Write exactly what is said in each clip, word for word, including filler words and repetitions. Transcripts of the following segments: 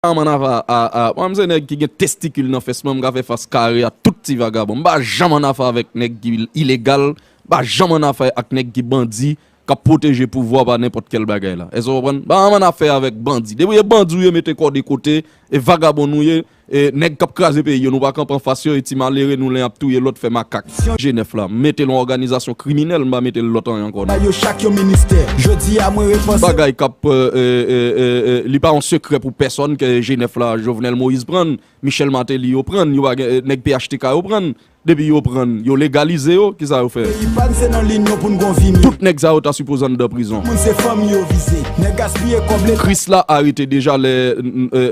Janm annafè a, a, a, mwen, m se nèg ki gen testikil nan fès mwen, m ka fè fas kare a tout ti vagabon. M pa janm annafè avèk nèg ki ilegal, m pa janm annafè ak nèg ki bandi, k ap pwoteje pouvwa pa nenpòt kèl bagay la. Èske w konprann? M pa janm annafè avèk bandi. Depi w ye bandi, w ye mete kò de kote, e vagabon nou ye, e nèg k ap kraze peyi yo, nou pa kanpe anfas yo, e ti malere nou len ap touye lòt fè makak. G nèf la, m mete l yon òganizasyon kriminèl, m pa mete l lòt anyen ankò non. Ba yo chak yon ministè. Jodi a mwen repanse. Bagay k ap, e, e, e, e, e, li pa yon sekrè pou pèsòn ke G nèf la, Jovenel Moïse pran l, Michel Martelly yo pran l, yo pa gen, e, nèg P H T K yo pran l. Depi yo pran l, yo legalize yo, kisa yo fè? Peyi pa n se nan linyon pou n gon vini. Tout nèg sa yo ta sipoze anndan prizon. Moun se fanmi yo vize. Nèg gaspiye kòb leta. Krisla arete deja lè,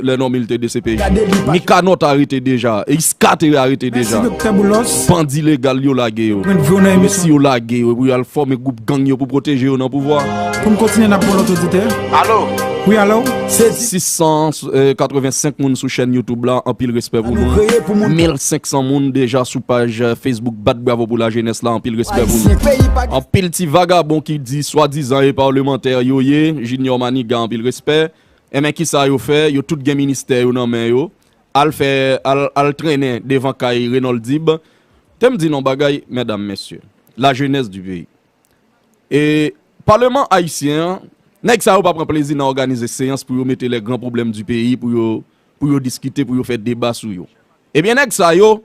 lè Normil te D C P J. Gade li pa Mikanò t arete deja. Iska te arete deja. Mèsi, Doktè Boulos. Bandi legal yo lage yo. Mwen vre nan emisyon. Mesi yo lage yo pou y al fòme gwoup gang yo pou pwoteje yo nan pouvwa. Pou n kontinye, n ap pran lòt oditè. Alo? Wi, alo? Se sis san katrevensenk moun sou chèn YouTube la, anpil respè pou nou. Mil senk san moun deja sou paj, e, Facebook Bat Bravo pou Lajenès la, anpil respè pou nou. Anpil ti vagabon ki di swadizan e palmantè yo ye, Junior Maniga, anpil respè. Enben, kisa yo fè? Yo tout gen ministè yo nan men yo. Al fè, al, al trennen devan kay Renold Dib. Te m di n yon bagay, medam, mesye, la jeunesse du pays. E palman ayisyen an, nèg sa yo pa pran plezi nan òganize seyans pou yo mete les grands problèmes du pays, pou yo, pou yo diskite, pou yo fè deba sou yo. Ebyen, nèg sa yo,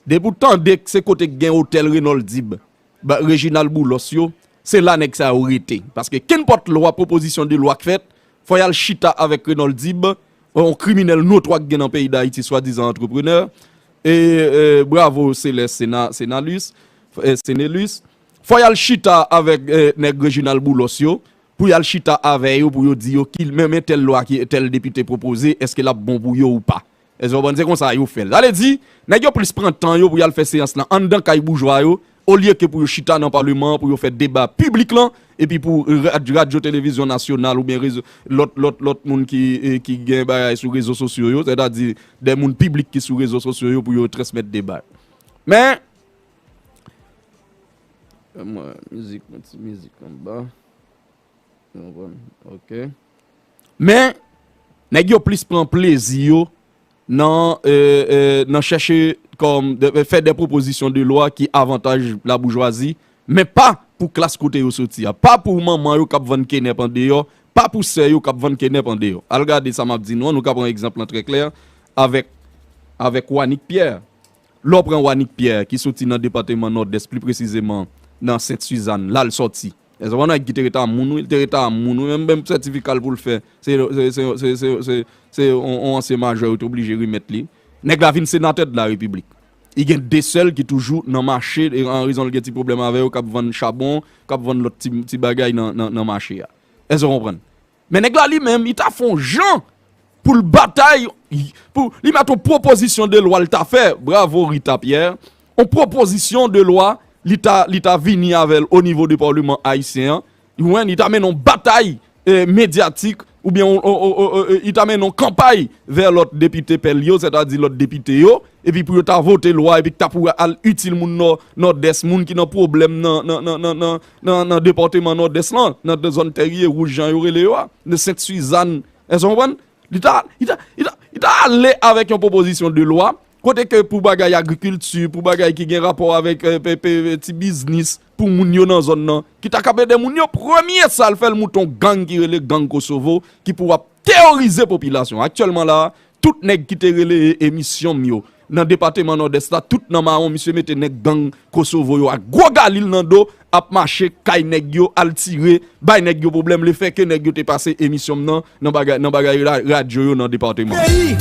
depi w tande se kote k gen otèl Renold Dib, ba, Reginald Boulos yo, se la nèg sa yo rete. Paske kenpòt lwa, pwopozisyon de lwa k fèt, fò y al chita avèk Renold Dib, yon kriminèl notwa k gen nan peyi Dayiti, swadizan antreprenè. E, e, bravo, Céleste Sena-, Senalus, e, Senelus. Fò y al chita avèk, e, nèg Reginald Boulos yo, pou y al chita avè yo, pou yo di yo ki, men, men tèl lwa ki tèl depite pwopoze, èske l ap bon pou yo ou pa? Èske w konprann? Se konsa yo fè l. Sa vle di, nèg yo plis pran tan yo pou y al fè seyans lan anndan kay boujwa yo, olye ke pou yo chita nan palman an, pou yo fè deba piblik lan, epi pou rad-, radyo televizyon nasyonal oubyen rezo, lòt, lòt, lòt moun ki, e, ki gen bagay sou rezo sosyo yo, sètadi de moun piblik ki sou rezo sosyo yo pou yo transmèt deba yo. Men, mwen, mizik, yon ti mizik anba. Ou konprann? Ok. Men, nèg yo plis pran plezi yo nan, e, e, nan chèche kòm de, fè de pwopozisyon de lwa ki avantaj laboujwazi, men pa pou klas kote yo soti a, pa pou manman yo k ap vann kenèp andeyò, pa pou sè yo k ap vann kenèp andeyò. Al gade sa m ap di nou an, nou ka pran egzanp lan trè klè avèk, avèk Wanick Pierre. Lè w pran Wanick Pierre ki soti nan depatman Nòdès, pli presizeman nan Sent Sizann, la l sòti. Èske w konprann nèg ki te rete a moun wi, li te rete a moun wi, menm, menm sètifika l pou l fè, se, se, se yon, yon ansyen majò yo te oblije remèt li. Nèg la vin senatè de la repiblik. Li gen de sè l ki toujou nan mache, e an rezon l gen ti pwoblèm avè yo, k ap vann chabon, k ap vann lòt ti, ti bagay nan, nan, nan mache a. Èske w konprann? Men nèg la li menm, li ta fè yon jan pou l batay, pou li mèt yon pwopozisyon de lwa l ta fè. Bravo Rita Pierre. Yon pwopozisyon de lwa li ta, li ta vini avè l o nivo de palman ayisyen an. Ou konprann? Li ta mennen yon batay, e, medyatik, oubyen yon, yon, yon, yon, yon, li ta mennen yon kanpay vè lòt depite pèl yo, sètadi lòt depite yo, epi pou yo ta vote lwa, epi ki ta pou al itil moun Nò-, Nòdès, moun ki nan pwoblèm nan, nan, nan, nan, nan, nan, nan depatman Nòdès lan, nan, nan zòn Tèrye Wouj, jan yo rele yo a, nan Sent Sizann. Èske w konprann? Li ta, li ta, li ta, li ta ale avèk yon pwopozisyon de lwa, kote ke pou bagay agrikilti, pou bagay ki gen rapò avèk, e, pe, pe, ti biznis, pou moun yo nan zòn nan, ki ta kab ede moun yo, premye sa l fè, l moute yon gang ki rele Gang Kosovo, ki pou ap teworize popilasyon. Aktyèlman la, tout nèg ki te rele emisyon m yo nan depatman Nòdès la, tout nan mawon, misye mete nèg gang Kosovo yo ak gwo galil nan do, ap mache kay nèg yo, al tire, bay nèg yo pwoblèm, lefètke nèg yo te pase emisyon m nan, nan bagay, nan bagay ra-, radyo yo nan depatman. Peyi,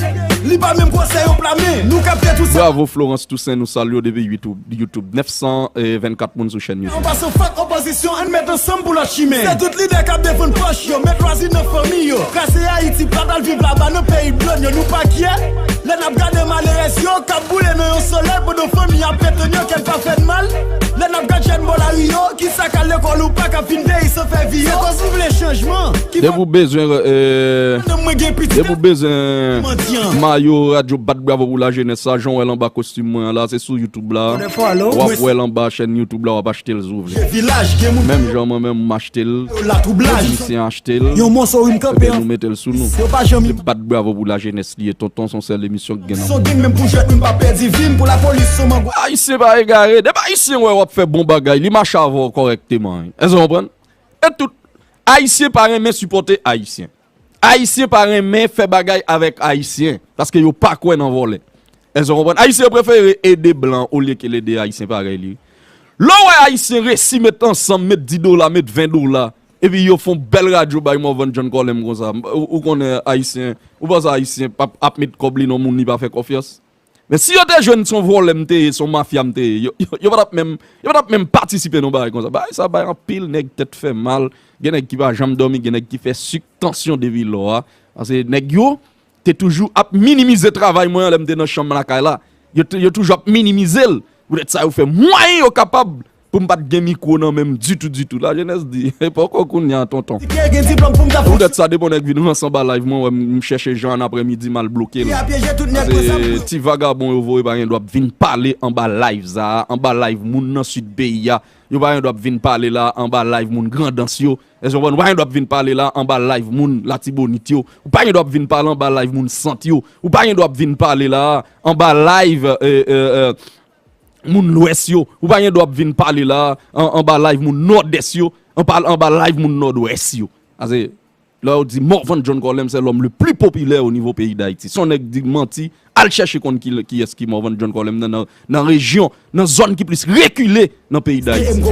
li pa menm gwosè yon pla men, nou kapte tou sa. Bravo Florence Toussaint, nou salye w depi YouTube, YouTube. Nèf san vennkat moun sou chèn YouTube. An pasan fòk opozisyon, ann met ansanm pou lòt chimen. Se tout lidè k ap defann pòch yo, met lwazi nan fanmi yo. Trase Ayiti, pa pral viv laba nan peyi blonn yo, nou pa kyè. Lè n ap gade malere Yo k ap boule nan yon solèy pandan fanmi ap fè tann yo, kè n pa fè n mal. Lè n ap gad jèn bò lari yo, ki sa k al lekòl ou pa, k ap vin veye san fè vi yo. Se kòz nou vle chanjman. Ki Depi ou bezwen, euh, Nan mwen gen pitit depi ou bezwen mandyan. Mayo radyo Bat Bravo pou Lajenès sa, jan w wè l anba kostim mwen an la, se sou YouTube la. Fò de fò, alo. W ap wè l anba chèn YouTube la, w ap achte l si w vle. Vilaj, gen moun Menm jan mwen menm m achte l, yo la twoublaj. Misye achte l, Yon mòso wi m kanpe epi an. Nou mete l sou nou. Yo pa janm Se Bat Bravo pou Lajenès li ye, tonton, se yon sèl emisyon k gen nan Son gang menm pou jwèt wi m pa pèdi vi m pou lapolis son mangwa. Ayisyen pa egare. Depi Ayisyen wè w ap fè bon bagay, li mache avè w kòrèkteman, wi. Èske w konprann? E tout Ayisyen pa renmen sipòte Ayisyen. Ayisyen pa renmen fè bagay avèk Ayisyen, paske yo pa kwè nan vòlè. Èske w konprann? Ayisyen yo prefere ede blan olye ke l ede Ayisyen parèy li. Lè w wè Ayisyen resi met ansanm, met dis dola, met ven dola, epi yo fè yon bèl radyo bay Morvan John Colem konsa, ou, ou konnen Ayisyen, ou panse Ayisyen p ap, ap met kòb li nan moun li pa fè konfyans? Men si yo te jwenn se yon vòlè m te ye, se yon mafya m te ye, yo, yo, yo pa t ap menm, yo pa t ap menm patisipe nan bagay konsa. Bagay sa bay anpil nèg tèt fè mal, gen nèg ki pa janm dòmi, gen nèg ki fè sik, tansyon depi lò a. Paske nèg yo te toujou ap minimize travay mwen an lè m te nan chanm lakay la. Yo, te- yo toujou ap minimize l. Poutèt sa, yo fè mwayen yo kapab pou m pa t gen mikwo nan men m ditou, ditou. Lajenès di, e poko kounye a, tonton. Si te gen diplòm pou m ta fon Poutèt sa, depi yon nèg vin ranse anba live mwen, wè m, m chèche jan an aprèmidi, m al bloke l. Ki a pyeje tout nèg pran zam. Paske ti vagabon yo voye pa gen dwa ap vin pale anba live sa a, anba live moun nan sid peyi a. Yo pa gen dwa ap vin pale la anba live moun Grandans yo. Èske w konprann? Ou pa gen dwa ap vin pale la anba live moun Latibonit yo. Ou pa gen dwa ap vin pale anba live moun Sant yo. Ou pa gen dwa ap vin pale la anba live, euh, euh, euh, moun Lwès yo. Ou pa gen dwa ap vin pale la an- anba live moun Nòdès yo. Anba, anba live moun Nòdwès yo. Ase, lè yo di Morvan John Colem se lòm le pli popilè o nivo peyi Dayiti. Se yon nèg di manti, al chèche konn ki, kiyès ki Morvan John Colem nan, nan, nan rejyon, nan zòn ki plis rekile nan peyi Dayiti.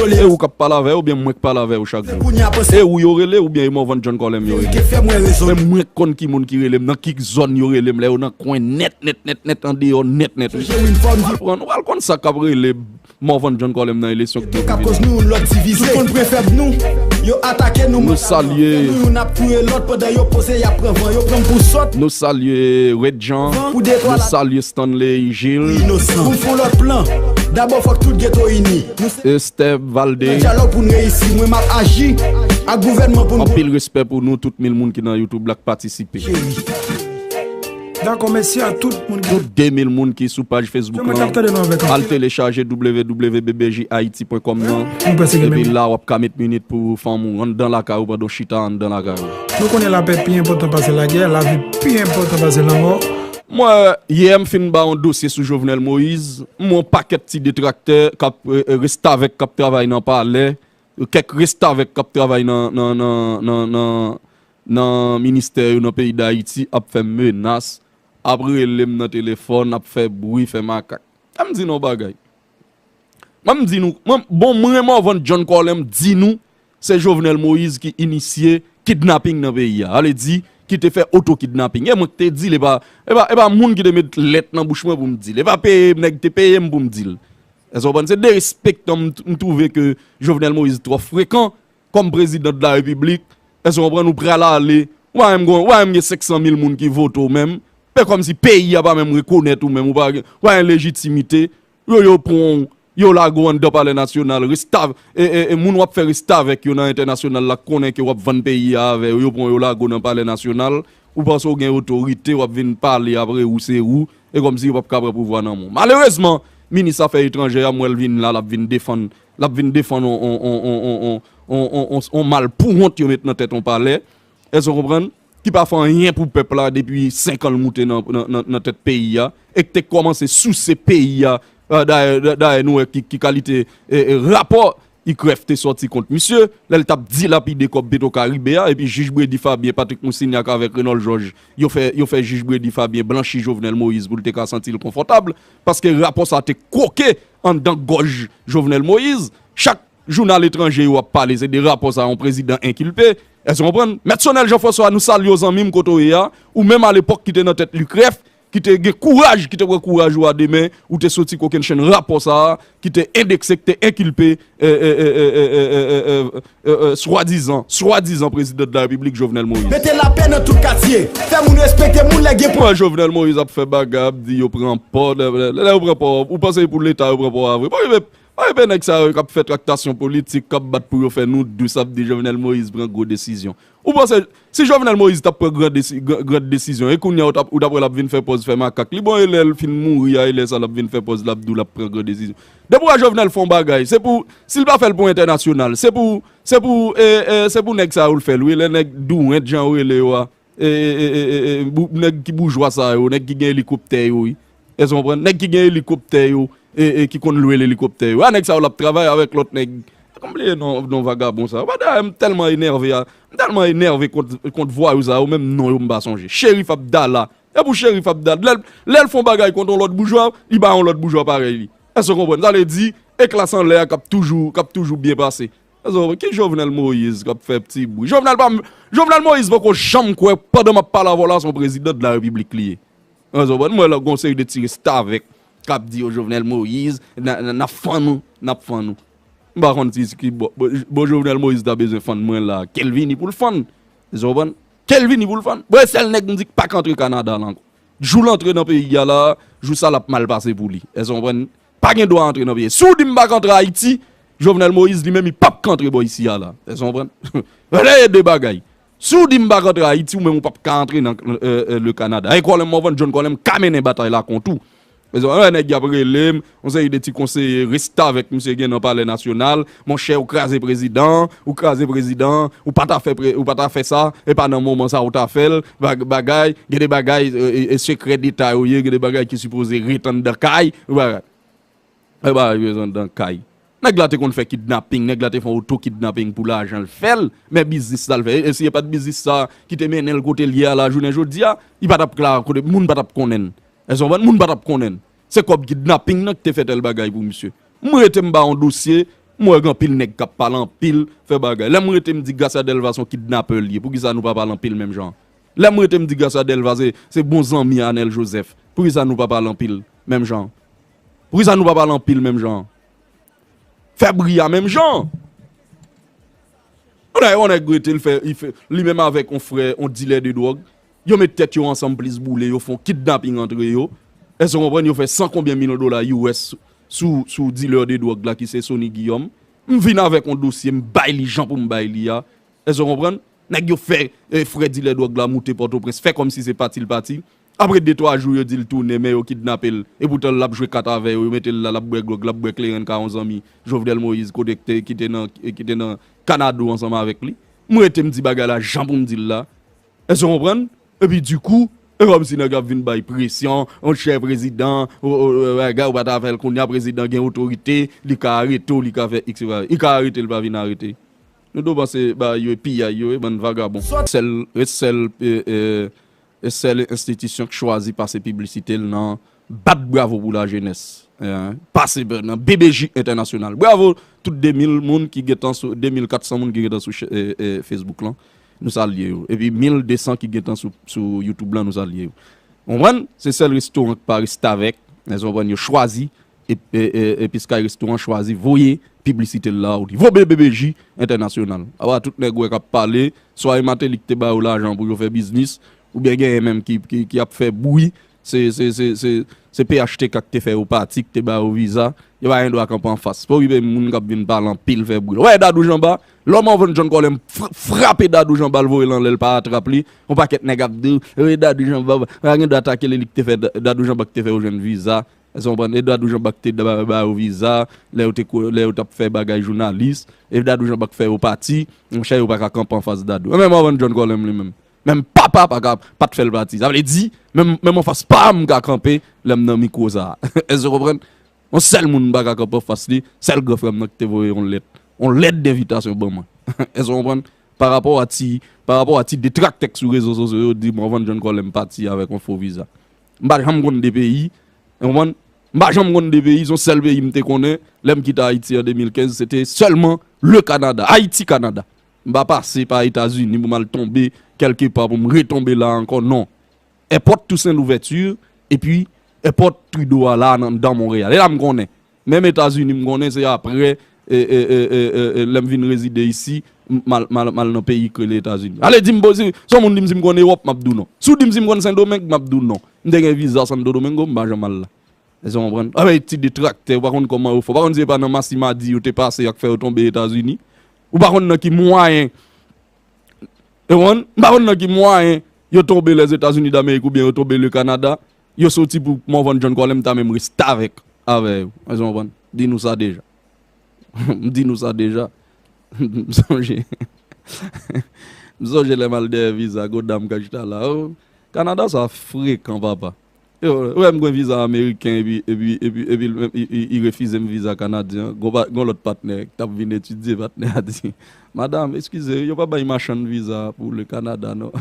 E ou k ap pale avè yo, oubyen mwen k pale avè yo chak jou? E ou yo rele, oubyen e Morvan John Colem yo rele? Men mwen k konn ki moun ki rele m, nan ki zòn yo rele m, lè yo nan kwen nèt, nèt, nèt, nèt, andeyò nèt, nèt. Ou pral konn, ou pral konn sa k ap rele Morvan John Colem nan eleksyon k vin. Yo k ap koz nou youn lòt divize. Tout moun prefèb nou. Yo atake nou. Nou salye. Nou youn ap touye lòt pandan yo poze y ap pran van. Yo pran m pou sòt. Nou salye Red Jean. Nou salye Stanley Gilles. Inosan. Pou m fè yon lòt plan. Dabò fòk tout geto ini. Nou se Estève Valdé. Nan dyalòg pou n reyisi. Mwen m ap aji ak gouvènman pou n Anpil respè pou nou, tout mil moun ki nan YouTube la k patisipe. Cheri. Dakò, mèsi a tout moun ki Tout de mil moun ki sou paj Facebook lan, al telechaje w w w B B J Haiti pwen kòm nan. Epi la, w ap ka met minit pou fanm ou anndan lakay ou pandan w chita anndan lakay ou. Nou konnen lapè pi enpòtan pase lagè, lavi pi enpòtan pase lanmò. Mwen, yè, m fin ba yon dosye sou Jovenel Moïse. M wè yon pakèt ti detraktè k ap, e, e, restavèk k ap travay nan palè, kèk restavèk k ap travay nan, nan, nan, nan, nan, nan ministè yo nan peyi Dayiti ap fè menas, ap rele m nan telefòn, ap fè bri, fè makak. An m di nou yon bagay. Mwen, m di nou, mwen, bon, mwen, Morvan John Colem di nou, se Jovenel Moïse ki inisye kidnaping nan peyi a. Sa vle di, ki te fè oto kidnaping. E mwen ki te di l, e pa, e pa, e pa moun ki te met lèt nan bouch mwen pou m di l. E pa peye, nèg te peye m pou m di l. Èske w konprann? Se derespektan m, m twouve ke Jovenel Moïse twò frekan kòm prezidan de la repiblik. Èske w konprann? Ou pral ale, ou pa menm gen, ou pa menm gen senk san mil moun ki vote w menm. Se kòmsi peyi a pa menm rekonèt ou menm, ou pa gen, ou pa gen lejitimite. Yo, yo pran w, yo lage w anndan palè nasyonal, restav-, e, e, e moun w ap fè restavèk yo nan entènasyonal la konnen ke w ap vann peyi a avè yo, yo pran w, yo lage w nan palè nasyonal. Ou panse w gen otorite, w ap vin pale apre ou se ou. E kòmsi yo p ap ka pran pouvwa nan men w. Malerezman, minis afè etranjè a, m wè l vin la, l ap vin defann, l ap vin defann on, on, on mal pou wont yo met nan tèt on palè. Èske w konprann? Ki pa fè anyen pou pèp la depi senk an l moute nan, nan, nan, nan tèt peyi a, e k te kòmanse souse peyi a. A, dayè, da-, dayè, nou wè ki, ki kalite, e, e, rapò I K R E F te sòti kont misye, lè l t ap dilapide kòb Petro Caribe a, epi jij Bredy Fabien, Patrick Moussignac avèk Renold Georges, yo fè, yo fè jij Bredy Fabien blanchi Jovenel Moïse pou l te ka santi l konfòtab, paske rapò sa te kwoke anndan gòj Jovenel Moïse. Chak jounal etranje yo ap pale, se de rapò sa yon prezidan enkilpe. Èske w konprann? Mèt Sonel Jean François, nou salye w, zanmi m, kote w ye a. Ou menm alepòk ki te nan tèt I K R E F, ki te gen kouraj, ki te pran kouraj ou a de men, ou te soti kokennchenn rapò sa a, ki te endekse, ki te enkilpe, e, e, e, e, e, e, e, e, e, e, swadizan, swadizan prezidan de la repiblik Jovenel Moïse. Mete lapè nan tout katye. Fè moun respekte moun lè gen pwoblèm. Mwen, Jovenel Moïse ap fè bagay, ap di yo pran pò, lè, lè, lè yo pran pò, ou panse pou leta yo pran pò a vre? Pa rive, pa rive nèg sa yo k ap fè traktasyon politik, k ap bat pou yo fè nou dous, ap di Jovenel Moïse pran gwo desizyon. Ou panse, si Jovenel Moïse t ap pran gran desi-, gran, gran desizyon, e kounye a ou t ap, ou t ap wè l ap vin fè pòz fè makak li? Bon, e lè l fin mouri a, e lè sa l ap vin fè pòz l ap di w l ap pran gran desizyon. Depi w wè Jovenel fè yon bagay, se pou, si l pa fè l pou entènasyonal, se pou, se pou, e, e, se pou nèg sa yo l fè l, wi, lè nèg dourent jan yo rele yo a, e, e, e, e, e, e, bou-, nèg ki boujwa sa yo, nèg ki gen elikoptè yo, wi. Èske w konprann? Nèg ki gen elikoptè yo, e, e, ki konn lwe elikoptè yo. A nèg sa yo l ap travay avèk lòt nèg. Kòm bliye non, non vagabon sa yo. Ba dayè, m tèlman enève a. M tèlman enève kont, kont vwayou sa yo, menm non yo m pa sonje. Cherif Abdala. E pou Cherif Abdala, lè l, lè l fè yon bagay kont yon lòt boujwa, li ba yon lòt boujwa parèy li. Èske w konprann? Sa vle di, e klas anlè a k ap toujou, k ap toujou byen pase. Èske w konprann? Ki Jovenel Moïse k ap fè ti bri? Jovenel pa, Jovenel Moïse poko janm kwè, pandan m ap pale avè w la, se yon prezidan de la repiblik li ye. Èske w konprann? Mwen la, gon seri de ti restavèk k ap di yo Jovenel Moïse, n a, n a, n ap fann ou, n ap fann ou. M pa konn ti ki bò, bon, bon, Jovenel Moïse ta bezwen fann mwen la. Ke l vini pou l fann. Èske w konprann? Ke l vini pou l fann. Bon, e sèl nèg m di k pa ka antre Kanada la ankò. Jou l antre nan peyi a la, jou sa l ap mal pase pou li. Èske w konprann? Pa gen dwa antre nan peyi. Si w di m pa ka antre Ayiti, Jovenel Moïse li menm li p ap ka antre bò isi a la. Èske w konprann? Lè e de bagay. Si w di m pa ka antre Ayiti, ou menm ou p ap ka antre nan, e, e, le Canada. E Colin Morvan, John Colin, m ka mennen batay la kont ou. Èske w konprann? Nèg y ap rele m, yon seri de ti konseye restavèk misye gen nan Palè Nasyonal. Monchè, ou kraze prezidan, ou kraze prezidan, ou pa ta fè pre-, ou pa ta fè sa, e pa nan moman sa ou ta fè l, bag-, bagay, gen de bagay, e, e, e sekrè deta yo ye, gen de bagay ki sipoze ret anndan kay, bagay. E bagay yo ret anndan kay. Nèg la te konn fè kidnaping, nèg la te fè oto kidnaping pou lajan l fè l, men biznis sa l fè, e si e pa t biznis sa ki te mennen l kote l ye a la jounen jodi a, li pa t ap la kote, moun pa t ap konnen l. Èske w konprann? Moun pa t ap konnen l. Se kòb kidnaping nan ki te fè tèl bagay pou misye. M rete m ba yon dosye, m wè gen anpil nèg k ap pale anpil, fè bagay. Lè m rete m di Gracia Delva se yon kidnapè l ye, poukisa nou pa pale anpil menm jan? Lè m rete m di Gracia Delva se, se bon zanmi Anèl Joseph, poukisa nou pa pale anpil menm jan? Poukisa nou pa pale anpil menm jan? Fè bri a menm jan. Yon nèg, yon nèg rete l fè, li fè, li menm avèk yon frè, yon dilè de dwòg. Yo met tèt yo ansanm plis boule, yo fè yon kidnaping antre yo. Èske w konprann? Yo fè san konbyen milyon dola U S sou, sou dilè de dwòg la ki se Sony Guillaume. M vin avèk yon dosye, m bay li jan pou m bay li a. Èske w konprann? Nèg yo fè, e, frè dilè dwòg la moute Pòtoprens, fè kòmsi se pati l pati. Apre de twa jou, yo di l tounen, men yo kidnape l. Epoutan, l ap jwe kat avè yo, yo mete l la, l ap bwè glòg, l ap bwè kleren ka yon zanmi Jovenel Moïse, kote ki te, ki te nan, ki te nan Kanado ansanm avèk li. M rete m di bagay la jan pou m di l la. Èske w konprann? Epi dikou, e kòmsi nèg ap vin bay presyon, yon chè prezidan, o, o, o, bagay, ou pa ta fè l kounye a, prezidan gen otorite, li ka arete w, li ka fè X, li ka arete l, pa vin arete. Nou do panse bagay yo e piyay yo e, bann vagabon. Sèl, e sèl, e, e, e sèl enstitisyon k chwazi pase piblisite l nan bat bravo pou lajenès. Pase nan B B J entènasyonal. Bravo tout de mil moun ki gentan sou, de mil kat san moun ki gentan sou, e, e, Facebook lan. Nou salye yo. Epi mil de san ki gentan sou, sou YouTube lan, nou salye yo. Konprann? Se sèl restoran k pa restavèk. Èske w konprann? Yo chwazi e, e, e, e Piskay Restoran chwazi voye piblisite l la, ou di, voye B B J entènasyonal. Apa tout nèg ou wè k ap pale, swa e Martelly ki te ba yo lajan pou yo fè biznis, oubyen genyen menm ki, ki, ki ap fè bri, se, se, se, se, se P H T K ki te fè yo pati, ki te ba yo viza, yo pa gen dwa kanpe anfas. Pa okipe moun k ap vin pale anpil, fè bri. Ou wè Dadou Janba, lè Morvan John Colin fra-, frape Dadou Janba, l voye l anlè, l pa atrap li, yon pakèt nèg ap di, e Dadou Janba, pa gen dwa atake li, li ki te fè Da-, Dadou Janba ki te fè yo jwenn viza. Èske w konprann? E Dadou Janba ki te ba, ba yo viza, lè yo te ko-, lè yo t ap fè bagay jounalis, e Dadou Janba ki fè yo pati, monchè, yo pa ka kanpe anfas Dadou. E menm Morvan John Colin li menm. Menm papa pa ka, pa t fè l pati. Sa vle di, menm, menm anfas pa m ka kanpe lè m nan mikwo sa a. Èske w konprann? Yon sèl moun m pa ka kanpe anfas li, sèl gran frè m nan ki te voye yon lèt. Yon lèt denvitasyon ban mwen. Èske w konprann? Pa rapò a ti, pa rapò a ti detraktè k sou rezo sosyo yo di Morvan John Colin pati avèk yon fo viza. M pa janm konn de peyi, w konprann? M pa janm konn de peyi, se yon sèl peyi m te konnen, lè m kite Ayiti an de mil kenz, se te sèlman le Canada, Ayiti Kanada. M pa pase pa Etazini pou m al tonbe kèlke pa pou m retonbe la ankò, non. Airport Toussaint Louverture, Epi, èpòt Trudeau a la nan, nan Monreyal. E la m konnen. Menm Etazini, m konnen se apre, e, e, lè m vin rezide isi, m, m al, m al, m al nan peyi k rele Etazini. Ale di m, bon, si, si yon moun di m si m konn Ewòp, m ap di w non. Si w di m si m konn Sendomeng, m ap di w non. M te gen viza Santo Domingo, m pa janm al la. Èske w konprann? Avèk ti detraktè, ou pa konn kòman yo fè. Ou pa konn si se pa nan Masimadi yo te pase ak fè yo tonbe Etazini. Ou pa konn nan ki mwayen, ou konprann? M pa konn nan ki mwayen yo tonbe Lèzetazini Damerik oubyen yo tonbe le Kanada. Yo soti pou Morvan John Colem ta menm restavèk avè yo. Èske w konprann? Di nou sa deja. M di nou sa deja. M sonje. M sonje lè m al dèyè viza, gwo dam k chita la. Oh, Kanada sa frekan, papa. Yo, ou wè m gen viza ameriken epi, epi, epi, epi l, i, i, i refize m viza kanadyen an. Gon pa, gon lòt patnè k t ap vin etidye, patnè a di, "Madanm, eskize, yo pa bay machann viza pou le Kanada, non."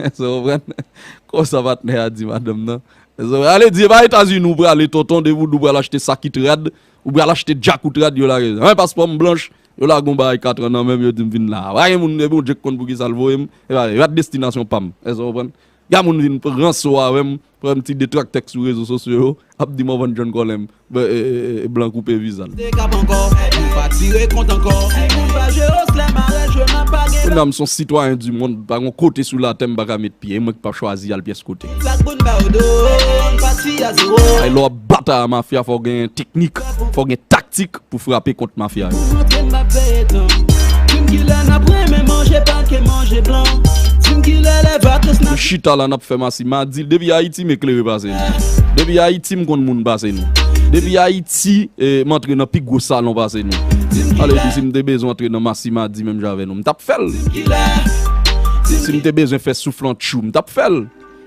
Èske w konprann? Konsa patnè a di madanm nan. Èske w konprann? Ale di, e pa Etazini ou prale, tonton, depi w di w pral achte sakit rad, ou pral achte djakout rad, yo lage. An, paspò m blanch, yo lage yon bagay katran nan men m, yo di m vin la. Pa gen moun, epi yon Dye k konn pou ki sa l voye m, e pa, e pa destinasyon pa m. Èske w konprann? Gen moun vin pran so avè m, pran m ti detraktè k sou rezo sosyo yo, ap di Morvan John Colem, e, e, e, e, blan koupe viza l. Te kap ankò, nou pa tire kont ankò. Moun pa jwe oslè, mare jwe, m ap pa gen. Kounye a m se yon sitwayen di mond, pa gen yon kote sou latè m pa ka met pye, e mwen k p ap chwazi al pyès kote. Sa k bon ba yo do, n pati a zewo. Ay, lè w ap batay a mafya, fò w gen teknik, fò w gen taktik pou frape kont mafya yo. Pou montre m ap veye tan. Di m kilè n ap renmen manje pake manje blan. Di m kilè lè vakans n ap. Nou chita la, n ap fè Masimadi. Depi Ayiti, m eklere pase nou. Depi Ayiti, m konn moun pase nou. Depi Ayiti, e, m antre nan pi gwo salon pase nou. Ale di si m te bezwen antre nan Masimadi menm jan avè nou, m t ap fè l. Si m te bezwen fè souflantchou, m t ap fè l.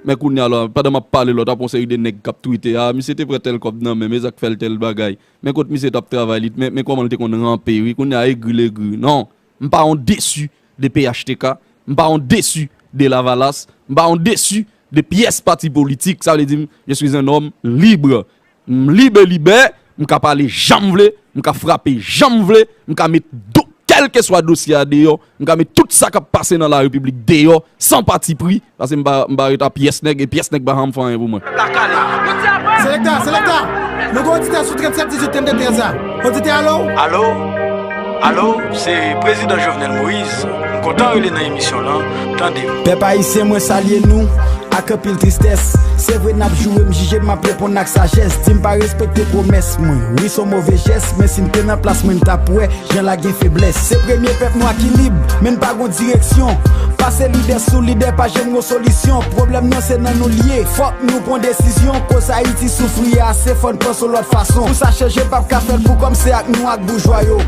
Men kounye a la, pandan m ap pale la, w t ap wè yon seri de nèg k ap twite, "A, misye te pran tèl kòb nan men m, e sa k fè l tèl bagay. Men kot misye t ap travay, li, men, men kòman l te konn ranpe, wi, kounye a egri l egri." Non, m pa yon desu de P H T K, m pa yon desu de Lavalas, m pa yon desu de pyès pati politik. Sa vle di m, je suis un homme libre. M libe libè, m ka pale jan m vle, m ka frape jan m vle, m ka met do, kèlkeswa dosye a deyò, m ka met tout sa k ap pase nan larepiblik deyò, san patipri, paske m pa, m pa ret a pyès nèg, e pyès nèg pa janm fè anyen pou mwen. Selekta, selekta, nou gen oditè sou tranntsèt dizuit trannde trèz la. Oditè, alo? Alo? Alo, se Prezidan Jovenel Moïse. M kontan rele nan emisyon lan, tande. Pèp ayisyen, mwen salye nou ak anpil tristès. Se vre n ap joure m, jije m, m ap reponn ak sajès. Di m pa respekte pwomès mwen. Wi, s on move jès, men si m te nan plas mwen, m t ap wè jan la gen feblès. Se premye pèp nwa ki lib, men n pa gon direksyon. Pase lidè sou lidè, pa janm gon solisyon. Pwoblèm nan se nan nou l ye. Fòk nou pran desizyon. Koz Ayiti soufri ase, fò n panse yon lòt fason. Pou sa chanje, p ap ka fèt pou kòm se ak nou ak boujwa yo.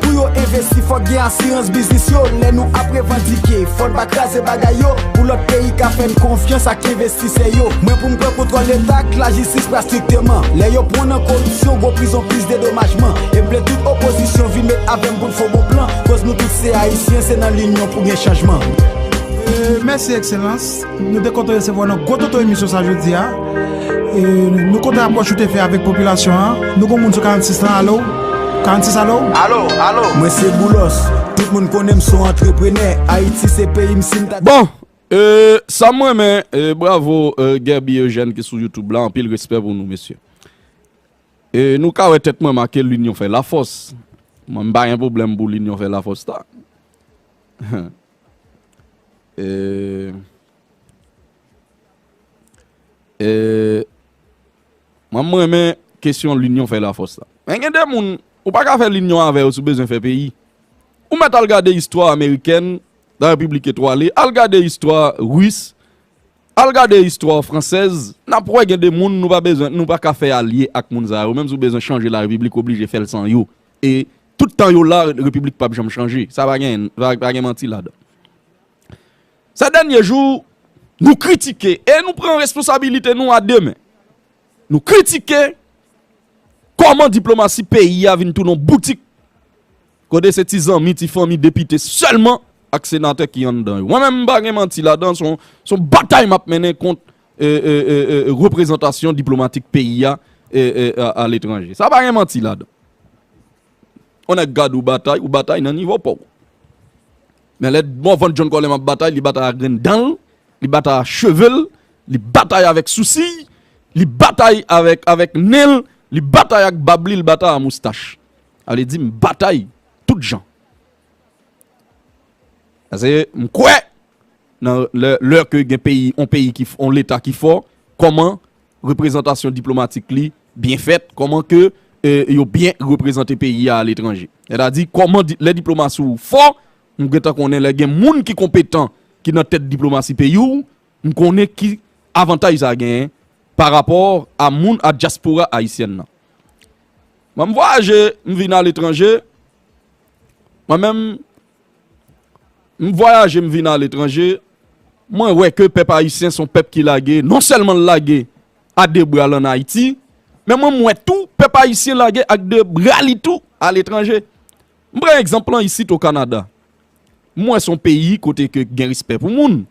Pou yo envesti, fòk gen asirans biznis yo. Lè nou ap revandike, fò n pa kraze bagay yo. Pou lòt peyi ka fè n konfyans ak envestisè yo. Mwen pou m pran kontwòl leta ak lajistis pral strikteman. Lè yo pran w nan koripsyon, gwo prizon, plis dedomajman. E m vle tout opozisyon vin met avè m pou n fè yon bon plan. Koz nou tout se ayisyen, se nan linyon pou gen chanjman. E, mèsi, Ekselans. Nou te kontan resevwa w nan gwo tonton emisyon sa jodi a. E, nou kontan apwòch ou te fè avèk popilasyon an. Nou gon moun sou karannsis lan, alo? Karannsis, alo? Alo, alo. Mwen se Boulos. Tout moun konnen m se yon antreprenè. Ayiti se peyi m, si m ta... Bon, e, sa m renmen, e, bravo, e, Guerby Eugène ki sou YouTube la, anpil respè pou nou, mesye. E, nou ka wè tèt mwen make, linyon fè lafòs. Mwen, m pa gen pwoblèm pou linyon fè lafòs ta. E, e, mwen, m renmen kesyon linyon fè lafòs la. Men gen de moun, ou pa ka fè linyon avè yo si w bezwen fè peyi. Ou mèt al gade istwa amerikèn, la République étoilée, al gade istwa ris, al gade istwa fransèz, n ap wè gen de moun nou pa bezwen, nou pa ka fè alye ak moun sa yo, menm si w bezwen chanje larepiblik, w oblije fè l san yo. E tout tan yo la, repiblik p ap janm chanje. Sa pa gen, pa, pa gen manti ladan. Sa dènye jou, nou kritike, e nou pran responsabilite nou a de men. Nou kritike kòman diplomasi peyi a vin tounen yon boutik, kote se ti zanmi, ti fanmi depite sèlman ak senatè ki anndan yo. Mwen menm, m pa gen manti ladan, se yon, se yon batay m ap mennen kont, e, e, e, e, reprezantasyon diplomatik peyi a, e, e, a, aletranje. Sa pa gen manti ladan. Yon nèg gade w batay, ou batay nan nivo pa w. Men lè Morvan John Colem ap batay, li batay ak grenn dan l, li batay ak cheve l, li batay avèk sousi, li batay avèk, avèk nen l, li batay ak bab li, li batay ak moustach. Sa vle di m batay tout jan. Paske m kwè nan lè, lè ke gen peyi, on peyi ki, on leta ki fò, kòman reprezantasyon diplomatik li byen fèt, kòman ke, e, yo byen reprezante peyi a aletranje. Sètadi, kòman di, lè diplomasi w fò, m gentan konnen lè gen moun ki konpetan ki nan tèt diplomasi peyi w, m konnen ki avantaj sa genyen pa rapò a moun, a dyaspora ayisyèn nan. Mwen, m vwayaje, m vin aletranje, mwen menm, m vwayaje, m vin aletranje, mwen wè ke pèp ayisyen se yon pèp ki lage, non sèlman l lage a de bra l ann Ayiti, men mwen, m wè tou pèp ayisyen lage ak de bra li tou aletranje. M pran egzanp lan isit o Kanada. M wè se yon peyi kote ke gen respè pou moun.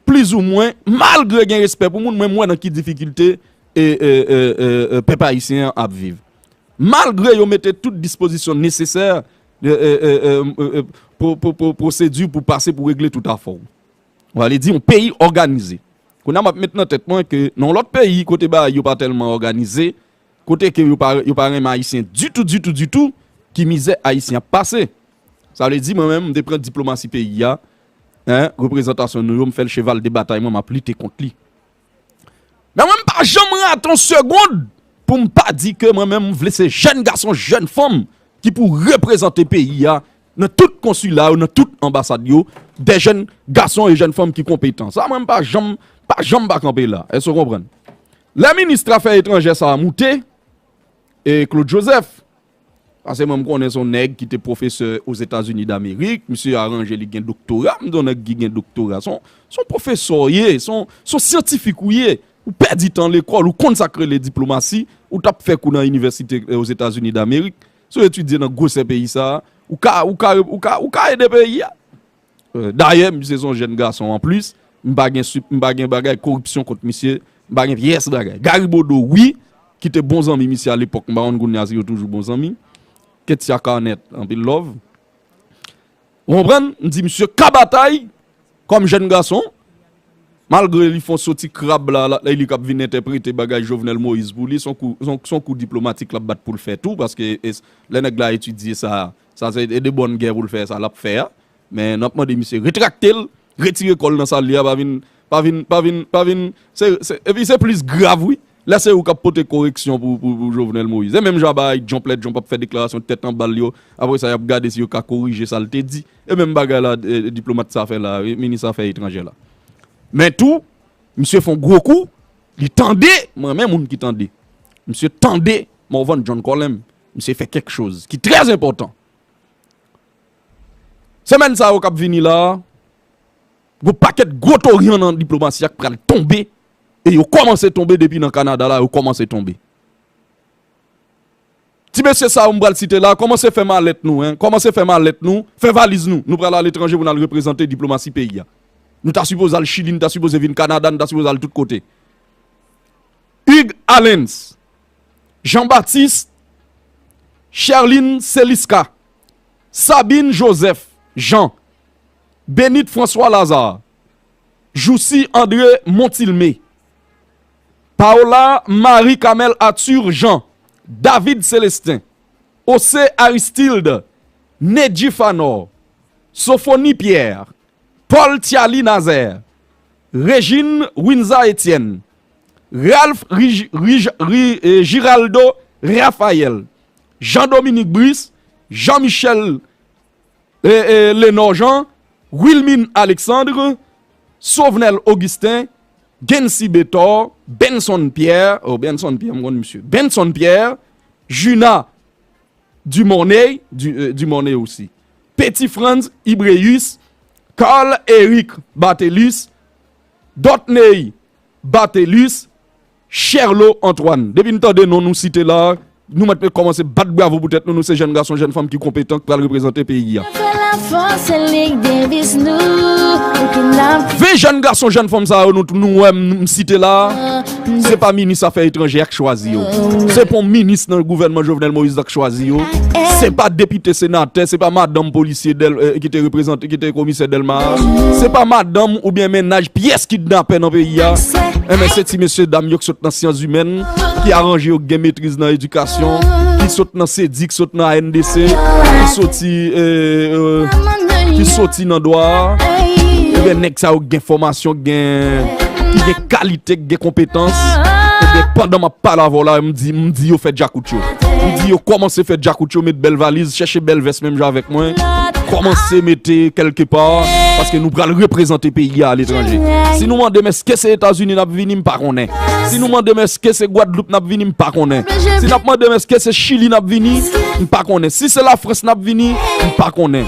Plizoumwen, malgre gen respè pou moun, men m wè nan ki difikilte e, e, e, e, e, pèp ayisyen an ap viv. Malgre yo mete tout dispozisyon nesesè, e, e, e, e, e, e, pou, pou, pou, pwosedi pou pase pou regle tout afè w. Sa vle di yon peyi òganize. Kounye a m ap met nan tèt mwen ke nan yon lòt peyi kote bagay yo pa tèlman òganize, kote ke yo pa, yo pa renmen ayisyen ditou, ditou, ditou, ki mizè ayisyen ap pase. Sa vle di mwen menm, m te pran diplomasi peyi a, en, reprezantasyon nou yo, m fè l cheval de batay mwen, m ap lite kont li. Men mwen, m pa janm rate yon segonn pou m pa di ke mwen menm, m vle se jèn gason, jèn fanm ki pou reprezante peyi a nan tout konsila yo, nan tout anbasad yo, de jèn gason e jèn fanm ki konpetan. Sa, mwen, m pa janm, pa janm pa kanpe la. Èske w konprann? Lè minis afè etranjè sa a moute, e Claude Joseph, paske mwen, m konnen se yon nèg ki te pwofesè Ozetazini Damerik, misye aranje li gen doktora, m di yon nèg ki gen doktora, se yon, se yon pwofesè w ye, se yon, se yon syantifik ou ye, ou pèdi tan lekòl, ou konn sa k rele diplomasi, ou t ap fè kou nan inivèsite, e, Ozetazini Damerik, si w etidye nan gwosè peyi sa a, ou ka, ou ka, ou ka, ou ka ede peyi a. E, dayè, misye se yon jèn gason anplis. M pa gen, m pa gen bagay koripsyon kont misye. M pa gen pyès bagay. Gary Bodeau, wi, ki te bon zanmi misye alepòk. M pa konn kounye a si yo toujou bon zanmi. Ketia Carnet, anpil love. Ou konprann? M di misye ka batay kòm jèn gason. Malgre li fè yon soti krab la, la, li k ap vin entèprete bagay Jovenel Moïse pou li, se yon kou, se yon, se yon kou diplomatik l ap bat pou l fè tou, paske e, lè nèg la etidye sa, sa se e de bòn gè pou l fè sa, l ap fè a. Men n ap mande misye retrakte l, retire kò l nan sa l ye a, pa vin, pa vin, pa vin, pa vin, se, se, epi se plis grav wi. Lè se ou k ap pote koreksyon pou, pou, pou Jovenel Moïse. E menm jan bagay Jhonp, lè Jhonp ap fè deklarasyon tèt anba l yo, apre sa y ap gade si yo ka korije sa l te di. E menm bagay la, e, diplomat sa fè la, e, minis afè etranjè la. Men tou, misye fè yon gwo kou, li tande, mwen renmen moun ki tande. Misye tande Morvan John Colem, misye fè kèk choz ki trè enpòtan. Semèn sa yo k ap vini la, gon pakèt gwo toryan nan diplomasi a k pral tonbe, e yo kòmanse tonbe depi nan Kanada la, yo kòmanse tonbe. Ti mesye sa yo m pral site la, kòmanse fè malèt nou, en, kòmanse fè malèt nou, fè valiz nou, nou pral aletranje pou n al reprezante diplomasi peyi a. Nou ta sipoze al Chili, nou ta sipoze vin Kanada, nou ta sipoze al tout kote. Hugues Allens, Jean Baptiste, Cherline Celiska, Sabine Joseph Jean, Benit François Lazare, Joucy André Montilmé, Paola Marie Camel Arthur Jean, David Célestin, José Aristilde, Nedji Fanor, Sophonie Pierre, Paul Thialy Nazaire, Régine Winza Etienne, Ralph Rij- Rij- Ri- eh, Giraldo Raphaël, Jean Dominique Brice, Jean Michel eh, eh, Lénor Jean, Wilmine Alexandre, Sauvnel Augustin, Gency Betor, Benson Pierre, oh, Benson Pierre, m konn misye, Benson Pierre, Juna Dumornay, Du- eh, Dumornay osi, Petit Franz Ibreus, Carl Eric Batelus, Dotney Batelus, Cherlo Antoine. Depi n tande non nou site la, nou mèt kòmanse bat bravo pou tèt nou, nou se jèn gason, jèn fanm ki konpetan, k pral reprezante peyi a. Fè lafòs, se Lig Davis nou, pou ki n ap ven jèn gason, jèn fanm sa yo, nou, nou wè m, m site la, se pa minis afè etranjè a k chwazi yo. Se pa yon minis nan gouvènman Jovenel Moïse la k chwazi yo. Se pa depite, senatè, se pa madanm polisye Dèl- eh, ki te reprezante, ki te komisè Dèlma a. Se pa madanm oubyen mennaj pyès kidnapè nan peyi a. Enben, se ti mesye dam yo k sot nan syans imèn, ki aranje yo, k gen metriz nan edikasyon, ki sot nan sedi, k sot nan A N D C, ki soti, eh, eh, ki soti nan dwa a. Enben, nèg sa yo k gen fòmasyon, k gen, ki gen kalite, k gen konpetans. Enben, pandan m ap pale avè w la, m di, m di yo fè djakout yo. M di yo kòmanse fè djakout yo, met bèl valiz, chèche bèl vès menm jan avèk mwen. Kòmanse mete kèlke pa, paske nou pral reprezante peyi a aletranje. Si nou mande m èske se Etazini n ap vini, m pa konnen. Si nou mande m èske se Gwadloup n ap vini, m pa konnen. Si n ap mande m èske se Chili n ap vini, m pa konnen. Si se Lafrans n ap vini, m pa konnen.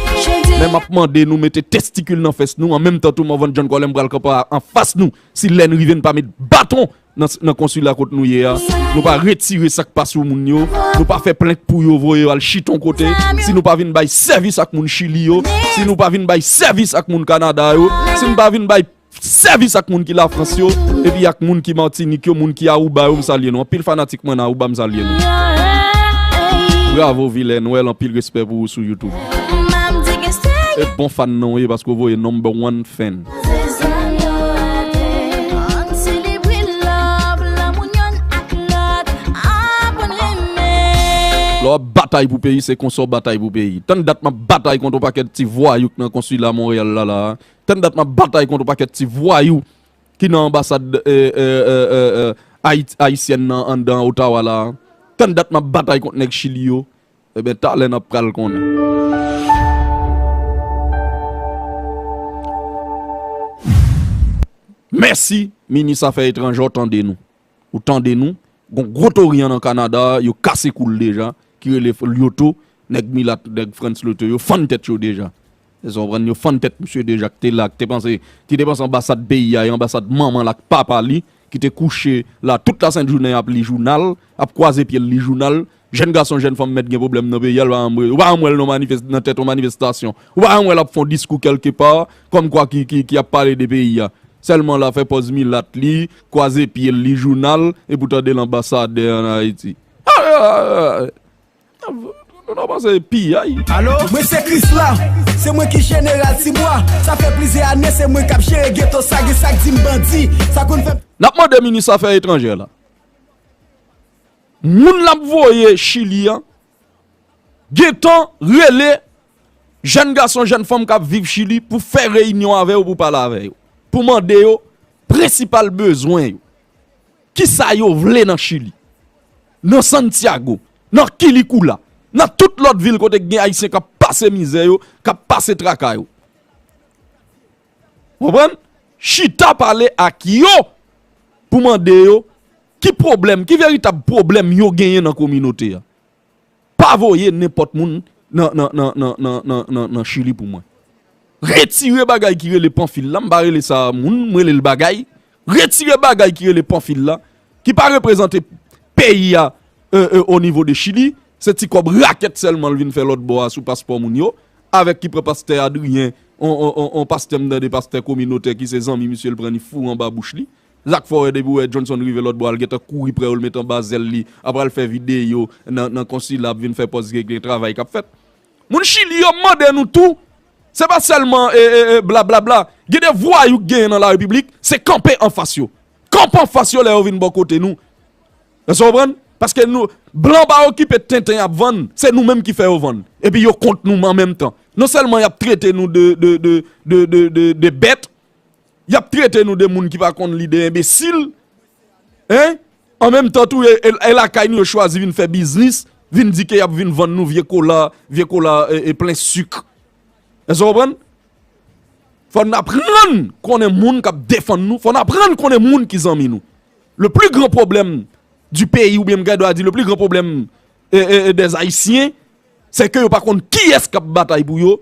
Men m ap mande nou mete testikil nan fès nou, an menm tan tou Morvan John Colem pral kanpe anfas nou. Si lè n rive n pa met baton nan, nan konsila kot nou ye a, nou pa retire sa k pa sou moun yo, nou pa fè plent pou yo voye yo al chita yon kote, si nou pa vin bay sèvis ak moun Chili yo, si nou pa vin bay sèvis ak moun Kanada yo, si nou pa vin bay sèvis ak moun ki Lafrans yo, epi ak moun ki Matinik yo, moun ki Aruba yo, m salye nou. Anpil fanatik mwen nan Aruba, m salye nou. Bravo, Vilè Nwèl, anpil respè pou ou sou YouTube. E bon fan nan w ye, paske w voye number one fan. Lè w ap batay pou peyi, se konsa w batay pou peyi. Tann dat m ap batay kont yon pakèt ti vwayou k nan konsila Monreyal la, la. Tann dat m ap batay kont yon pakèt ti vwayou ki nan anbasad, eh, eh, eh, eh, eh, Ayit-, ayisyèn nan anndan Ottawa la. Tann dat m ap batay kont nèg Chili yo. Enben, talè n ap pral konnen. Mèsi, minis afè etranjè, w tande nou. Ou tande nou. Gon gwo tori an nan Kanada, yo kase kou l deja, ki rele Lyoto, nèg milat, nèg Frantz Lyoto, yo fann tèt yo deja. Èske w konprann? Yo fann tèt misye deja, ki te la, ki te panse, ki te panse anbasad peyi a, e anbasad manman l ak papa li, ki te kouche la tout lasent jounen ap li jounal, ap kwaze pye l li jounal. Jèn gason, jèn fanm mèt gen pwoblèm nan peyi a, l pa janm wè, ou pa janm wè l nan manifes-, nan tèt yon manifestasyon. Ou pa janm wè l ap fè yon diskou kèlke pa, kòmkwa ki, ki, ki ap pale de peyi a. Sèlman l ap fè pòz milat li, kwaze pye l li jounal, epi w tande l anbasadè ann Ayiti. Nou nan panse piyay. Alo, mwen se Krisla, se mwen ki jeneral Tibwa. Sa fè plizyè ane se mwen k ap jere geto sa, gen sa k di m bandi, sa konn fè m. N ap mande minis afè etranjè la. Moun l ap voye Chili an, gentan rele jèn gason, jèn fanm k ap viv Chili pou fè reyinyon avè yo, pou pale avè yo, pou mande yo prensipal bezwen yo. Kisa yo vle nan Chili, nan Santiago, nan Quilicura, nan tout lòt vil kote k gen Ayisyen k ap pase mizè yo, k ap pase traka yo. Konprann? Chita pale ak yo pou mande yo ki pwoblèm, ki veritab pwoblèm yo genyen nan kominote a. Pa voye nenpòt moun nan, nan, nan, nan, nan, nan, nan, nan Chili pou mwen. Retire bagay ki rele panfil la, m pa rele sa moun, m rele l bagay. Retire bagay ki rele panfil la, ki pa reprezante peyi a, e, e, o nivo de Chili. Se ti kòb rakèt sèlman l vin fè lòt bò a sou paspò moun yo, avèk ki pran pastè Adrien, on, on, on, on pastè m tande, pastè kominotè ki se zanmi misye, l pran li foure anba bouch li. Sa k fè w wè depi w wè Johnson rive lòt bò a, l gentan kouri prè yo, l met anba zèl li, apre l fè videyo nan, nan konsila, ap vin fè pòz gen, gen travay k ap fèt. Moun Chili yo mande nou tou, se pa sèlman, e, e, e, blablabla. Gen de vwayou k genyen nan larepiblik, se kanpe anfas yo. Kanpe anfas yo lè yo vin bò kote nou. Èske w konprann? Paske nou, blan pa okipe tenten y ap vann, se nou menm ki fè yo vann. Epi yo kont nou an menm tan. Non sèlman y ap trete nou de, de, de, de, de, de, de bèt, y ap trete nou de moun ki pa konn li, de enbesil. Hein? An menm tan tou, e, e, e lakay nou yo chwazi vin fè biznis, vin di ke y ap vin vann nou vye kola, vye kola, e, e plen sik. Èske w konprann? Fò n aprann konnen moun k ap defann nou, fò n aprann konnen moun ki zanmi nou. Le plus grand problème du pays, oubyen m gen dwa di, le plus grand problème, e, e, e, des Haïtiens, se ke yo pa konn kiyès k ap batay pou yo,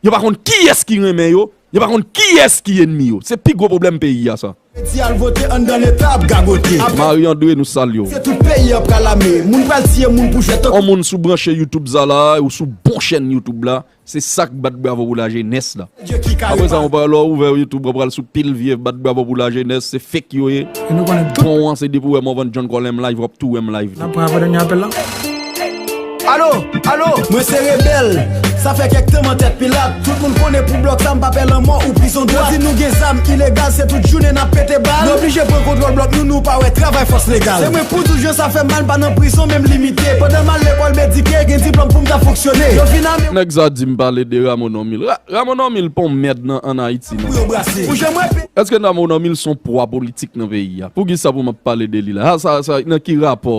yo pa konn kiyès ki renmen yo, yo pa konn kiyès ki ènmi yo. Se pi gwo pwoblèm peyi a sa. Di al vote anndan leta ap gagote. Marie André, nou salye w. Se tout peyi an pral ame. Moun pral tiye moun pou jwèt. On moun sou branche YouTube sa la, ou sou bon chèn YouTube la, se sa k bat bravo pou lajenès la. Apre sa, ou pa lè w ouvè YouTube, ou pral sou pil vye bat bravo pou lajenès, se fake yo ye. Bon an, se depi w wè m ap vann John Colem live, w ap tou wè m live tou. Alo, alo, mwen se rebèl. Sa fè kèk tan m an tèt Pilat. Tout moun konnen pou blòk sa m pa pè lanmò ou prizon dwat. Yo di nou gen zam ilegal, se tout jounen n ap pete bal. Yo Oblije pran kontwòl blòk nou, nou pa wè travay fòs legal. Se mwen pou di w jan sa fè mal, m pa nan prizon, men m limite. Pandan m al lekòl m edike, gen diplòm pou m ka fonksyone. Yo fin ame. Nèg sa di m pale de Rameau Normil. Ra-, Rameau Normil pa yon mèd nan, ann Ayiti, non. Pou yo brase. Pou jan mwen pe- Èske Rameau Normil se yon pwa politik nan peyi a? Poukisa pou m ap pale de li la? Ha, sa, sa, nan ki rapò?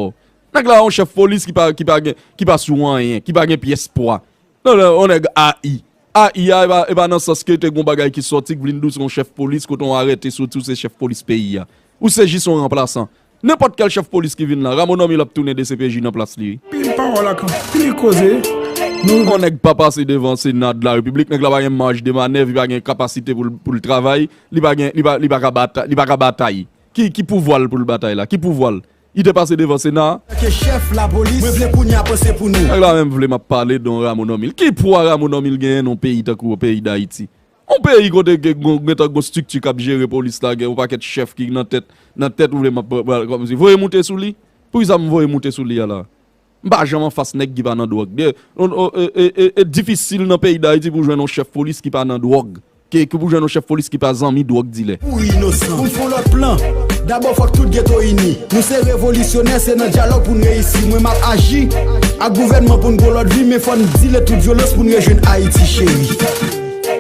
Nèg la yon chèf polis ki pa, ki pa gen, ki pa sou anyen, ki pa gen pyès pwa. Non, non, yon nèg A I. A I a, e pa, e pa nan sans ke te gon bagay ki sòti, k vin di w se yon chèf polis, kote yon arète soti, w se chèf polis peyi a. Ou se jis yon ranplasan. Nenpòt kèl chèf polis ki vin la, Rameau Normil ap tounen D C P J nan plas li, wi. Pil pawòl ak anpil koze. Nou yon nèg pa pase devan Sena de la Repiblik, nèg la pa gen maj de manèv, li pa gen kapasite pou l, pou l travay, li pa gen, li pa, li pa ka bata-, li pa ka batay. Ki, ki pouvwa l pou l batay la? Ki pouvwa l? Li te pase devan Sena a? Antanke chèf lapolis, mwen vle kounye a panse pou nou. Nèg la menm vle m ap pale de yon Rameau Normil. Ki pwa Rameau Normil genyen nan yon peyi tankou peyi Dayiti? Yon peyi kote ke gon, gentan gon estrikti k ap jere polis la, gen yon pakèt chèf ki nan tèt, nan tèt ou vle m ap, kòmsi, voye moute sou li? Poukisa m voye moute sou li a la? M pa janm anfas nèg ki pa nan dwòg. De, on, on, e, e, e, e difisil nan peyi Dayiti pou jwenn yon chèf polis ki pa nan dwòg. Ke, ke pou jwenn yon chèf polis ki pa zanmi dwòg dilè. Pou inosan, pou n fè yon lòt plan. Dabò, fòk tout geto ini. Nou se revolisyonè, se nan dyalòg pou n reyisi. Mwen, m ap aji ak gouvènman pou n gon lòt vi, men fò n dile tout vyolans pou n rejwenn Ayiti cheri.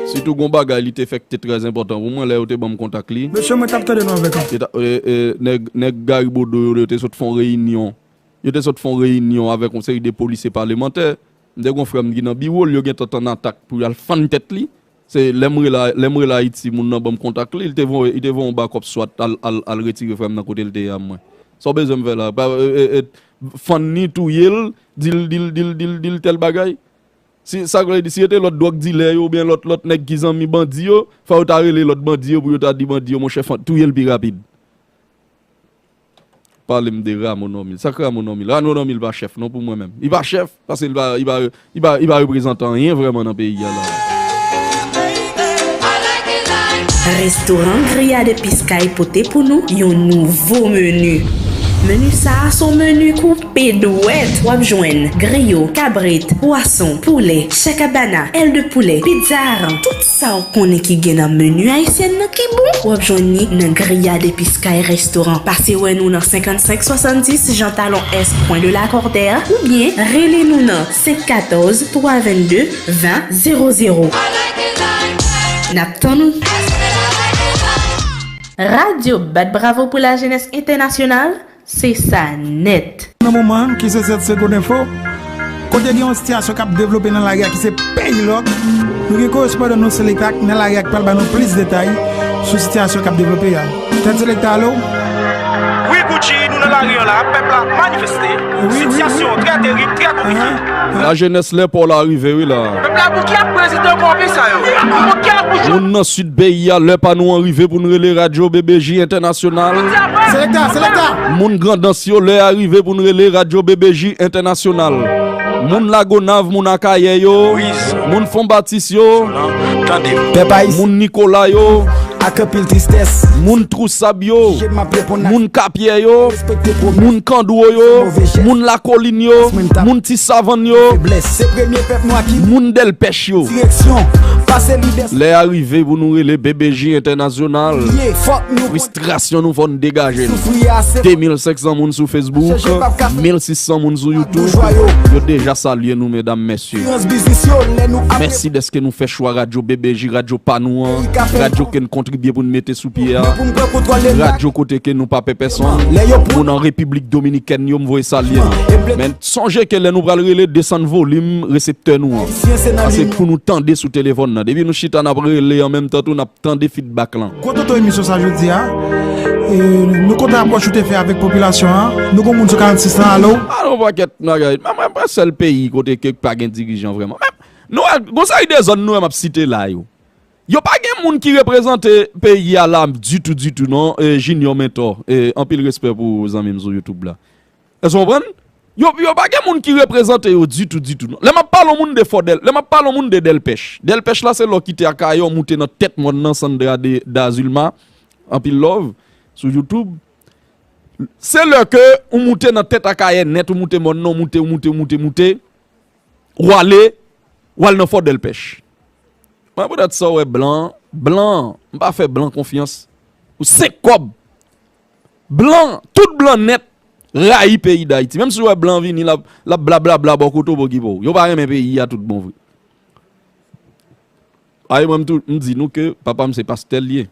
Sitou gon bagay li te fè k te trè enpòtan pou mwen lè yo te ban m kontak li. Mesye, mwen t ap tande nou avèk anpil. Yo ta, e, e, nèg, nèg Gary Bodeau yo, yo te sot fè yon reyinyon. Yo te sot fè yon reyinyon avèk yon seri de polisye palemantè. M te gon frè m ki nan biwo l, yo gentan tann atak pou y al fann tèt li. Se lè m rele, lè m rele Ayiti, moun nan ban m kontak li, li te voye, li te voye yon bakòp swat al, al, al retire frè m nan kote l te ye a mwen. Sa w bezwen m fè la? Pa, e, e, e, fann li, touye l, di l, di l, di l, di l, di l tèl bagay? Si, sa vle di, si yo te lòt dwòg dilè yo, oubyen lòt, lòt nèg ki zanmi bandi yo, fò yo ta rele lòt bandi yo pou yo ta di bandi yo, monchè, fann, touye l pi rapid. Pale m de Rameau Normil. Sa k Rameau Normil? Rameau Normil pa chèf non pou mwen menm. Li pa chèf, paske li pa, li pa, li pa, li pa reprezante anyen vrèman nan peyi a la. Restoran Grillade Epis Kay pote pou nou yon nouvo meni. Meni sa a se yon meni koupe dwèt. W ap jwenn griyo, kabrit, pwason, poulè, chakabana, èl de poulè, pizza aran, tout sa w konnen ki gen nan meni ayisyèn nan ki bon, w ap jwenn li nan Grillade Epis Kay Restoran. Pase wè nou nan senkannsenk swasanndis Jean Talon Est, Coin de la Cordère, oubyen rele nou nan senk katòz, twa venn de, ven zewo zewo. N ap tann ou! Radyo Bat Bravo pou Lajenès Entènasyonal, se sa nèt. Nan moman ki se Tèt Segonn Enfo, kote gen yon sitiyasyon k ap devlope nan lari a ki se peyi lòk, nou gen korespondan nou Selekta k nan lari a k pral ba nou plis detay sou sitiyasyon k ap devlope a. Tèt Selekta, alo? Wi, Gucci, nou nan lari an la, pèp la ap manifeste. Wi, wi, wi. Sitiyasyon trè terib, trè konplike. Ahan. Lajenès Lèpò la rive wi la. Pèp la bouke ak prezidan kòwonpi sa yo. Bouke ak bouch. Moun nan sid peyi a, lè pa nou an rive pou n rele radyo B B J Entènasyonal. Selekta, selekta. Moun Grandans yo, lè a rive pou n rele radyo B B J Entènasyonal. Moun Lagonav, moun Akayè yo, moun Fon Batis yo, pèp Ayisyen, moun Nikola yo, ak anpil tristès, moun Twosab yo, moun Kapyè yo, moun Kandwo yo, moun Lakolin yo, moun Ti Savann yo, moun Dèlpèch yo. Lè a rive pou nou rele B B J Entènasyonal. Fristrasyon nou, fò n degaje l. De mil senk san moun sou Facebook, mil sis san moun sou YouTube. Yo deja salye nou, medam, mesye. Mèsi dèske nou fè chwa radyo B B J, radyo pa nou an, radyo ke n kontribye pou n mete sou pye a, radyo kote ke nou pa pè pèsonn. Moun an Repiblik Dominikèn yo, m voye salye nou. Men sonje ke lè nou pral rele, desann volim reseptè nou an. Paske pou nou tande sou telefòn nan. Depi nou chita n ap rele, an menm tan tou n ap tande feedback lan. Gwo toto emisyon sa jodi a. E, nou kontan apwòch ou te fè avèk popilasyon an. Nou gon moun sou karannsis lan, alo? Alo, pakèt bagay. Mwen, mwen, mwen sèl peyi kote ke pa gen dirijan vrèman. Men, nou wè, gon seri de zòn nou wè m ap site la yo. Yo pa gen moun ki reprezante peyi a la ditou, ditou, non, e, Junior Mentor. E, anpil respè pou zanmi m sou YouTube la. Èske w konprann? Yo, yo pa gen moun ki reprezante yo ditou, ditou, non. Lè m ap pale yon moun de Fò Dèl-, lè m ap pale yon moun de Dèlpèch. Dèlpèch la, se lè w kite Akayè, w moute nan tèt mòn nan, Sandra de, Dazilma. Anpil love sou YouTube. Se lè ke ou moute nan tèt Akayè nèt, ou moute mòn nan, ou moute, ou moute, ou moute, moute. W ale, w al nan Fò Dèlpèch. Mwen, poutèt sa, w wè blan, blan, m pa fè blan konfyans. Pou senk kòb, Blan, tout blan nèt rayi peyi Dayiti. Menm si w wè blan vini, l ap, l ap blablabla bò kote w bò ki pa w. Yo pa renmen peyi a tout bon vre. Ayi, mwen, m tou, m di nou ke papa m se pastè l ye.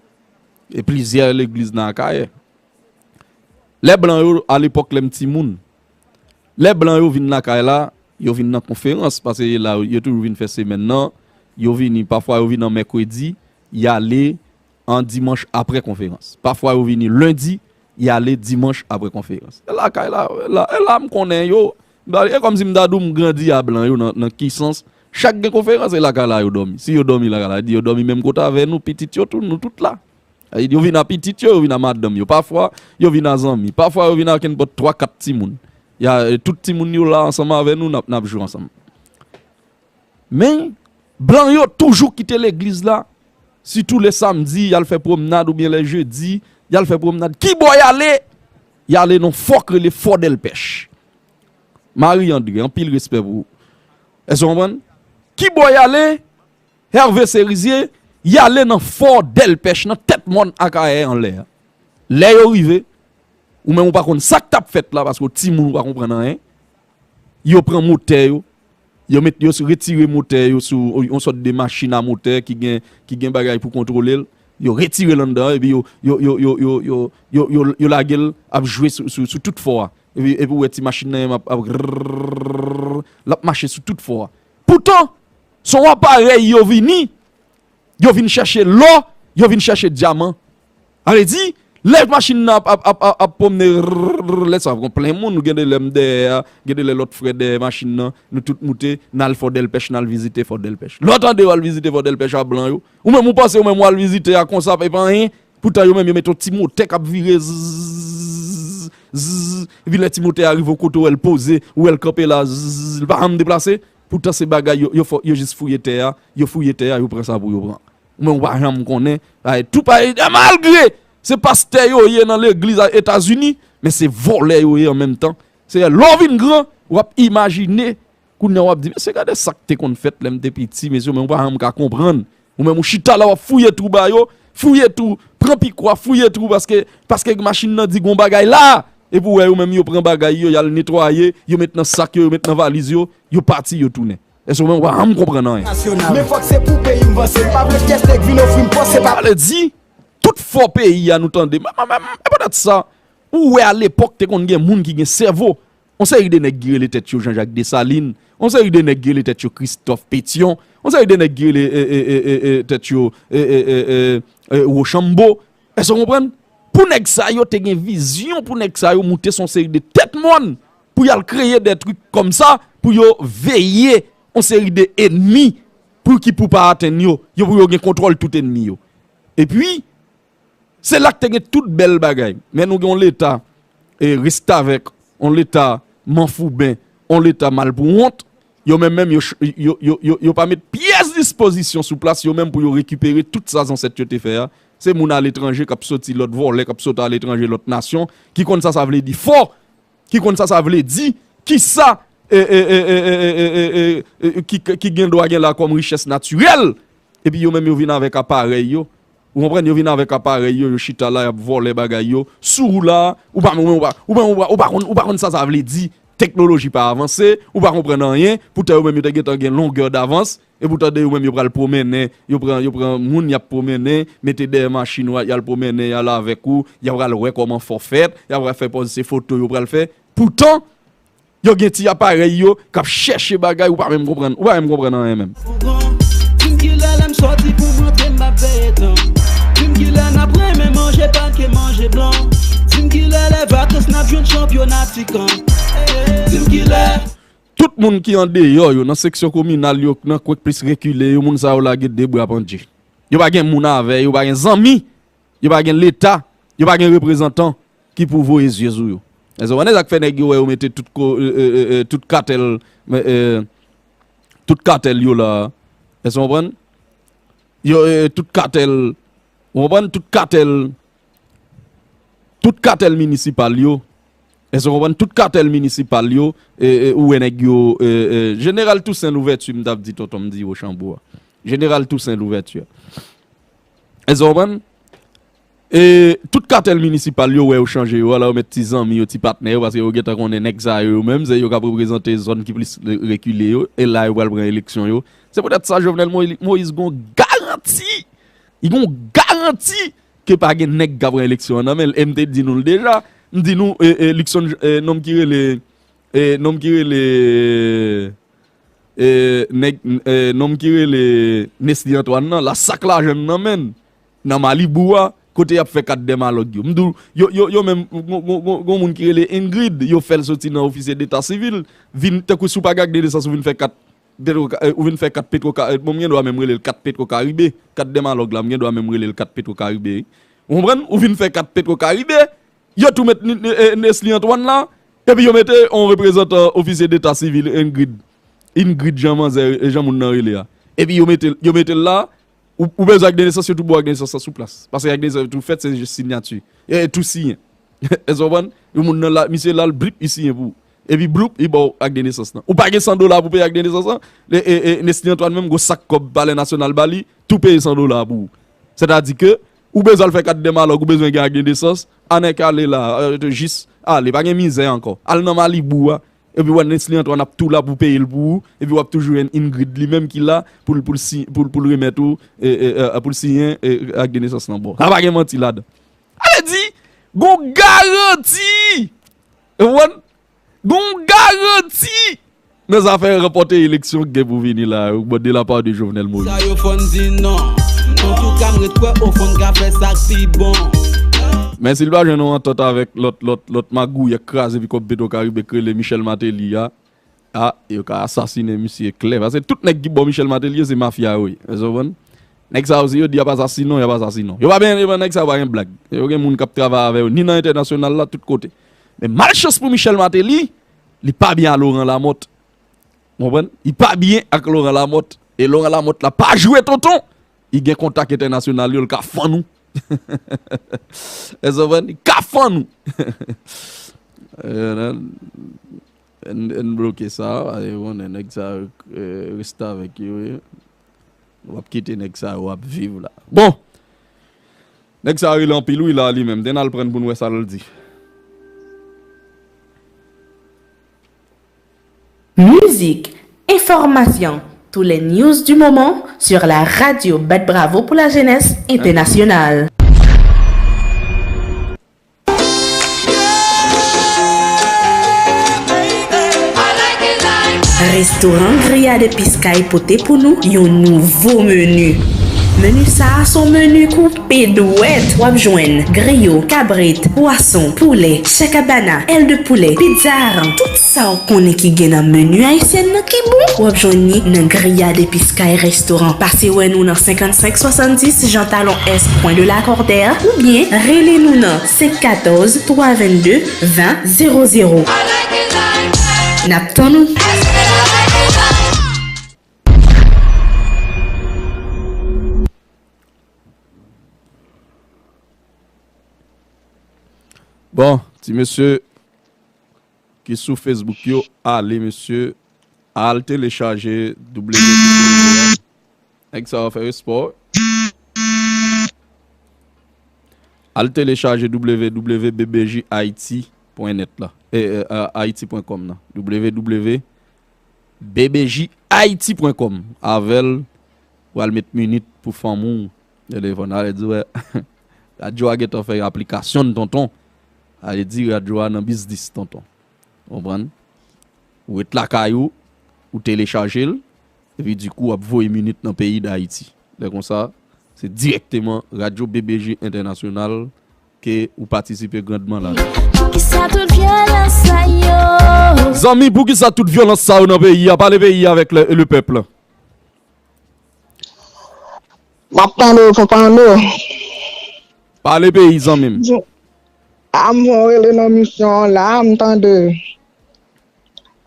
E plizyè legliz nan Akayè. Lè blan yo, alepòk lè m timoun, lè blan yo vin lakay la, yo vin nan konferans, paske la, yo toujou vin fè semèn nan, yo vini, pafwa yo vin an mèkredi, y ale an dimanch apre konferans. Pafwa yo vini lendi, y ale dimanch apre konferans. E lakay la, e la, e la m konnen yo, e kòmsi m ta di w m grandi a blan yo nan, nan ki sans, chak gen konferans, e lakay la yo dòmi. Si yo dòmi lakay la, di yo dòmi menm kote avè nou, pitit yo tou, nou tout la. Yo vin a pitit yo, yo vin a madanm yo. Pafwa, yo vin a zanmi. Pafwa, yo vin a kenpòt twa, kat timoun. Ya, e, tout timoun yo la ansanm avè nou, n ap, n ap jwe ansanm. Men, blan yo toujou kite legliz la. Sitou le samdi, y al fè pwomnad oubyen le jedi, y al fè pwomnad. Ki bò y ale? Y ale nan fò k rele Fò Dèlpèch. Marie André, anpil respè pou ou. Èske w konprann? Ki bò y ale? Hervé Cerizé, y ale nan Fò Dèlpèch, nan tèt mòn Akayè anlè a. Lè yo rive, ou menm ou pa konn sa k t ap fèt la, paske w timoun ou pa konprann anyen. Yo pran motè yo, yo met, yo retire motè yo sou yon sòt de machin a motè ki gen, ki gen bagay pou kontwole l. Yo retire l anndan, epi yo, yo, yo, yo, yo, yo, yo, yo, yo lage l ap jwe sou, sou, sou tout fò a. Epi, epi ou wè ti machin nan menm ap, ap rrrr, l ap mache sou tout fò a. Poutan, se yon aparèy yo vini, yo vin chèche lò, yo vin chèche dyaman. Sa vle di, lè machin nan ap, ap, ap, ap, ap pwomne, rrrr, lè sa, gon plen moun, gen de lè m dèyè a, gen de lè lòt frè dèyè machin nan, nou tout moute, n al Fò Dèlpèch, n al vizite Fò Dèlpèch. Lè w tande yo al vizite Fò Dèlpèch a blan yo, ou menm ou panse ou menm w al vizite a konsa, e pa anyen, poutan yo menm yo mete yon ti motè k ap vire, zzz, zzz, epi lè ti motè a rive yon kote, ou wè l poze, ou wè l kanpe la, zzz, li pa janm deplase. Poutan se bagay yo, yo fò, yo jis fouye tè a, yo fouye tè a, yo pran sa pou yo pran. Men ou pa janm konnen, ay, tou pa, e, malgre se pastè yo ye nan legliz a Etazini, men se vòlè yo ye an menm tan. Se lè w vin gran, w ap imajine, kounye a w ap di, "Mesye, gade sa k te konn fèt lè m te piti, mesye, men ou pa janm ka konprann." Ou menm ou chita la, w ap fouye twou ba yo, fouye twou, pran pikwa, fouye twou, paske, paske machin nan di gon bagay la. Epi w wè yo menm yo pran bagay yo, y al netwaye, yo met nan sak yo, yo met nan valiz yo, yo pati, yo tounen. Èske w menm w pa janm konprann anyen? Men fòk se pou peyi m vanse, m pa vle pyès nèg vin ofri m pòs, se pa. Sa vle di, tout fò peyi a nou tande. Men, men, men, e poutèt sa, ou wè alepòk te konn gen moun ki gen sèvo. Yon seri de nèg ki rele tèt yo Jean-Jacques Dessalines, yon seri de nèg ki rele tèt yo Christophe Pétion, yon seri de nèg ki rele, e, e, e, e, e, tèt yo, e, e, e, e, e, Rochambeau. Èske w konprann? Pou nèg sa yo te gen vizyon, pou nèg sa yo moute se yon seri de tèt mòn, pou y al kreye de trik kòmsa, pou yo veye yon seri de enmi, pou ki pou pa atenn yo, yo pou yo gen kontwòl tout enmi yo. Epi, se la k te gen tout bèl bagay. Men nou gen yon leta, e, restavèk, yon leta manfouben, yon leta malpouwont. Yo menm menm, yo, ch- yo, yo, yo, yo pa met pyès dispozisyon sou plas yo menm pou yo rekipere tout sa zansèt yo te fè a. Se moun aletranje k ap soti lòt vòlè, k ap soti aletranje lòt nasyon, ki konn sa sa vle di fò, ki konn sa sa vle di, kisa, e, e, e, e, e, e, e, e, e, ki, ki gen dwa gen la kòm richès natirèl, epi yo menm yo vin avèk aparèy yo. Ou konprann? Yo vin avèk aparèy yo, yo chita la, y ap vòlè bagay yo. Sou ou la, ou pa, ou pa, ou pa, ou pa, ou pa konn, ou pa konn sa sa vle di. Teknoloji pa avanse, ou pa konprann anyen. Poutan yo menm yo te gentan gen longè davans. E poutan de yo menm yo pral pwomennen, yo pran, yo pran moun y ap pwomennen, mete dèyè machin, y al pwomennen, y al avèk ou, y ap pral wè kòman fò fèt, y ap pral fè pòz se foto yo pral fè. Poutan, yo gen ti aparèy yo k ap chèche bagay, ou pa menm konprann, ou pa menm konprann anyen menm. Di m kilè lè m sòti pou m antre m ap veye tan. Di m kilè n ap renmen manje pake manje blan. Di m kilè lè vakans n ap jwenn chanpyona Tikan. Di m kilè. Tout moun ki andeyò yo, nan seksyon kominal yo, nan kwèk plis rekile yo, moun sa yo lage de bra pandje. Yo pa gen moun avè yo, yo pa gen zanmi, yo pa gen leta, yo pa gen reprezantan ki pou voye zye sou yo. Èske w konprann? E sa k fè nèg yo wè yo mete tout ko, e, e, e, e, tout katèl, e, e, tout katèl yo la. Èske w konprann? Yo, e, tout katèl, ou konprann? Tout katèl, tout katèl minisipal yo. Èske w konprann? Tout katèl minisipal yo, e, e, ou wè nèg yo, e, e, Jeneral Toussaint Louverture, m t ap di tonton, m di Wochanbo a. Jeneral Toussaint Louverture. Èske w konprann? E tout katèl minisipal yo wè yo chanje yo, ala yo met ti zanmi yo, ti patnè yo, paske yo gentan konnen nèg sa yo, yo menm, se yo k ap reprezante zòn ki plis re- rekile yo, e la yo pral pran eleksyon yo. Se poutèt sa Jovenel Moïse, Moïse gon garanti, li gon garanti ke pa gen nèg k ap pran eleksyon an nan men l. E m te di nou l deja, m di nou, e, e, Luckson, e, nonm ki rele, e, nonm ki rele, e, nèg, e, nonm ki rele Nesly Antoine nan, la sak lajan nan men l, nan Malibou a, kote y ap fè kat dèmalòg yo. M di w, yo, yo, yo menm, gon, gon, gon, gon moun ki rele Ingrid, yo fè l soti nan ofisye deta sivil, vin, tankou si w pa gen ak de nesans, ou vin fè kat Petro, e, ou vin fè kat Petro, e, bon, m gen dwa menm rele l kat Petro Karibe, kat dèmalòg la, m gen dwa menm rele l kat Petro Karibe, wi. Ou konprann? Ou vin fè kat Petro Karibe, yo tou met Ni- Ni- e, Nesly Antoine la, epi yo mete yon reprezantan ofisye deta sivil, Ingrid, Ingrid Jean Manzè, e, Jean moun nan rele a. Epi yo mete, yo mete l la, ou, ou bezwen ak de nesans, yo tou ba w ak de nesans la sou plas. Paske ak de nesans tou fèt, se jis siyati. E, e tou siyen. Èske w konprann? Yon moun nan la, misye la, l blip, li siyen pou ou. Epi bloup, li ba w ak de nesans lan. Ou pa gen san dola pou peye ak de nesans lan. E, e, e, Nesly Antoine menm, gwo sak kòb Palè Nasyonal ba li, tou peye san dola pou ou. Sètadi ke, ou bezwen al fè kat dèmalòg, ou bezwen gen ak de nesans, annik ale la, e, jis ale, pa gen mizè ankò. Al nan Malibou a, epi w wè Nesly Antoine ap tou la pou peye l pou ou, epi w ap toujou jwenn Ingrid li menm ki la pou l, pou l si- pou l, pou l remèt ou, e, e, e, pou l siyen, e, ak de nesans lan ba w. Sa pa gen manti ladan. Sa vle di, gon garanti! Ou konprann? Gon garanti! Nan zafè ranpòte eleksyon k gen pou vini la, bon, de la part de Jovenel Moïse. Sa yo fò n di non. Antouka, m ret kwè ou fò n ka fè sa k pi bon. Men si l pa jwenn yon antant avèk lòt, lòt, lòt magouyè k kraze pi kòb Petro Karibe k rele Michel Martelly a, a, yo ka asasinen misye klè. Paske tout nèg ki bò Michel Martelly yo, se mafya yo ye. Èske w konprann? Nèg sa yo, si yo di y ap asasinen w, y ap asasinen w. Yo pa byen, yo pa, nèg sa yo pa gen blag. Yo gen moun k ap travay avè yo, ni nan entènasyonal la, tout kote. Men malchans pou Michel Martelly, li pa byen ak Laurent Lamothe. Ou konprann? Li pa byen ak Laurent Lamothe. E Laurent Lamothe la pa jwe tonton. Li gen kontak entènasyonal yo, l ka fann ou. Èske w konprann? Li ka fann ou. E, nan, n, n bloke sa, ale konnen nèg sa yo, e, restavèk yo ye. W ap kite nèg sa yo ap viv la. Bon! Nèg sa yo rele anpil wi la li menm. Te n al pran pou n wè sa l di. Musique, information, tous les news du moment sur la radio Bat Bravo pour la jeunesse internationale. Restoran Grillade Epis Kay pote pou nou yon nouvo meni. Meni sa a se yon meni koupe dwèt. W ap jwenn griyo, kabrit, pwason, poulè, chakabana, èl de poulè, pizza aran, tout sa w konnen ki gen nan meni ayisyèn nan ki bon, w ap jwenn li nan Grillade Epis Kay Restoran. Pase wè nou nan senkannsenk swasanndis Jean Talon Est, Coin de Lacordaire, oubyen rele nou nan senk katòz, twa vennde, ven zewo zewo. N ap tann ou! Bon, ti mesye ki sou Facebook yo, ale, mesye, al telechaje W W W a. Nèg sa yo fè yo espò. Al telechaje W W W B B J Haiti pwen nèt la. E, e, a- Haiti pwen kòm nan. W W W B B J Haiti pwen kòm. Avè l, ou al met minit pou fanmi w nan telefòn. Ale di, wè, radyo a gentan fè aplikasyon l, tonton. Ale di radyo a nan biznis, tonton. Ou konprann? Ou ret lakay ou, ou telechaje l, epi dikou w ap voye minit nan peyi Dayiti. Lè konsa, se dirèkteman Radyo B B J Entènasyonal ke ou patisipe grandman ladan. Poukisa tout vyolans sa yo? Zanmi, poukisa tout vyolans sa yo nan peyi a? Pale peyi a avèk le, le pèp. M ap tande w, konprann w. Pale peyi, zanmi m. Di- A, m fè w rele nan misyon an la, m tande.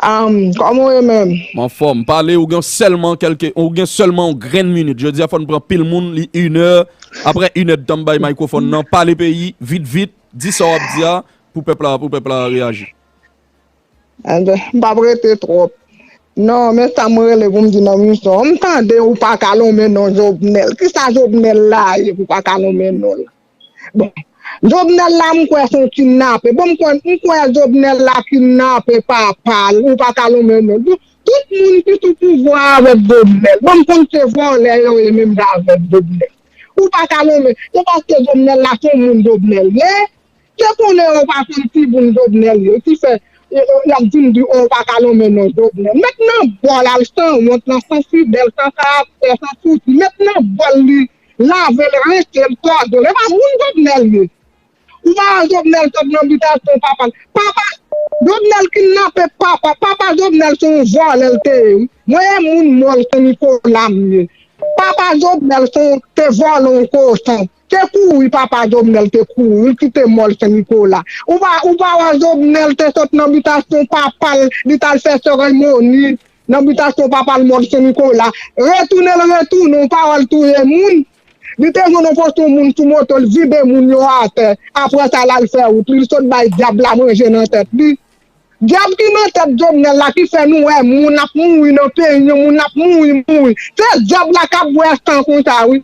A, kòman w ye menm? M anfòm. Pale, ou gen sèlman kèlke, ou gen sèlman yon grenn minit. Jodi a, fò n pran pil moun, li inè. Apre inèdtan, m bay mikwofòn nan. Pale peyi, vit, vit. Di sa w ap di a, pou pèp la, pou pèp la reyaji. Enben, m p ap rete twòp. Non, men sa mwen rele pou m di nan misyon an. M tande ou pa ka lonmen non Jovenel. Kisa Jovenel la ye pou pa ka lonmen non l? Bon, Jovenel la, m kwè se yon kidnape. Bon, m kwè, m kwè Jovenel la kidnape papa l, ou pa ka lonmen non. Tout, tout moun ki sou pouvwa avèk Jovenel. Bon, m konn se vòlè yo ye menm jan avèk Jovenel. Ou pa ka lonmen. Se paske Jovenel la se yon moun Jovenel ye. Se konnen yo pa konn ki moun Jovenel ye. Ki fè, e, e, y ap vin di, o, yo pa ka lonmen non Jovenel. Met nan bòl al san wont lan, san fidèl, san karaktè, san sousi. Met nan bòl li, lave l, rense l, tòde l. E pa moun Jovenel ye. Ou pa wè Jovenel sot nan bitasyon papa l. Papa Jovenel kidnape papa. Papa Jovenel se yon vòlè l te ye, wi. Mwen e moun Mòl Sen Nikola m ye. Papa Jovenel se yon, te vòlè yon kochon. Te kouri papa Jovenel te kouri, l kite Mòl Sen Nikola. Ou pa, ou pa wè Jovenel te sot nan bitasyon papa l, li t al fè seremoni nan bitasyon papa l Mòl Sen Nikola. Retounen l retounen, yon pawòl touye moun. Li te jwenn yon pòsyon moun sou moto, l vide moun yo atè. Apre sa, l al fè wout li, l sot bay dyab la manje nan tèt li. Dyab ki nan tèt Jovenel la ki fè nou wè moun ap mouri nan peyi nou, moun ap mouri, mouri. Se dyab la k ap bwè san konsa, wi.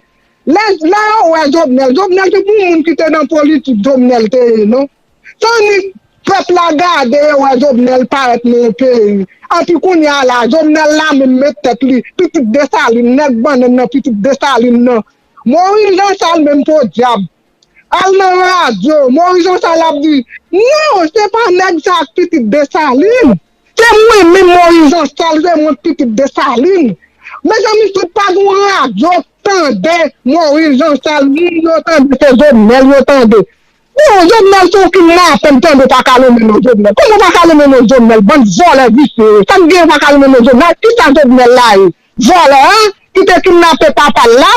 Lè, lè yo wè Jovenel, Jovenel se pou moun ki te nan politik, Jovenel te ye, non? Se annik pèp la gade yo wè Jovenel parèt nan yon peyi. Anpi kounye a la, Jovenel la menm met tèt li, pitit Desalin, nèg bannann nan, pitit Desalin nan. Moyiz Janchal menm podyab. Al nan radyo, Moyiz Janchal ap di, non, se pa nèg sa ak pitit Desalin. Se mwen menm Moyiz Janchal, se mwen pitit Desalin. Mezanmi, tout pa gen yon radyo k tande Moyiz Janchal, moun yo tande se Jovenel yo tande. Bon, Jovenel se yon kidnapè, m tande w pa ka lonmen non Jovenel. Kòman w pa ka lonmen non Jovenel, bann vòlè visye yo? Sa k gen w pa ka lonmen non Jovenel? Kisa Jovenel la ye? Vòlè a ki te kidnape papa l la?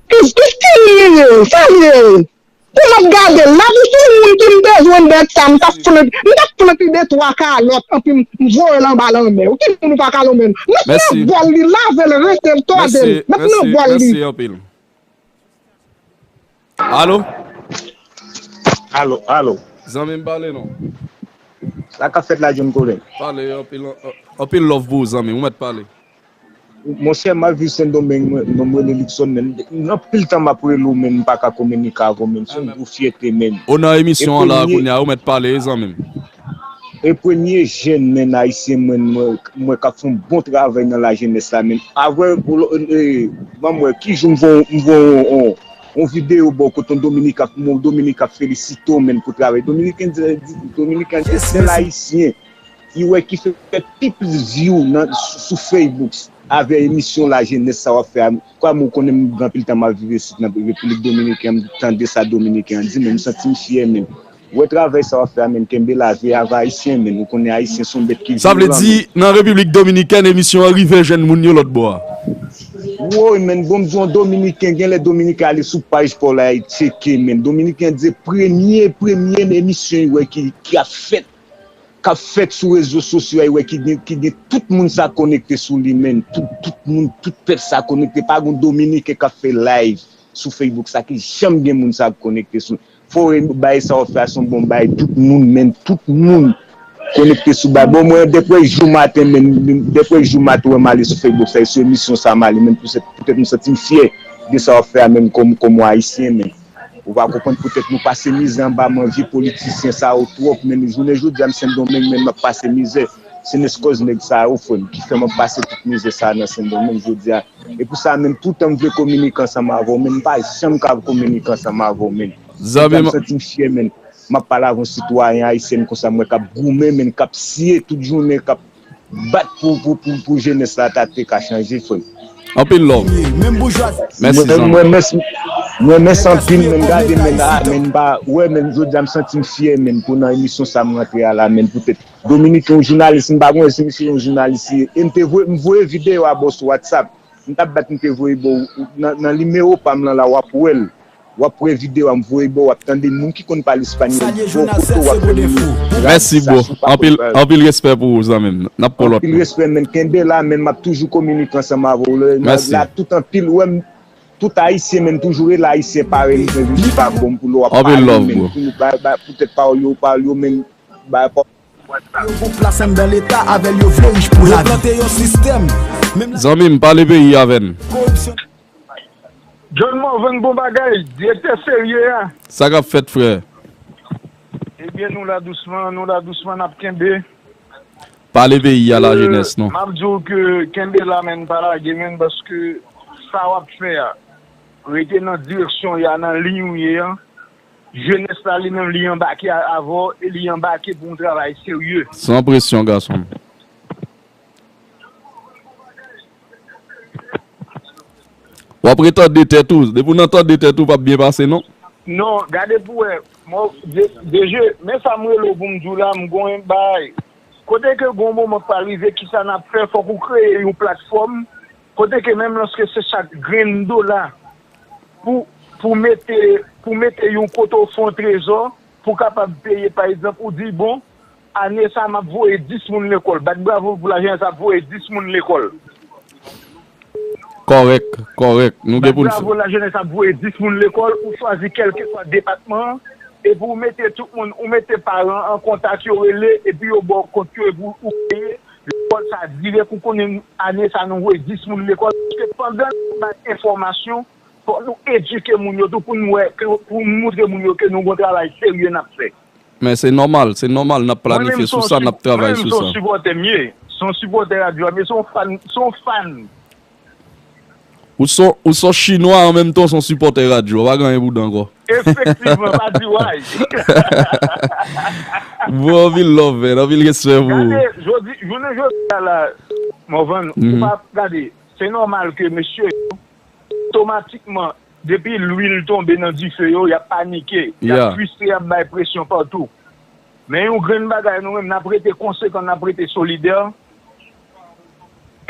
Ki, ki, ki li ye? Sa li ye? Pou m ap gade l la, pou se yon moun ki m te jwenn dèt sa, m t ap flank, m t ap flank li de twa kalòt, anpi m, m voye l anba lanmè. Ou ki moun ou pa ka lonmen non. Met nan bòl li, lave l, rense l, tòde l. Met nan bòl li. Mèsi anpil. Alo? Alo, alo. Zanmi m, pale non. Sa k ap fèt la, John Colin? Pale, anpil, anpil love pou ou, zanmi. Ou mèt pale. Monchè, m ap viv Sendomeng, mwen, non m rele Luckson, men anpil tan m ap rele w, men m pa ka kominike avè w, men se yon gwo fyète, men. Ou nan emisyon an la, kounye a, ou mèt pale, zanmi m. E premye jèn, men, ayisyen, mwen, mwen, mwen k ap fè yon bon travay nan lajenès la, men. Avè, e, ban m wè, ki jou m voye, m voye yon, yon, yon videyo ba w kote yon Dominik ap, yon Dominik ap felisite w, men, pou travay. Dominiken di, di, Dominiken di, sèl ayisyen ki wè, ki fè pi plis view nan, sou, sou Facebook avè emisyon lajenès sa w ap fè a. Kòm ou konnen m gen anpil tan m ap viv isit nan Repiblik Dominikèn, m tande sa Dominiken an di, men m santi m fyè, men. Wè travay sa w ap fè a, men, kenbe la, veye avè Ayisyen, men. Ou konnen Ayisyen se yon bèt ki vyolan, men. Sa vle di, nan Repiblik Dominikèn, emisyon an rive jwenn moun yo lòt bò a. Woy, men, bon, m di w, Dominiken, gen lè Dominiken ale sou paj pa w la, e tcheke, men. Dominiken di se premye, premye emisyon li wè ki, ki ap fèt, k ap fèt sou rezo sosyo a, e wè ki gen, ki gen tout moun sa konekte sou li, men. Tout, tout moun, tout pèp sa konekte. Pa gen Dominiken k ap fè live sou Facebook sa ki janm gen moun sa konekte sou. Fò w bay sa w ap fè a se yon bon bay. Tout moun, men, tout moun konekte sou bay. Bon, mwen, depi jou maten, men, depi jou maten, wè m ale sou Facebook sa, e sou emisyon sa m ale, men, poutèt, poutèt m santi m fyè de sa w ap fè a, men, kòm, kòm yon Ayisyen, men. Ou pa konprann, poutèt nou pase mizè anba men vye politisyen sa yo twòp, men jounen jodi a, m Sendomeng, men m ap pase mizè. Se nèskòz nèg sa yo, frè m, ki fè m ap pase tout mizè sa nan Sendomeng jodi a. E pou sa menm, toutan m vle kominike ansanm avè w, men m pa janm ka kominike ansanm avè w, men. Zanmi m, m santi m fyè, men. M ap pale avè yon sitwayen ayisyen konsa, m wè k ap goumen, men, k ap siye tout jounen, k ap bat pou, pou, pou, pou jenès la ta te ka chanje, frè m. Anpil love. Mèsi, zanmi. Mwen, mwen, mèsi, mwen, mèsi anpil, men, gade, men, a, men, m pa, wè, men, jodi a, m santi m fyè, men, pou nan emisyon sa m rantre a la, men, poutèt Dominiken, yon jounalis, m pa konnen si misye yon jounalis li ye. E m te voye, m voye videyo a ba w sou WhatsApp. M t ap bat, m te voye ba w nan, nan nimewo pa m lan la, w ap wè l. W ap wè videyo a m voye ba w, w ap tande moun ki konn pale espanyòl bò kote w ap tande yo. Mèsi, bro. Anpil, anpil respè pou ou, zanmi m. N ap pran lòt. Anpil respè, men. Kenbe la, men. M ap toujou kominike ansanm avè w. Lè, la, tout anpil, wè m, tout ayisyen, men, toujou rele ayisyen parèy mwen, vin pa bon pou lè w ap pale, men, pou nou ba, ba, poutèt pawòl yo, pawòl yo, men, ba, Yo gon plas anndan Leta, avè l yo vle rich pou lavi. Yo plante yon sistèm, menm la. Zanmi m, pale peyi avè n. Koripsyon. John Morvan, bon bagay, direktè serye a. Sa k ap fèt, frè? Ebyen, nou la dousman, nou la dousman, n ap kenbe. Pale peyi a, lajenès, non. M ap di w ke kenbe la, menn, pa lage, menn, paske sa w ap fè a, rete nan direksyon w ye a, nan liy ou ye a. Jenès la, li menm, li anbake avè w e li anbake pou yon travay serye. San presyon, gason m. W ap ret tande tèt ou. Depi w nan tande tèt ou, p ap byen pase, non. Non, gade pou w wè. Mwen, de, deje, men sa m rele w pou m di w la, m gon yon bagay. Kote ke gon moman k pral rive, kisa n ap fè, fòk ou kreye yon platfòm, kote ke menm lòske se chak grenn dola pou, pou mete, pou mete yon kote w fè yon trezò, pou kapab peye, pa egzanp, ou di, bon, ane sa a, m ap voye dis moun lekòl. Bat bravo pou lajenès ap voye dis moun lekòl. Kòrèk, kòrèk. Nou gen pou n fè. Bat bravo lajenès ap voye dis moun lekòl, ou chwazi kèlkeswa depatman an, epi ou mete tout moun, ou mete paran an kontak, yo rele, epi yo ba w kont yo, epi ou peye. Lekòl sa a, dirèk ou konnen ane sa a nou voye dis moun lekòl. Paske pandan n ap bay enfòmasyon, fòk nou edike moun yo tou pou n wè, ke, pou n moutre moun yo ke nou gen yon travay serye n ap fè. Men se nòmal, se nòmal n ap planifye sou sa, n ap travay sou sa. Mwen menm se yon sipòtè m ye, se yon sipòtè radyo a, men se yon fan, se yon fan. Ou se, ou se yon chinwa an menm tan w se yon sipòtè radyo a, pa gen anyen pou w di ankò. Efektivman, pa di way. Bon, anpil love, man, anpil respè pou ou. Gade, jodi, jounen jodi a la, Morvan, ou pa gade, se nòmal ke mesye yo, otomatikman, depi lwil tonbe nan dife yo, y ap panike, y ap fristre, y ap bay presyon patou. Men yon grenn bagay, nou menm, n ap rete konsekan, n ap rete solidè,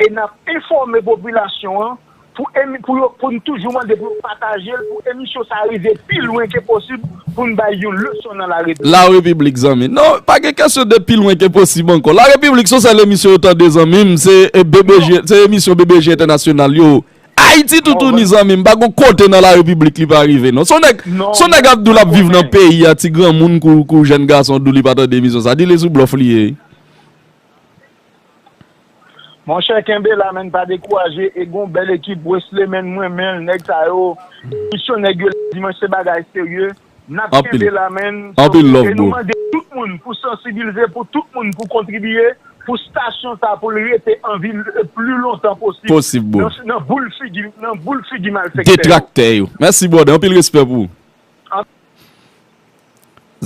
e n ap enfòme popilasyon an pou, pou, yo, pou n toujou mande pou yo pataje l, pou emisyon sa a rive pi lwen ke posib, pou n bay yon leson nan larepiblik. Larepiblik, zanmi. Non, pa gen kesyon de pi lwen ke posib ankò. Larepiblik se yon sèl emisyon yo tande, zanmi m, se, e, B B G, se emisyon B B G Entènasyonal yo. Ayiti toutouni, zanmi m, pa gon kote nan larepiblik li pa rive, non. Se yon nèg, se yon nèg ap di w l ap viv nan peyi a, ti granmoun kou, kou jèn gason ap di w li pa tande emisyon sa. Di li sou blòf li ye. Monchè, kenbe la, menn, pa dekouraje. E gon bèl ekip, Wesley, menn, mwen, menn, nèg sa yo, misyon nèg yo, dimanch, se bagay serye. N ap kenbe la, menn. Anpil love, bro. E nou mande tout moun pou sansibilize, pou tout moun pou kontribiye, pou stasyon sa, pou l rete an vi pli lontan posib. Posib, bro. Nan, nan boul figi, nan boul figi malfektè yo. Detraktè yo. Mèsi, brother. Anpil respè pou ou.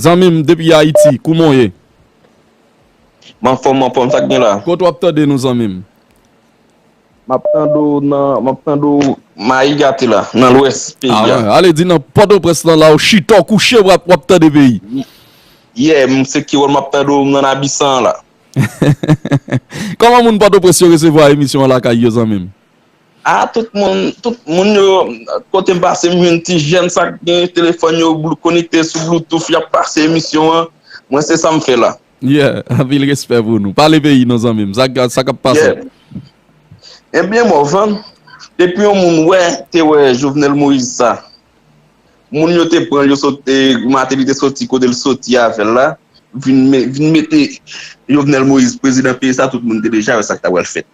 Zanmi m depi Ayiti, kouman w ye? M anfòm, m anfòm, sa k gen la? Kote w ap tande nou, zanmi m? M ap tande w nan, m ap tande w Mayi Gate la, nan lwès peyi a. Ale di nan Pòtoprens lan la, w chita, w kouche, w ap, w ap tande peyi. Yeah, m se Kewòl, m ap tande w nan Abisan an la. Kòman moun Pòtoprens yo resevwa emisyon an lakay yo, zanmi m? A, tout moun, tout moun yo, kote m pase, m jwenn ti jèn sa k gen telefòn yo blou, konekte sou Bluetooth, y ap pase emisyon an. Mwen, se sa m fè la. Yeah, anpil respè pou nou. Pale peyi non zanmi m. Sa, sa k ap pase? Yeah. Ebyen, Morvan, depi yon moun wè, te wè Jovenel Moïse sa, moun yo te pran l, yo sot, e, Martelly te soti kote l soti avè l la, vin, vin mete Jovenel Moïse prezidan peyi sa, tout moun te deja wè sa k ta pral fèt.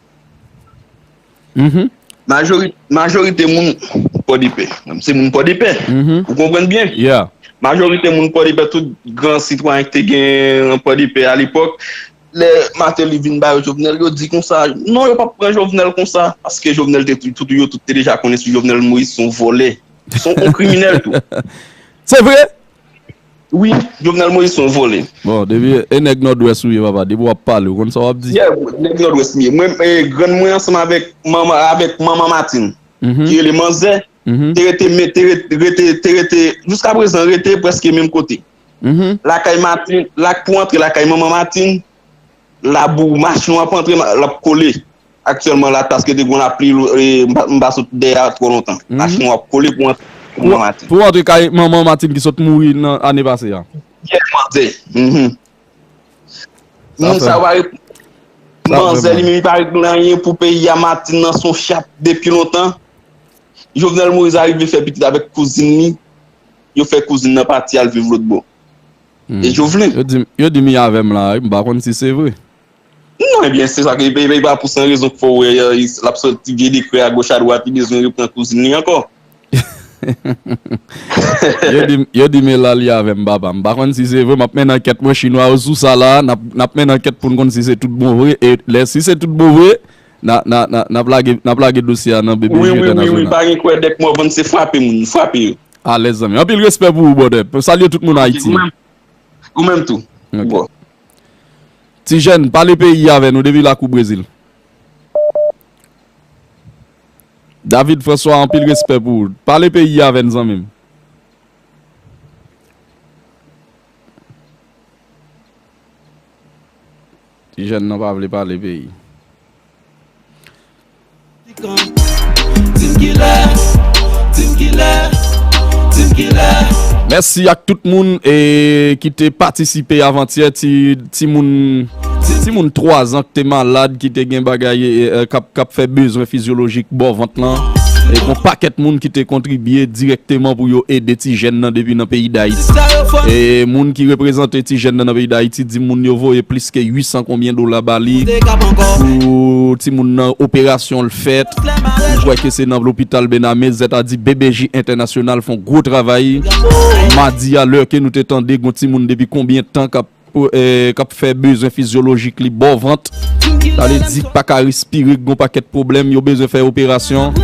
Majori, majorite moun Pòdepè. Se moun Pòdepè. Ou konprann byen? Majorite moun Pòdepè, tout gran sitwayen ki te gen nan Pòdepè alepòk, lè Martelly vin ba yo Jovenel, yo di konsa, non, yo p ap pran Jovenel konsa, paske Jovenel te, tout, yo tout te deja konnen si Jovenel Moïse se yon vòlè. Se yon kriminèl tou. Se vre? Wi, Jovenel Moïse se yon vòlè. Bon, depi e nèg Nòdwès ou ye, papa, depi w ap pale, ou konn sa w ap di. Yeah, nèg Nòdwès m ye. Mwen, e, grann mwen ansanm avèk manman, avèk manman Martine, ki rele Manzè, te rete, te rete, te rete, jiskaprezan rete prèske menm kote. Lakay Martine, la pou antre lakay manman Martine, labou, machin w ap antre, l ap kole. Aktyèlman la, paske te gon lapli, e, m pa, m pa sot dèyè a twò lontan. Machin w ap kole pou antre manman Martine. Pou antre kay manman Martine ki sot mouri nan ane pase a. Yè manzè. Moun sa yo pa rep-, manzè li menm li pa regle anyen pou peyi a, Martine nan se yon chat depi lontan. Jovenel Moïse arive fè pitit avèk kouzin li. Yo fè kouzin nan pati al viv lòtbò. E Jovenel. Yo di, yo di m y avè m la wi, m pa konn si se vre. Non, ebyen, se sa ke, e, e pa pou san rezon k fè w wè, e, l ap sòti vye dekrè agoch adwat, li bezwen reprann kouzin li ankò. Yo di, yo di m Elali avè m, papa. M pa konn si se vre, m ap mennen ankèt mwen, chinwa yo sou sa la, n ap, n ap mennen ankèt pou n konn si se tout bon vre. E lè si se tout bon vre, n a, n a, n a, n ap lage, n ap lage dosye a nan Wi, wi, wi, wi, B B J Entènasyonal. Pa gen kwè dèk mò vann se frape moun, frape yo. Alèz zanmi. Anpil respè pou ou, brother. Salye tout moun Ayiti. Ou menm, ou menm tou. Ok. Bon. Ti jèn, pale peyi avè nou depi lakou Brezil. David François, anpil respè pou ou. Pale peyi avè n, zanmi m. Ti jèn nan pa vle pale peyi. Mèsi ak tout moun e, ki te patisipe avantyè, ti, timoun, timoun twa zan ki te malad, ki te gen bagay e, e, k ap, k ap fè bezwen fizyolojik bò vant lan. E gon pakèt moun ki te kontribye dirèkteman pou yo ede ti jèn nan depi nan peyi Dayiti. E moun ki reprezante ti jèn nan nan peyi Dayiti di moun yo voye plis ke uit san konbyen dola ba li pou timoun nan operasyon l fèt. M kwè ke se nan lopital Bename, zèt a di B B J Entènasyonal fè yon gwo travay. Madi a, lè ke nou te tande gon timoun depi konbyen tan k ap pou, eh, k ap fè bezwen fizyolojik li bò vant. Sa vle di pa ka respire, gon pakèt pwoblèm, yo bezwen fè operasyon.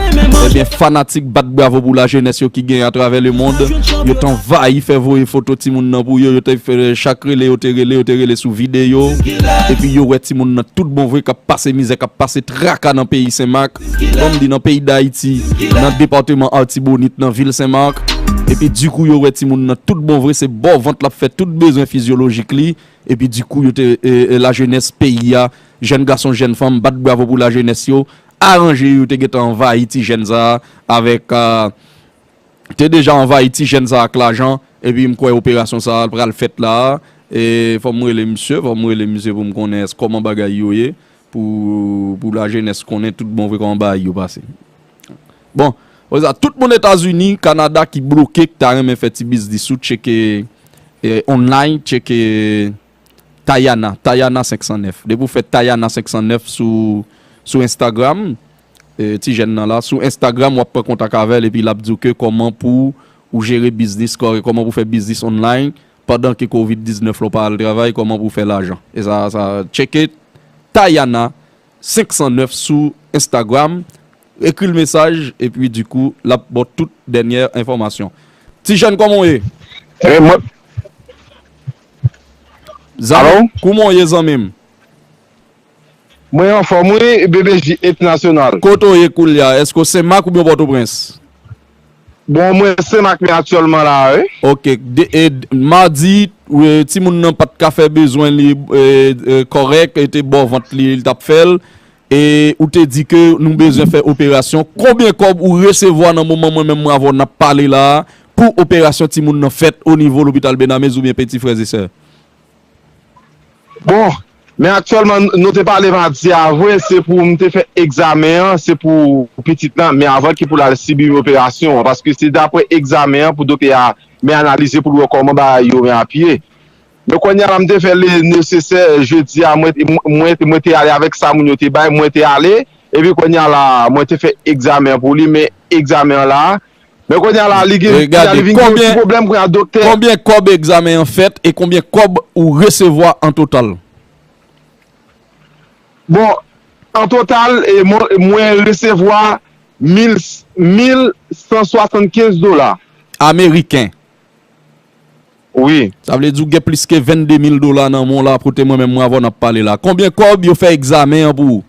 Ebyen, fanatik bat bravo pou lajenès yo ki genyen atravè lemond. Yo t anvayi fè voye foto timoun nan pou yo, yo te fè chak rele, yo te rele, yo te rele sou videyo. Epi yo wè timoun nan tout bon vre k ap pase mizè, k ap pase traka nan peyi Senmak. Ban m di nan peyi Dayiti, nan depatman Atibonit, nan vil Senmak. Epi dikou yo wè timoun nan tout bon vre, se bò vant l ap fè tout bezwen fizyolojik li. Epi dikou yo te, e, e, lajenès peyi a, jèn gason, jèn fanm, bat bravo pou lajenès yo, aranje yo te gentan anvayi ti jèn sa a avèk, a, te deja anvayi ti jèn sa a ak lajan, epi m kwè operasyon sa a pral fèt la a, e fò m rele misye, fò m rele misye pou m konnen èske kòman bagay yo ye, pou, pou lajenès konnen tout bon vre kòman bagay yo pase. Bon, wè sa, tout moun Etazini, Kanada ki bloke, ki ta renmen fè ti biznis ou, tcheke, e, online, tcheke Tayana, Tayana senk san nèf. Depi w fè Tayana senk san nèf sou, sou Instagram, e, ti jèn nan la, sou Instagram, w ap pran kontak avè l, epi l ap di w ke kòman pou ou jere biznis kòrèk, kòman pou fè biznis online, pandan ke kovid diznèf la w pa al travay, kòman pou w fè lajan. E sa, sa, tcheke Tayana senk san nèf sou Instagram, ekri l mesaj, epi dikou, l ap ba w tout dènyè enfòmasyon. Ti jèn, kòman w ye? E mwen, Zanmi, alo? Kòman w ye, zanmi m? Mwen anfòm, wi, B B J Entènasyonal. Kote w ye koulye a? Èske w Senmak oubyen Pòtoprens? Bon, mwen Senmak, men aktyèlman la, wi. Ok. De, e, d-, madi, e, timoun nan pa t ka fè bezwen li, e, e, kòrèk, e te bò vant li, li t ap fè l. E ou te di ke nou bezwen fè operasyon. Konbyen kòb ou resevwa nan moman mwen menm mwen avè w n ap pale la a pou operasyon timoun nan fèt o nivo lopital Benamez oubyen Peti Frè e Sè? Bon, men aktyèlman, nou te pale madi a vre, se pou m te fè egzamen an, se pou pitit lan, men avan ki pou l al sibi operasyon an, paske se dapre egzamen an pou doktè a men analize pou l wè kòman bagay yo men ap ye. Men kounye a la, m te fè le nesesè, jedi a, mwen, mwen, mwen te ale avèk sa moun yo te bay, mwen te ale, epi kounye a la, mwen te fè egzamen an pou li, men egzamen an la, men kounye a la, li gen, e, gade, li vin gen yon ti pwoblèm kounye a, doktè. Konbyen kòb egzamen an fèt e konbyen kòb ou resevwa an total? Bon, an total, e, mwen, mwen resevwa mil, mil san swasannkenz dola. Ameriken. Wi. Sa vle di w gen plis ke vennde mil dola nan men w la, kote mwen menm mwen avè w n ap pale la. Konbyen kòb yo fè egzamen an pou ou?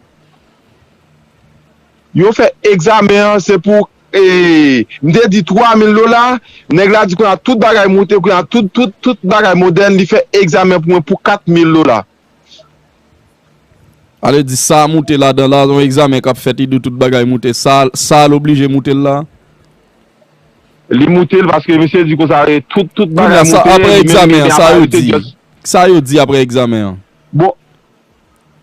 Yo fè egzamen an, se pou, e, m te di twa mil dola, nèg la di kounye a tout bagay moute, kounye a tout, tout, tout bagay modèn, li fè egzamen pou mwen pou kat mil dola. Ale di sa moute ladan la, yon egzamen k ap fèt, li di w tout bagay moute. Sa, sa l oblije moute l la? Li moute l paske misye di konsa, e, tout, tout bagay moute, li menm li te ap ajoute just. Sa yo di apre egzamen an? Bon,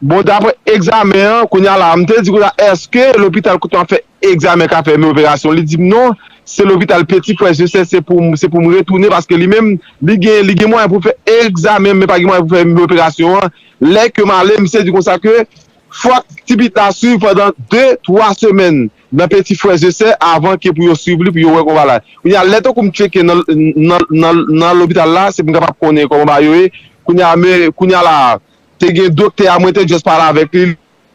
bon, dapre egzamen an, kounye a la, m te di konsa, èske lopital kote w ap fè egzamen ka fè men operasyon? Li di m non, se lopital Peti Frè e Sè, se pou m, se pou m retounen paske li menm, li gen, li gen mwayen pou fè egzamen, men pa gen mwayen pou fè men operasyon an. Lè ke m ale, misye di konsa ke fòk ti pitit la swiv pandan de, twa semèn. nan peti frè e sè avan ke pou yo swiv li, pou yo wè kòman bagay la. Kounye a, lè tankou m tcheke nan, nan, nan, nan lopital la, se pou m kapab konnen kòman bagay yo ye. Kounye a, men, kounye a la, te gen doktè a, mwen te just pale avèk li.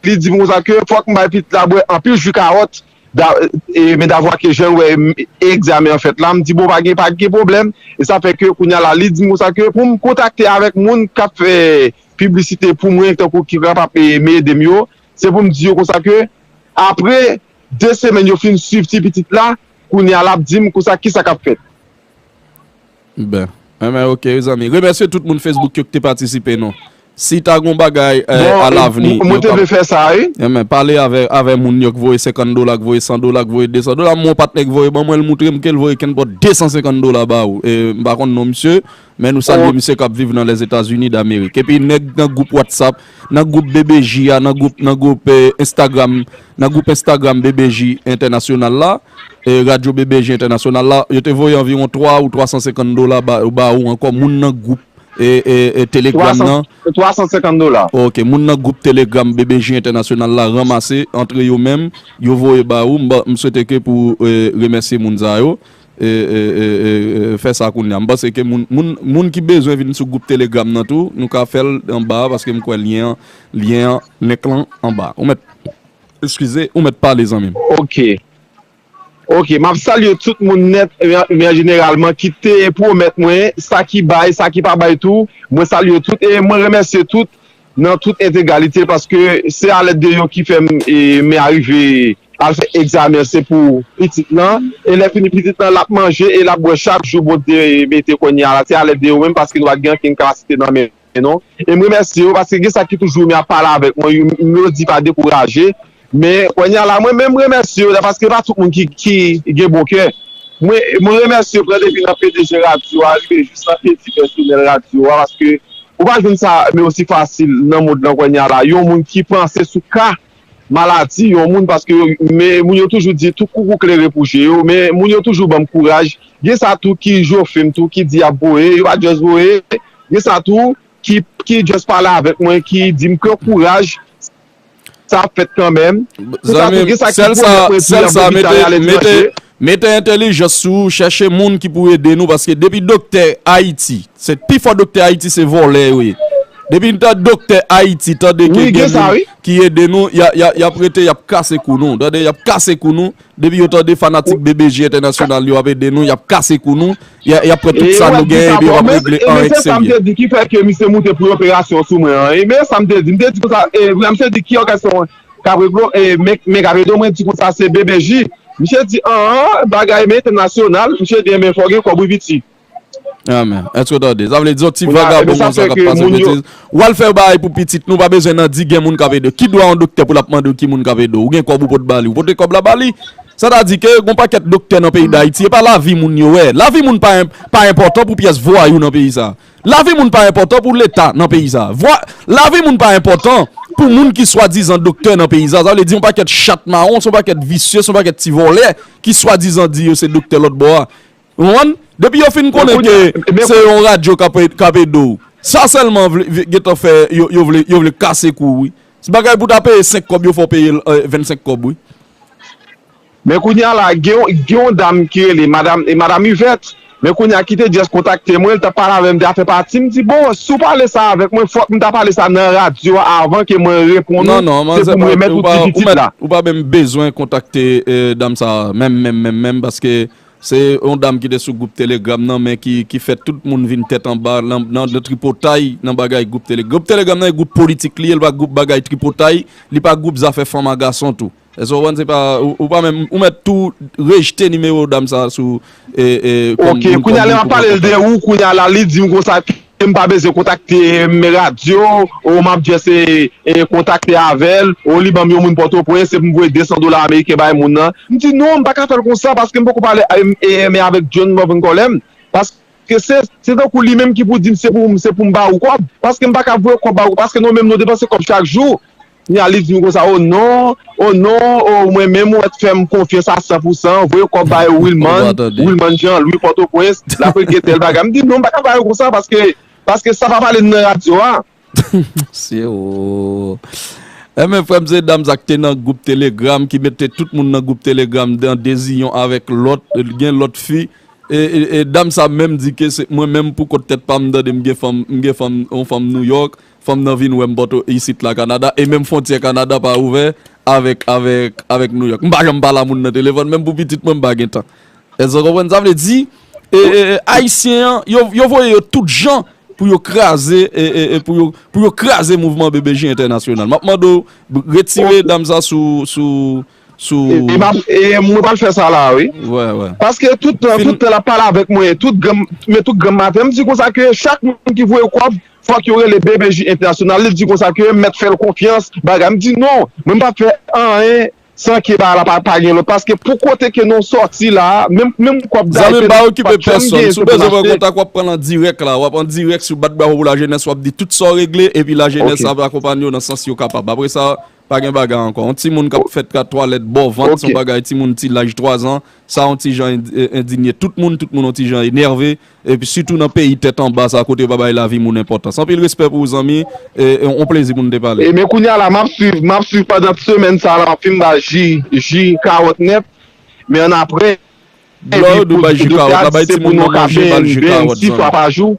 Li di m konsa ke fòk m bay pitit la bwè anpil ji kawòt, da, e, men davwa ke jan l wè m, egzamen an fèt la, m di, bon, pa gen, pa gen pwoblèm. E sa fè ke kounye a la, li di m konsa ke pou m kontakte avèk moun k ap fè piblisite pou mwen, tankou ki kapab, e, ede m yo, se pou m di yo konsa ke apre de semèn yo fin swiv ti pitit la, kounye a l ap di m konsa kisa k ap fèt. Ben, enben, ok, zanmi. Remèsye tout moun Facebook yo ki te patisipe, non. Si ta gon bagay, eh, bon, alavni, mwen te vle fè sa, wi. Enben, pale avè, avè moun yo ki voye senkant dola, ki voye san dola, ki voye de san dola. Mwen, yon patnè ki voye ban mwen, l moutre m ke l voye kenpòt de san senkant dola ba ou. E, m pa konn non misye, men nou salye misye k ap viv nan Lèzetazini Damerik. Epi, nèg nan gwoup WhatsApp, nan gwoup B B J a, nan gwoup, nan gwoup, eh, Instagram, nan gwoup Instagram B B J Entènasyonal la, e, Radyo B B J Entènasyonal la, yo te voye anviwon twa ou twa san senkant dola ba, ba ou ankò, moun nan gwoup, e, e, e, Telegram nan. Twa san senkant dola. Ok, moun nan gwoup Telegram B B J Entènasyonal la ranmase antre yo menm, yo voye ba ou. M ba, m swete ke pou, e, remèsye moun sa yo, e, e, e, e, e, fè sa kounye a. M panse ke moun, moun, moun ki bezwen vin sou gwoup Telegram nan tou, nou ka fè l anba a, paske m kwè lyen an, lyen an, link lan anba. Ou mèt Eskize, ou mèt pale, zanmi m. Ok. Ok, m ap salye tout moun nèt, men, men jeneralman, ki te pwomèt mwen, sa ki bay, sa ki pa bay tou. Mwen salye tout e mwen remèsye tout nan tout entegralite paske se alèd de yo ki fè m, e, men arive al fè egzamen, se pou pitit lan. E lè fini pitit lan, l ap manje e l ap bwè chak jou Bondye mete kounye a la. Se alèd de yo menm paske nou pa t gen ankenn kapasite nan men non. E m remèsye yo paske gen sa ki toujou renmen ap pale avèk mwen, yo, yo di pa dekouraje. Men kounye a la, mwen menm m remèsye yo la paske pa tout moun ki, ki gen bon kè. Mwen, mwen remèsye yo pran depi nan P D G radyo a, rive jis nan peti pèsonèl radyo a, paske ou pa jwenn sa men osi fasil nan mond lan kounye a la. Yon moun ki panse sou ka maladi yon moun, paske yo, men moun yo toujou di tout koukou klere pou je yo, men moun yo toujou ban m kouraj. Gen sa tou ki jofe m tou, ki di y ap voye, yo pa just voye. Gen sa tou ki, ki just pale avèk mwen, ki di m pran kouraj, sa ap fèt kanmenm. Gen sa tou, gen sa ki pwomèt mwen di y ap voye, y al aletranje. Mete entèlijans sou ou, chèche moun ki pou ede nou, paske depi doktè Ayiti, se pi fò doktè Ayiti se vòlè yo ye. Depi n ta doktè Ayiti tande ke gen moun ki ede nou, y a, y a, y ap rete, y ap kase kou nou. Tande, y ap kase kou nou. Depi yo tande fanatik B B J Entènasyonal yo ap ede nou, y ap kase kou nou. Y a, y ap pran tout sa nou genyen epi yo p ap regle anyen ki serye. Men se sa m te di ki fè ke misye moute pou operasyon sou mwen an. E men sa m te di, m te di konsa, e, m te di ki òganizasyon k ap regle, e, men, men k ap ede w, mwen di konsa se B B J. Misye di, an, an, bagay men entènasyonal, misye di, men fò w gen kòb wi piti. Amèn. Èske w tande? Sa vle di yon ti vagabon konsa k ap pase betiz. W al fè bagay pou pitit nou, pa bezwen nan di gen moun k ap ede w. Ki dwa yon doktè pou l ap mande w ki moun k ap ede w? Ou gen kòb ou pot ba li, ou pote kòb la ba li. Sa ta di ke gon pakèt doktè nan peyi Dayiti, e pa lavi moun yo wè. Lavi moun pa, pa enpòtan pou pyès vwayou nan peyi sa. Lavi moun pa enpòtan pou Leta nan peyi sa. Vwa, lavi moun pa enpòtan pou moun ki swadizan doktè nan peyi sa. Sa vle di yon pakèt chat mawon, se yon pakèt visye, se yon pakèt ti vòlè ki swadizan di yo se doktè lòt bò a. Ou konprann? Depi yo fin konnen ke se yon radyo k ap, k ap ede w, sa sèlman vle, vle, gentan fè yo, yo vle, yo vle kase kou w, wi. Si bagay pou w ta peye senk kòb, yo fè w peye, eh, vennsenk kòb, wi. Men kounye a la, gen, gen yon dam ki rele Madam, e Madam Yvette. Men kounye a ki te just kontakte mwen, li t ap pale avè m de afè pati. M di, bon, si w pale sa avèk mwen, fòk m ta pale sa nan radyo a avan ke mwen reponn ou. Se pou m remèt ou ti pitit la. Ou pa menm bezwen kontakte, eh, dam sa a, menm, menm, menm, menm, paske se yon dam ki te sou gwoup Telegram nan, men ki, ki fè tout moun vin tèt anba nan, nan, nan tripotay, nan bagay gwoup Telegram. Gwoup Telegram nan e gwoup politik li ye, li pa gwoup bagay tripotay, li pa gwoup zafè fanm a gason tou. Èske w konprann? Se pa, ou, ou pa menm, ou mèt tou rejte nimewo dam sa a sou, e, e, kòm moun, kòm moun pou kontakte. Ok, kounye a lè m ap pale l de ou, kounye a la, li di m konsa ke m pa bezwen kontakte, e, radyo, o, m ap just, e, e, kontakte avè l, o, li ban m yon moun Pòtoprens, se pou m voye de san dola ameriken bay moun nan. M di, non, m pa ka fè l konsa, paske m poko pale, e, e, men avèk John Marvin Colem. Paske se, se tankou li menm ki pou di m se pou, se pou m ba ou kòb. Paske m pa ka voye kòb ba ou, paske nou menm nou depanse kòb chak jou. Kounye a li di m konsa, o non, o non, o mwen menm ou mèt fè m konfyans a san pou san, voye kòb bay Wilman, Wilman Jean Louis Pòtoprens, l ap regle tèl bagay. M di non, m pa ka ba yo konsa paske, paske sa pa pale nan radyo a. Se o. Ebyen, frè m, se dam sa k te nan gwoup Telegram, ki mete tout moun nan gwoup Telegram nan deziyon avèk lòt, gen lòt fi. E, e, e dam sa menm di ke se mwen menm pou kont tèt pa m, m tande m gen fanm, m gen fanm, yon fanm Nouyòk, fanm nan vin wè m bò isit la Kanada, e menm fwontyè Kanada pa ouvè avèk, avèk, avèk Nouyòk. M pa janm pale a moun nan telefòn, menm pou pitit mwen m pa gen tan. Èske w konprann? Sa vle di, e, e, e, Ayisyen an, yo, yo voye yo tout jan pou yo kraze, e, e, e, pou yo, pou yo kraze mouvman B B J entènasyonal. M ap mande w retire dam sa sou, sou, sou. E, e m ap, e mwen pral fè sa la, wi. Wè, wè. Paske tout tan, tout tan l ap pale avèk mwen, tout gran, men tout gran maten, m di konsa ke chak moun ki voye kòb, fòk yo rele B B J entènasyonal. Li di konsa ke mèt fè l konfyans, bagay. M di non, mwen m p ap fè anyen san ke bagay la pa, pa gen lòt. Paske pou kote ke nou sòti la, menm, menm kòb Zanmi m, pa okipe pèsòn. Si w bezwen pran kontak, w ap pran l an dirèk la. W ap an dirèk sou Bat Bravo pou Lajenès, w ap di tout sa w regle, epi lajenès ap akonpanye w nan sans yo kapab. Apre sa, pa gen bagay ankò. Yon timoun k ap fèt ka twalèt bò vant, se yon bagay timoun ti laj twa zan, sa yon ti jan en-, endinye tout moun, tout moun yon ti jan enève. Epi sitou nan peyi tèt anba sa, kote yo pa bay lavi moun enpòtans. Anpil respè pou ou, zanmi. E, e, yon plezi pou n te pale. E, men kounye a la, m ap swiv, m ap swiv pandan semèn sa la, m ap fin ba ji, ji karant nèt. Men annapre, epi pou doktè a di se pou nou ka benyen sis fwa pa jou.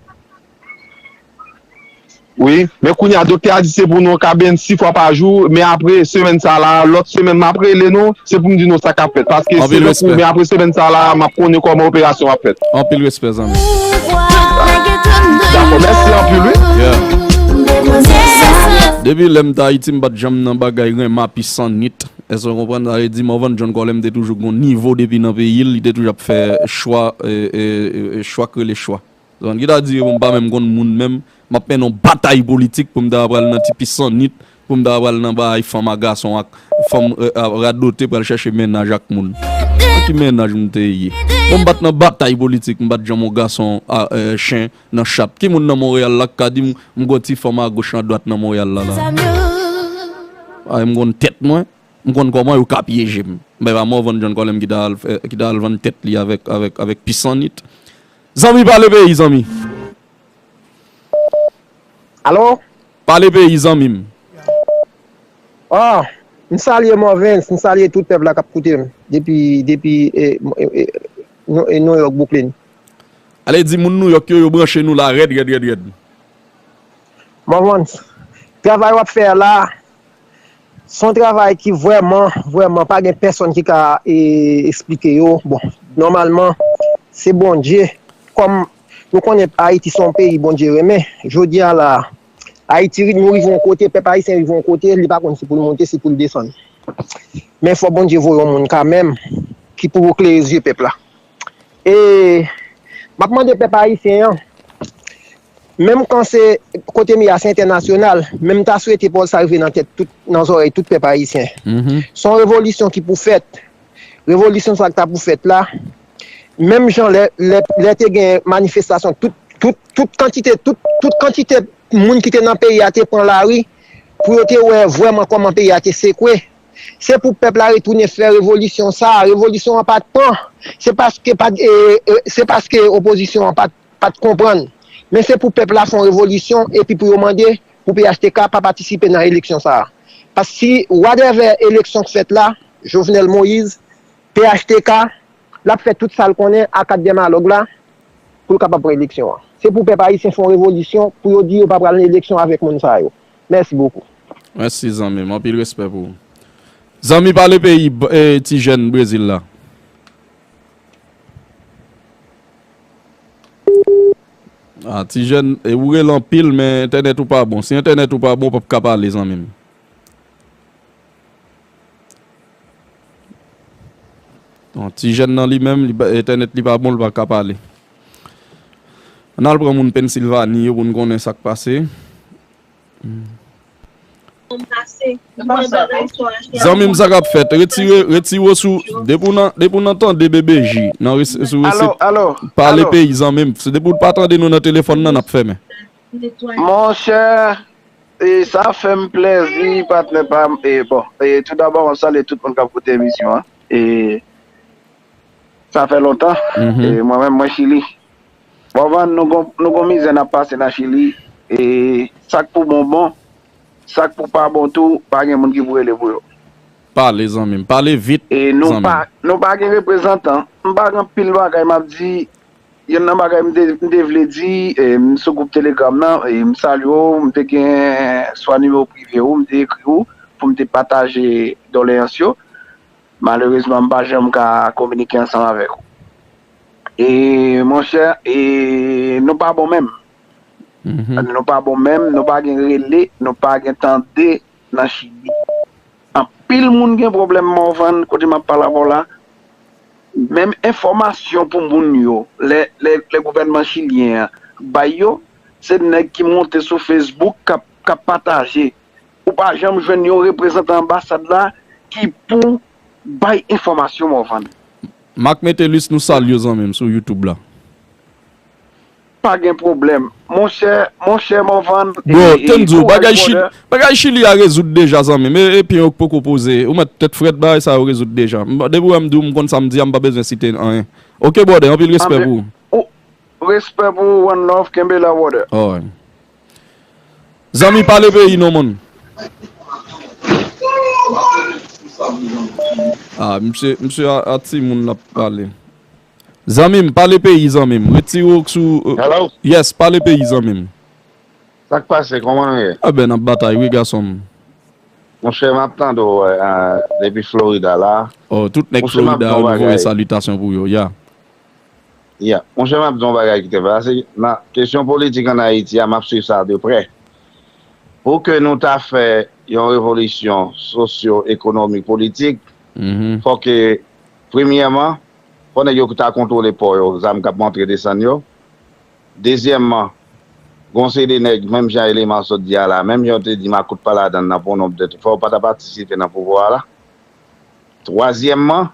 Wi, men kounye a, doktè a di se pou nou ka benyen sis fwa pa jou, men apre semèn sa la, lòt semèn, m ap rele nou, se pou m di nou sa k ap fèt. Paske se tankou, men apre semèn sa la, m ap konnen kòman operasyon ap fèt. Anpil respè, zanmi. Dakò, mèsi anpil, wi. Yeah. Depi lè m t Ayiti, m pa t janm nan bagay renmen pisan nit. Èske w konprann? Sa vle di, Morvan John Colem te toujou gon nivo depi nan peyi l, li te toujou ap fè chwa, e, e, e, chwa k rele chwa. Zòn ki ta di yo, m pa menm konn moun menm, m ap mennen yon batay politik pou m ta pral nan ti pisan nit, pou m ta pral nan bagay fanm a gason ak fanm, e, a radote pral chèche mennaj ak moun. Nan ki mennaj m te ye? Bon, m pa t nan batay politik, m pa t janm yon gason a, e, chen nan chat. Ki moun nan Monreyal la k ka di m, m gon ti fanm a goch a dwat nan Monreyal la, la? Ay, m konn tèt mwen. M konn kòman yo ka pyeje m. Men pa Morvan John Colem ki ta al fè, ki ta al vann tèt li avèk, avèk, avèk pisan nit. Zanmi, pale peyi, zanmi. Alo? Pale peyi, zanmi m. Ah, m salye Morvan, m salye tout pèp la k ap koute m depi, depi, e, e, e, New, e, New York, Brooklyn. Ale di moun Nouyòk yo, yo branche nou la rèd, rèd, rèd, rèd. Morvan, travay w ap fè a la, se yon travay ki vrèman, vrèman, pa gen pèsonn ki ka, e, eksplike yo. Bon, nòmalman, se Bondye. Kòm nou konnen Ayiti se yon peyi Bondye renmen, jodi a la, Ayiti ri-, nou rive yon kote, pèp ayisyen rive yon kote, li pa konn si pou l monte, si pou l desann. Men fò Bondye voye yon moun kanmenm ki pou klere zye pèp la. E m ap mande pèp ayisyen an, menm kan se kote m ye a se entènasyonal, men m ta swete pawòl sa rive nan tèt tout, nan zòrèy tout pèp ayisyen. Se yon revolisyon ki pou fèt. Revolisyon sa k ta pou fèt la, menm jan lè, lè, lè te gen manifestasyon, tout, tout, tout kantite, tout, tout kantite moun ki te nan peyi a te pran lari pou yo te wè vrèman kòman peyi a te sekwe. Se pou pèp la retounen fè revolisyon sa a. Revolisyon an pa t pran. Se paske pa t, e, e, se paske opozisyon an pa t, pa t konprann. Men se pou pèp la fè yon revolisyon epi pou yo mande pou P H T K pa patisipe nan eleksyon sa a. Paske si whatever eleksyon k fèt la, Jovenel Moïse, P H T K, l ap fè tout sa l konnen a kat dèmalòg la pou l kapab pran eleksyon an. Se pou pèp ayisyen fè yon revolisyon pou yo di yo pa pral nan eleksyon avèk moun sa yo. Mèsi bokou. Mèsi zanmi m, anpil respè pou ou. Zanmi pale peyi, e, ti jèn Brezil la. Ah, ti jèn, e ou rele anpil, men entènèt ou pa bon. Si entènèt ou pa bon, ou p ap ka pale, zanmi m. Bon, ti jèn nan li menm, li pa, entènèt li pa bon, li pa ka pale. Ann al pran moun Pennsilvani yo pou n konnen sa k pase. Zanmi m, sa k ap fèt? Retire, retire w sou, depi w nan, depi w nan tande B B J, nan res-, sou resep-, pale peyi, zanmi m. Se depi w pa tande nou nan telefòn nan, n ap fèmen. Monchè, e sa fè m plèzi, patnè pa m. E bon, e toudabò, m ap salye tout moun k ap koute emisyon an. E sa fè lontan. E mwen menm, mwen Chili. Bon, nou gon, nou gon mizè n ap pase nan Chili. E sa k pou bon, bon. Sa k pou pa bon tou, pa gen moun ki pou rele pou yo. Pale, zanmi m. Pale vit, E nou zanmi pa, m. Nou pa gen reprezantan. M pa gen anpil bagay m ap di. Yonn nan bagay m te, m te vle di, e, m sou gwoup Telegram nan, e, m salye w, m te gen swa nimewo prive ou, m te ekri ou pou m te pataje doleyans yo. Malerezman, m pa janm ka kominike ansanm avèk ou. E, monchè, e, nou pa bon menm. Mhm. Nou pa bon menm, nou pa gen rele, nou pa gen tande nan Chili. Anpil moun gen pwoblèm Morvan kote m ap pale avè w la. Menm enfòmasyon pou moun yo, lè, lè, lè gouvènman chilyen an bay yo, se nèg ki monte sou Facebook k ap, k ap pataje. Ou pa janm jwenn yon reprezantan anbasad la ki pou bay enfòmasyon Morvan. Marc Metellus, nou salye w, zanmi m, sou YouTube la. Pa gen pwoblèm. Monchè, monchè Morvan, Bro, te m di w, bagay Chili, bagay Chili a rezoud deja, zanmi m. E, e pye yo k poko poze. Ou mèt tèt frèt, bagay sa yo rezoud deja. M, depi w wè m di w, m konn sa m di a, m pa bezwen site anyen. Ok, brother, anpil respè pou ou. Respè pou ou, one love, kenbe la, brother. Alright. Zanmi, pale peyi non, man. Ah, msye, msye a, a timoun l ap pale. Zanmi m, pale peyi, zanmi m. Retire w sou. Hello? Yes, pale peyi, zanmi m. Sa k pase? Kòman nou ye? Eben, n ap batay, wi, gason m. Monchè, m ap tande w, eh, depi Florida la. Oh, tout nèg Monchè, m ap Florida di yon yo, nou voye bagay. Salitasyon pou yo, ya. Ya. Monchè, m ap di yon bagay ki te pase. Nan kesyon politik ann Ayiti a, m ap swiv sa de prè. Pou ke nou ta fè yon revolisyon sosyo-ekonomik politik, Mhm. fò ke, premyèman, fò nèg yo ta kontwole pò yo, zam k ap montre desann yo. Dezyèmman, gon seri de nèg, menm jan eleman sot di a la, menm jan yo te di makout pa ladan l nan pou nonb de, fò yo pa ta patisipe nan pouvwa a la. Twazyèmman,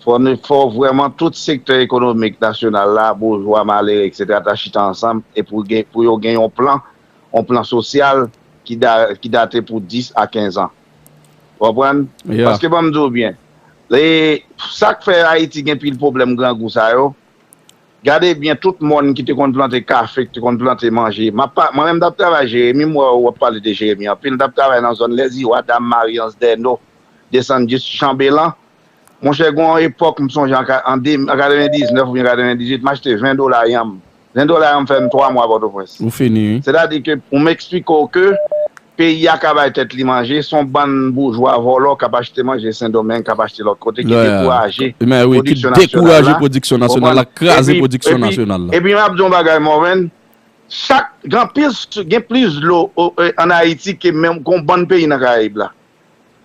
fò nou, fò vrèman tout sektè ekonomik nasyonal la, boujwa, malere, eksetera, ta chita ansanm e pou gen, pou yo gen yon plan, yon plan sosyal ki, da, ki date pou dis a kenz an. Ou konprann? Yeah. Paske ban m di w byen, e, sa k fè Ayiti gen pil pwoblèm grangou sa yo, gade byen tout mòn ki te konn plante kafe, ki te konn plante manje. M ap pa, mwen menm m t ap travay Jeremi, m wè w ap pale de Jeremi anpil, m t ap travay nan zòn Lèziwa, Dam Mari, Anse des Naux, desann jis Chanbelan. Monchè, gen yon epòk, m sonje an ka, an de, an katrevendiznèf oubyen katrevendizuit, m achte ven dola yanm. Ven dola yanm fè m twa mwa Pòtoprens. Ou fini, wi. Sètadi ke pou m eksplike w ke peyi a ka bay tèt li manje, se yon bann boujwa vòlò k ap achte manje Sendomeng, k ap achte lòt kote, ki Yeah. dekouraje Men wi, ki pwodiksyon nasyonal dekouraje la. Pwodiksyon nasyonal la, Konprann? kraze Epi- pwodiksyon epi- nasyonal la. Epi m ap di yon bagay, Morvan, chak, gen plis, gen plis dlo o, e, ann Ayiti ke menm gon bann peyi nan Karayib la.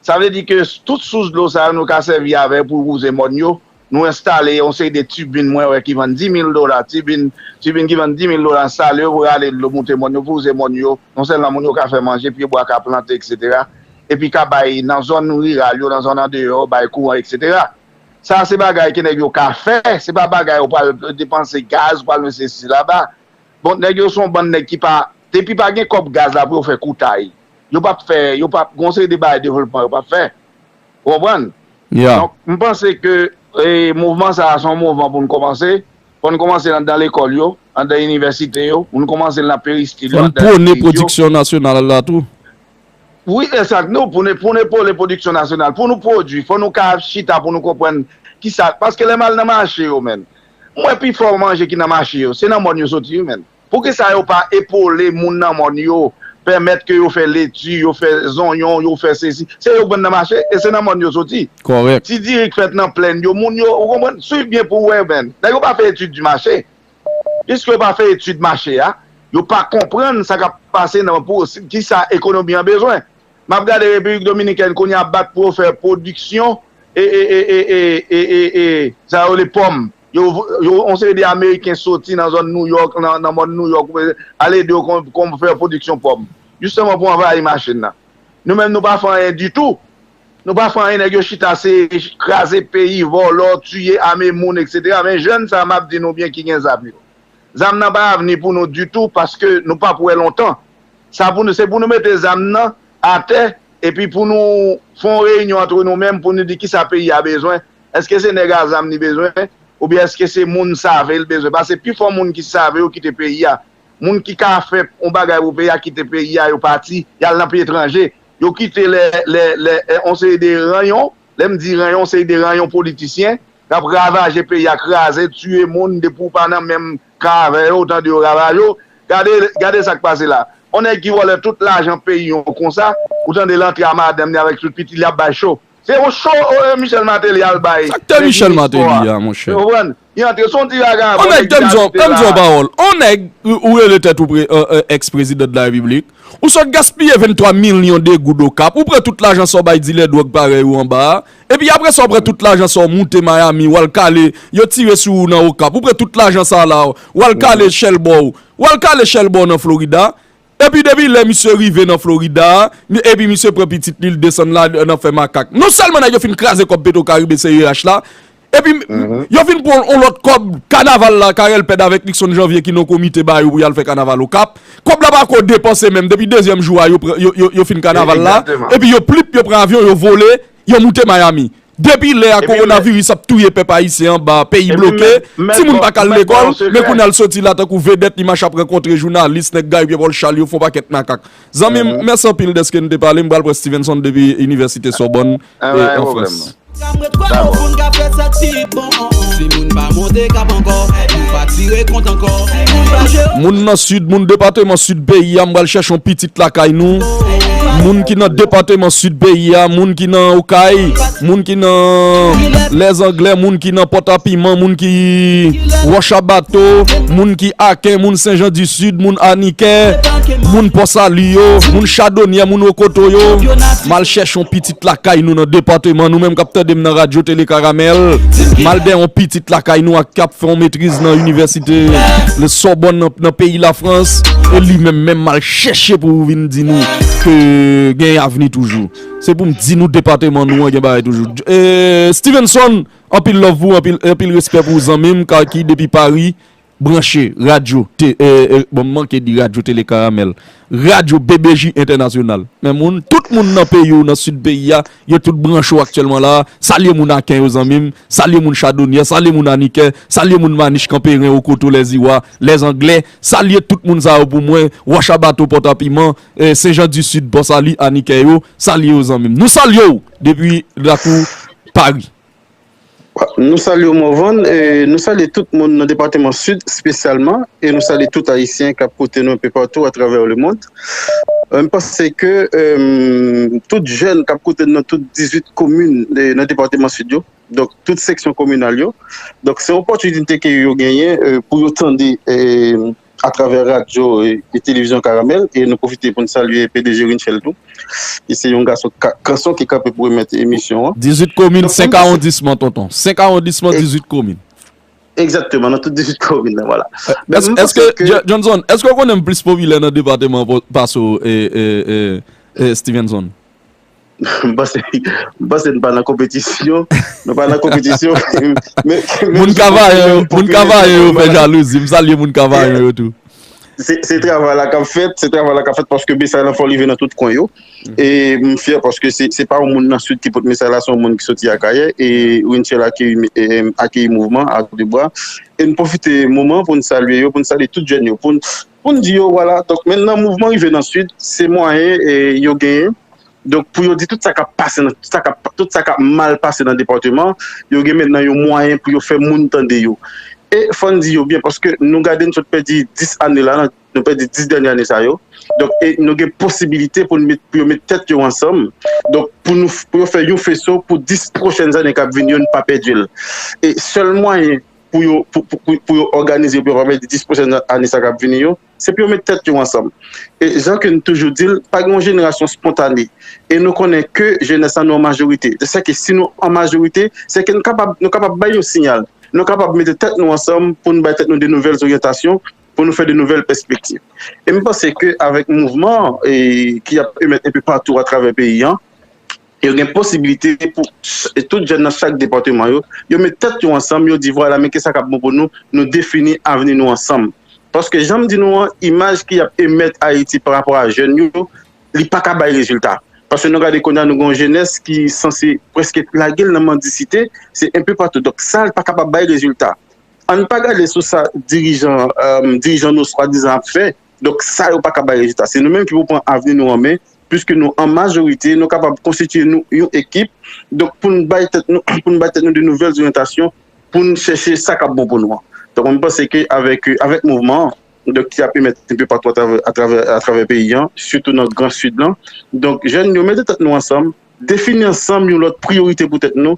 Sa vle di ke tout sous dlo sa yo nou ka sèvi avè pou wouze mòn yo. Nou enstale yon seri de tibin mwen wè ki vann dis mil dola, tibin, tibin ki vann dis mil dola, enstale yo pou rale dlo moute mòn yo, pou wouze mòn yo. Non sèlman moun yo ka fè manje, pyebwa ka plante, eksetera. Epi ka bay nan zòn riral yo, nan zòn andeyò, bay kouran, eksetera. Sa se bagay ke nèg yo ka fè, se pa bagay ou pral depanse gaz, ou pral mete sesi laba. Bon, nèg yo se yon bann nèg ki pa, depi pa gen kòb gaz la pou yo fè koutay, yo p ap fè, yo p ap, gon seri de bagay devlopman yo p ap fè. Ou konprann? Yeah. Donk, m panse ke, e, mouvman sa a se yon mouvman pou n kòmanse. Fò n kòmanse anndan lekòl yo, anndan inivèsite yo, pou n kòmanse l nan peristil yo, Fò n anndan pwone legliz yo. Pwodiksyon nasyonal la tou. Wi, egzakteman. Pou nou, pou nou epole pwodiksyon nasyonal, pou nou pwodui, fò nou ka chita pou nou konprann kisa. Paske lè m al nan mache yo, menm, m wè pifò manje ki nan mache yo, se nan mòn yo soti, wi, menm. Poukisa yo pa epole moun nan mòn yo, pèmèt ke yo fè leti, yo fè zonyon, yo fè sesi? Se yo k vann nan mache, e se nan mòn yo soti. Kòrèk. Ti diri k fèt nan plèn yo, moun yo, ou konprann? Swiv byen pou w wè, menm. Nèg yo pa fè etid di mache. Piske yo pa fè etid mache a, yo pa konprann sa k ap pase nan pou kisa ekonomi an bezwen. M ap gade Repiblik Dominikèn kounye a ap bat pou yo fè pwodiksyon e, e, e, e, e, e, e, e, sa yo rele pòm. Yo, yo, yon seri de Ameriken soti nan zòn Nouyòk, nan, nan mòn Nouyòk, al ede yo kon, kon fè pwodiksyon pòm. Jisteman pou anvayi machin nan. Nou menm nou pa fè anyen ditou. Nou pa fè anyen, nèg yo chita se kraze peyi, vòlò, tiye, ame moun, eksetera. Men jèn sa a m ap di nou byen ki gen zam yo. Zam nan pa avni pou nou ditou paske nou p ap wè lontan. Sa pou nou, se pou nou mete zam nan atè epi pou nou fè yon reyinyon antre nou menm pou nou di kisa peyi a bezwen. Èske se nèg a zam li bezwen? Oubyen èske se moun save l bezwen? Paske pifò moun ki save yo kite peyi a. Moun ki ka fè yon bagay pou peyi a kite peyi a, yo pati, y al nan peyi etranje. Yo kite lè, lè, lè, eh, yon seri de ranyon, lè m di ranyon, yon seri de ranyon politisyen k ap ravaje peyi a, kraze, tiye moun, depi w pa nan menm kan avè yo, ou tande yo ravaje w. Gade, gade sa k pase la. Yon nèg ki vòlè tout lajan peyi yon konsa, ou tande l antre a madanm li avèk tout pitit li ap bay cho. Se yon cho, eh, Michel Martelly al bay. Sa k te Michel Martelly a, monchè? Ou konprann? Li antre, se yon ti vagabon, nèg ki ta kite la. On nèg, tanm di yon pawòl. On nèg, ou, ou rele tèt ou pre-, euh, euh, ex-président de la République. Ou sot gaspiye venntwa milyon de goud Okap. Ou pran tout lajan sa w bay dilè dwòg parèy ou anba a. Epi apre sa, w pran tout lajan sa w moute Miami, w al kale, yo tire sou ou nan Okap. Ou pran tout lajan sa la, w al kale chèlbò w. W al kale chèlbò w nan Florida. Epi depi lè misye rive nan Florida a, mi- epi misye pran pitit li, l desann la nan fè makak. Non sèlman nèg yo fin kraze kòb Petro Caribe C E H la, epi yo fin pran yon lòt kòb kanaval la, Carel Pèd avèk Nixon Janvier ki nan komite ba yo pou y al fè kanaval Okap. Kòb la pa ko depanse menm, depi dezyèm jou a yo, pran- yo, yo, yo fin kanaval la, epi yo plip, yo pran avyon, yo vole, yo moute Miami. Depi lè a, kowonaviris ap touye pèp ayisyen anba, peyi bloke, timoun pa ka al lekòl, men kounye a l soti la tankou vedèt, li mache ap rankontre jounalis, nèg Guy Pierre Paul Charles yo, fè yon pakèt makak. Zanmi m, mèsi anpil dèske n te pale, m pral pran Stevenson depi Inivèsite Sorbonne, e, an Frans. Moun nan Sid, moun depatman Sid peyi a, m pral chèche yon pitit lakay nou. Moun ki nan depatman Sid peyi a, moun ki nan Okay, moun ki nan Lèzanglè, moun ki nan Pòtapiman, moun ki Wòch a Bato, moun ki Aken, moun Sen Jan di Sid, moun Anikè, moun Pòsali yo, moun Chadonyè, moun Okoto yo. M al chèche yon pitit lakay nou nan depatman nou menm k ap tande m nan radyo Tele Karamèl. M al dèyè yon pitit lakay nou ak k ap fè yon metriz nan inivèsite Sorbonne nan, nan peyi Lafrans. E li menm menm m al chèche pou vin di nou ke gen avni toujou. Se pou m di nou depatman nou an gen bagay toujou. E, Stevenson, anpil love pou ou, anpil, anpil respè pou ou zanmi m, ka ki depi Paris, branche radyo, te, e, e, bon, m manke di radyo Tele Karamèl. Radyo B B J Entènasyonal. Men moun, tout moun nan peyi w, nan sid peyi a, yo tout branche w aktyèlman la. Salye moun Aken yo, zanmi m. Salye moun Chadonyè, salye moun Anikè, salye moun Manich, Kanperen, Okoto, Lèziwa, Lèzanglè. Salye tout moun sa yo pou mwen. Wòch a Bato, Pòtapiman, e, Sen Jan di Sid, Pòsali, Anikè yo. Salye yo, zanmi m. Nou salye w depi lakou Paris. Nou salye w, Morvan, e nou salye tout moun nan depatman Sid espesyalman, e nou salye tout Ayisyen k ap koute nou enpe patou atravè lemonn. E, m panse ke, e, tout jèn k ap koute n nan tout dizuit komin, e, nan depatman Sid yo, donk tout seksyon kominal yo, donk se yon opòtinite ke yo genyen, e, pou yo tande, e, atravè radyo e, e televizyon Karamèl, e nou pwofite pou n salye P D G Rintchel tou, ki se yon gason ka- kanson ki kanpe pou remèt emisyon an. Dizuit komin, senk awondisman, tonton. Senk awondisman, dizuit komin. Egzakteman, nan tout dizuit komin nan, vwala. Èske, Johnson, èske w konnen m plis popilè nan depatman an pase w, e, e, e, e, Stevenson? M panse, m panse n pa nan konpetisyon. Nou pa nan konpetisyon. Moun Kavayon yo, moun Kavayon yo fè jalouzi. M salye moun Kavayon yo tou. Se, se travay la k ap fèt, se travay la k ap fèt paske mesaj la fò l rive nan tout kwen yo. E m fyè paske se, se pa yon moun nan Sid ki pote mesaj la, se yon moun ki soti Akayè. E Rintchel akeyi, e, akeyi mouvman a de bra. E n pwofite moman pou n salye yo, pou n salye tout jèn yo, pou n, pou n di yo, vwala, donk, mentnan mouvman rive nan Sid, se mwayen, e, yo genyen. Donk, pou yo di tout sa k ap pase nan, tout sa k ap, tout sa k ap mal pase nan depatman, yo gen mentnan yon mwayen pou yo fè moun tande yo. E fò n di yo byen, paske nou gade n sot pèdi dis ane la, nou pèdi dis dènye ane sa yo. Donk, e nou gen posibilite pou n met, pou yo met tèt yo ansanm. Donk, pou nou, pou yo fè yon feso pou dis pwochèn ane k ap vini yo, n pa pèdi l. E sèl mwayen pou yo, pou, pou, pou, pou yo òganize, pou yo pa pèdi dis pwochèn ane sa k ap vini yo, se pou yo met tèt yo ansanm. E jan ke n toujou di l, pa gen yon jenerasyon spontane. E nou konnen ke jenès la nou an majorite. Sèke si nou an majorite, sèke nou kapab, nou kapab bay yon siyal. Nou kapab mete tèt nou ansanm pou n bay tèt nou de nouvèl oryantasyon, pou nou fè de nouvèl pèspektiv. E m panse ke avèk mouvman, e, ki ap emèt enpe patou atravè peyi an, yo gen posibilite pou ch- tout jèn nan chak depatman yo, yo met tèt yo ansanm, yo di, vwala, men kisa k ap bon pou nou, nou defini avni nou ansanm. Paske jan m di nou an, imaj ki ap emèt Ayiti pa rapò a jèn yo, li pa ka bay rezilta. Paske nou gade kounye a, nou gen yon jenès ki sanse prèske lage l nan mandisite, se enpe patou. Donk, sa, li pa kapab bay rezilta. Ann pa gade sou sa dirijan, euh, dirijan nou swadizan ap fè. Donk, sa yo pa ka bay rezilta. Se nou menm ki pou pran avni nou an men, piske nou an majorite, nou kapab konstitiye nou yon ekip. Donk, pou n bay tèt nou, pou n bay tèt nou de nouvèl oryantasyon, pou n chèche sa k ap bon pou nou an. Donk, mwen panse ke avèk, euh, avèk mouvman an, donk, ki ap emèt enpe patou atravè, atravè, atravè peyi an, sitou nan Gran Sid lan. Donk, jèn yo, mete tèt nou ansanm, defini ansanm yon lòt priyorite pou tèt nou.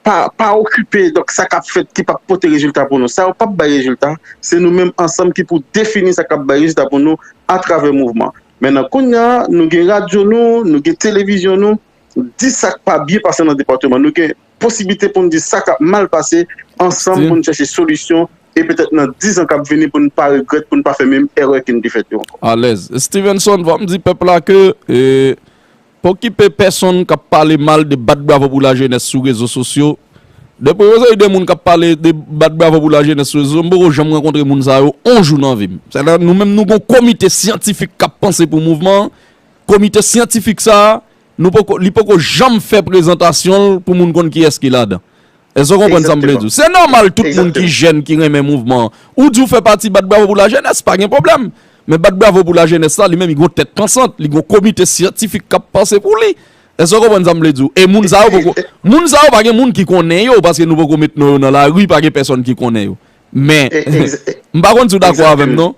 Pa, pa okipe, donk, sa k ap fèt ki p ap pote rezilta pou nou. Sa yo p ap bay rezilta. Se nou menm ansanm ki pou defini sa k ap bay rezilta pou nou atravè mouvman. Mentnan, kounye a, nou gen radyo nou, nou gen televizyon nou. Di sa k pa byen pase nan depatman. Nou gen posiblite pou n di sa k ap mal pase ansanm, pou n chèche solisyon, e petèt nan diz an k ap vini pou n pa regrèt, pou n pa fè menm erè ke n te fèt yo ankò. Alèz. Stevenson, fò m di pèp la ke, e, pa okipe pèsonn k ap pale mal de bat bravo pou lajenès sou rezo sosyo. Depi yon seri de moun k ap pale de bat bravo pou lajenès sou rezo sosyo, m poko janm rankontre moun sa yo yon jou nan vi m. Sètadi, nou menm, nou gen yon komite syantifik k ap panse pou mouvman an. Komite syantifik sa a, nou poko, li poko janm fè prezantasyon l pou moun konn kiyès ki ladan. Èske w konprann sa m vle di w? Se nòmal, tout moun ki jèn, ki renmen mouvman an. Ou di w fè pati bat bravo pou lajenès, pa gen pwoblèm. Men bat bravo pou lajenès la, li menm, li gen yon tèt pansant, li gen yon komite syantifik k ap panse pou li. Èske w konprann sa m vle di w? E moun sa yo poko, moun sa yo pa gen moun ki konnen yo, paske nou poko met non yo nan lari, pa gen pèsonn ki konnen yo. Men, m pa konn si w dakò avè m, non?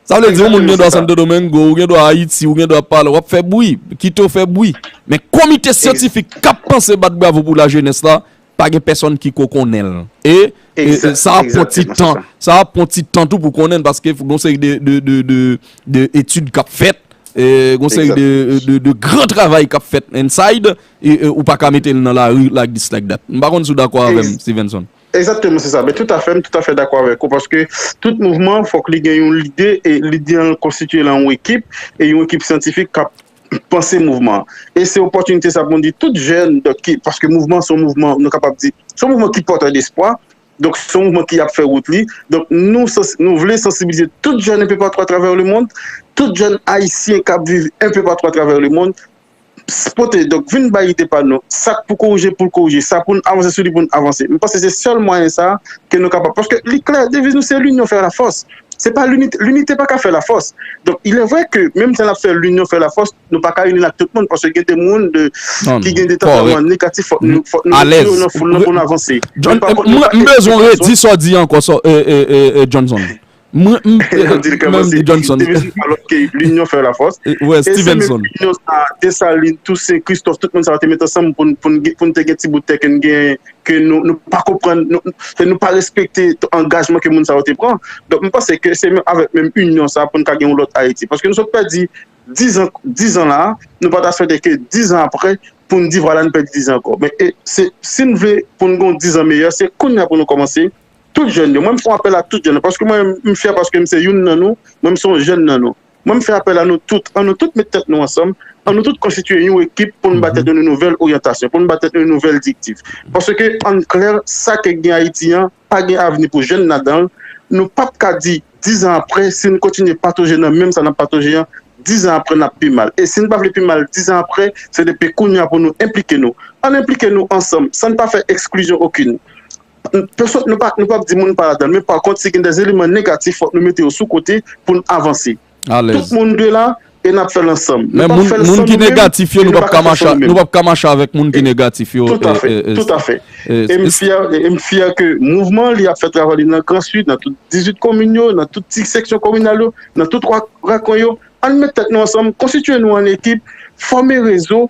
Sa vle di, yon moun gen dwa Santo Domingo, ou gen dwa Ayiti, ou gen dwa pale, w ap fè bri, kite w fè bri. Men komite syantifik k ap panse bat bravo pou lajenès la, pa gen pèsonn ki ko konnen l. E, e, e sa ap pran ti tan, sa ap pran ti tan tou pou konnen l, paske fò gen yon seri de, de, de, de, de etid k ap fèt, e, gen yon seri de, de, de gran travay k ap fèt inside, e, e ou pa ka mete l nan lari like this, like that. M pa konn si w dakò avè m, Stevenson. Egzakteman, se sa. Men toutafè, m toutafè dakò avèk ou, paske tout mouvman, fòk li gen yon lide, e lide an konstitiye lan yon ekip, e yon ekip syantifik k ap panse mouvman an. E se opòtinite sa pou n di tout jèn, donk, ki, paske mouvman, se yon mouvman, nou kapab di, se yon mouvman ki pòtè despwa, donk, se yon mouvman ki ap fè wout li. Donk, nou, nou vle sansibilize tout jèn enpe patou atravè lemonn, tout jèn ayisyen k ap viv enpe patou atravè lemonn, pote, donk, vin bay ide pa nou. Sa k pou korije, pou l korije. Sa pou n avanse sou li, pou n avanse. M panse se sèl mwayen sa a ke nou kapab. Paske li klè, deviz nou se l'union fait la force. Se pa linite, linite pa ka fè lafòs. Donk, il est vrai que menm si n ap fè l'union fait la force, nou pa ka ini l ak tout moun, paske gen de moun de, ki gen de tanperaman negatif, fòk nou, fòk nou retire yo nan foul nan pou n avanse. M bezwen redi sa w di ankò, Johnson. Mwen, m, m di l kòmanse, Johnson. Alòske l'union fait la force. E se menm inyon sa, Desalin, Tousen, Kristòf, tout moun sa yo te met ansanm pou n, pou n, pou n te gen ti bout tè ke n gen, ke nou, nou pa konprann, nou, ke nou pa respekte angajman ke moun sa yo te pran. Donk, m panse ke se menm avèk menm inyon sa pou n ka gen yon lòt Ayiti. Paske nou sot pèdi diz an, diz an la, nou pa ta swete ke diz an apre, pou n di, vwala, n pèdi diz an ankò. Men, e, se, si n vle pou n gen yon diz an meyè, se kounye a pou nou kòmanse. Tout jèn yo. Mwen, m fè yon apèl a tout jèn yo, paske mwen, m fyè paske m se youn nan nou, mwen, m se yon jèn nan nou. Mwen, m fè apèl a nou tout, ann nou tout met tèt nou ansanm, ann nou tout konstitiye yon ekip pou n ba tèt nou yon nouvèl oryantasyon, pou n ba tèt nou yon nouvèl direktiv. Paske, an klè, sa ke gen Ayiti an, pa gen avni pou jèn ladan l. Nou p ap ka di diz an apre, si n kontinye patoje nan menm sa n ap patoje an, diz an apre n ap pi mal. E si n pa vle pi mal diz an apre, se depi kounye a pou nou enplike nou. Ann enplike nou ansanm, san n pa fè eksklizyon okenn. Pèsonn, nou pa, nou p ap di moun pa ladan l, men pa kont, si gen de eleman negatif, fòk nou mete yo sou kote pou n avanse. Tout moun dwe la, e n ap fè l ansanm. Men moun, moun ki negatif yo, nou p ap ka mache, nou p ap ka mache avèk moun ki negatif yo. Toutafè, toutafè. E m fyè, e m fyè ke mouvman an, li ap fè travay li nan Gran Sid, nan tout dizuit komin yo, nan tout ti seksyon kominal yo, nan tout rakwen yo. Ann met tèt nou ansanm, konstitiye nou an ekip, fòme rezo,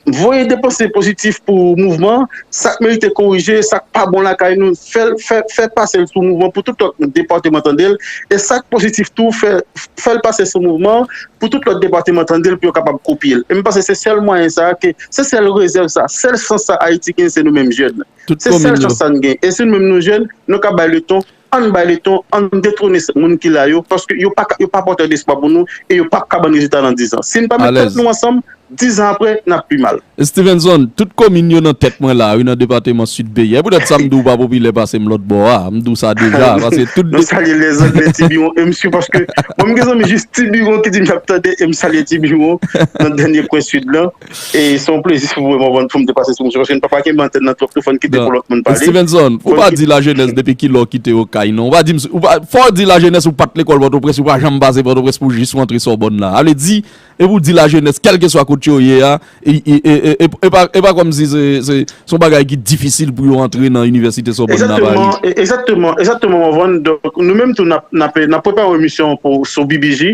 voye de panse pozitif pou mouvman an, sa k merite korije, sa k pa bon lakay nou, fè l, fè, fè pase l sou mouvman pou tout lòt depatman tande l, e sa k pozitif tou, fè, fè l pase sou mouvman an pou tout lòt depatman tande l, pou yo kapab kopye l. E m panse se sèl mwayen sa a ke, se sèl rezèv sa, sèl chans sa Ayiti gen, se nou menm jèn. Se sèl chans sa n gen. E si nou menm nou jèn, nou ka bay leton, ann bay leton, ann detwone moun ki la yo, paske yo pa ka, yo pa pòtè despwa pou nou, e yo p ap ka ban n rezilta nan diz an. Si n pa met tèt nou ansanm, Diz an apre, n ap pi mal. Stevenson, tout komin yo nan tèt mwen la, wi, nan depatman Sid peyi a. E poutèt sa, m di w pa popilè pase m lòt bò a. M di w sa deja, paske tout... Nou salye lèzangle Tibiwon, e msye, paske mwen, m gen zanmi jis Tibiwon ki di m y ap tande, e m salye Tibiwon nan dènye kwen Sid lan. E se yon plezi pou mwen, mwen, pou m te pase sou misye, paske n pa pa kenbe antèn nan twòp tou, fò n kite pou lòt moun pale. Stevenson, ou pa di lajenès depi kilè w kite Okay, non. Ou pa di m, ou pa, fò w di lajenès ou pa t lekòl Pòtoprens, ou pa janm pase Pòtoprens pou w jis rantre Sòbòn la. Sa vle di, e pou w di lajenès, kèlkeswa kote yo ye a, e, e, e, e, e, e pa, e pa kòmsi se, se, se yon bagay ki difisil pou yo antre nan Inivèsite Sòbòn nan Pari. Egzakteman, e, egzakteman, egzakteman, Morvan. Donk, nou menm tou, n ap, n ap, n ap prepare yon emisyon pou, sou B B G,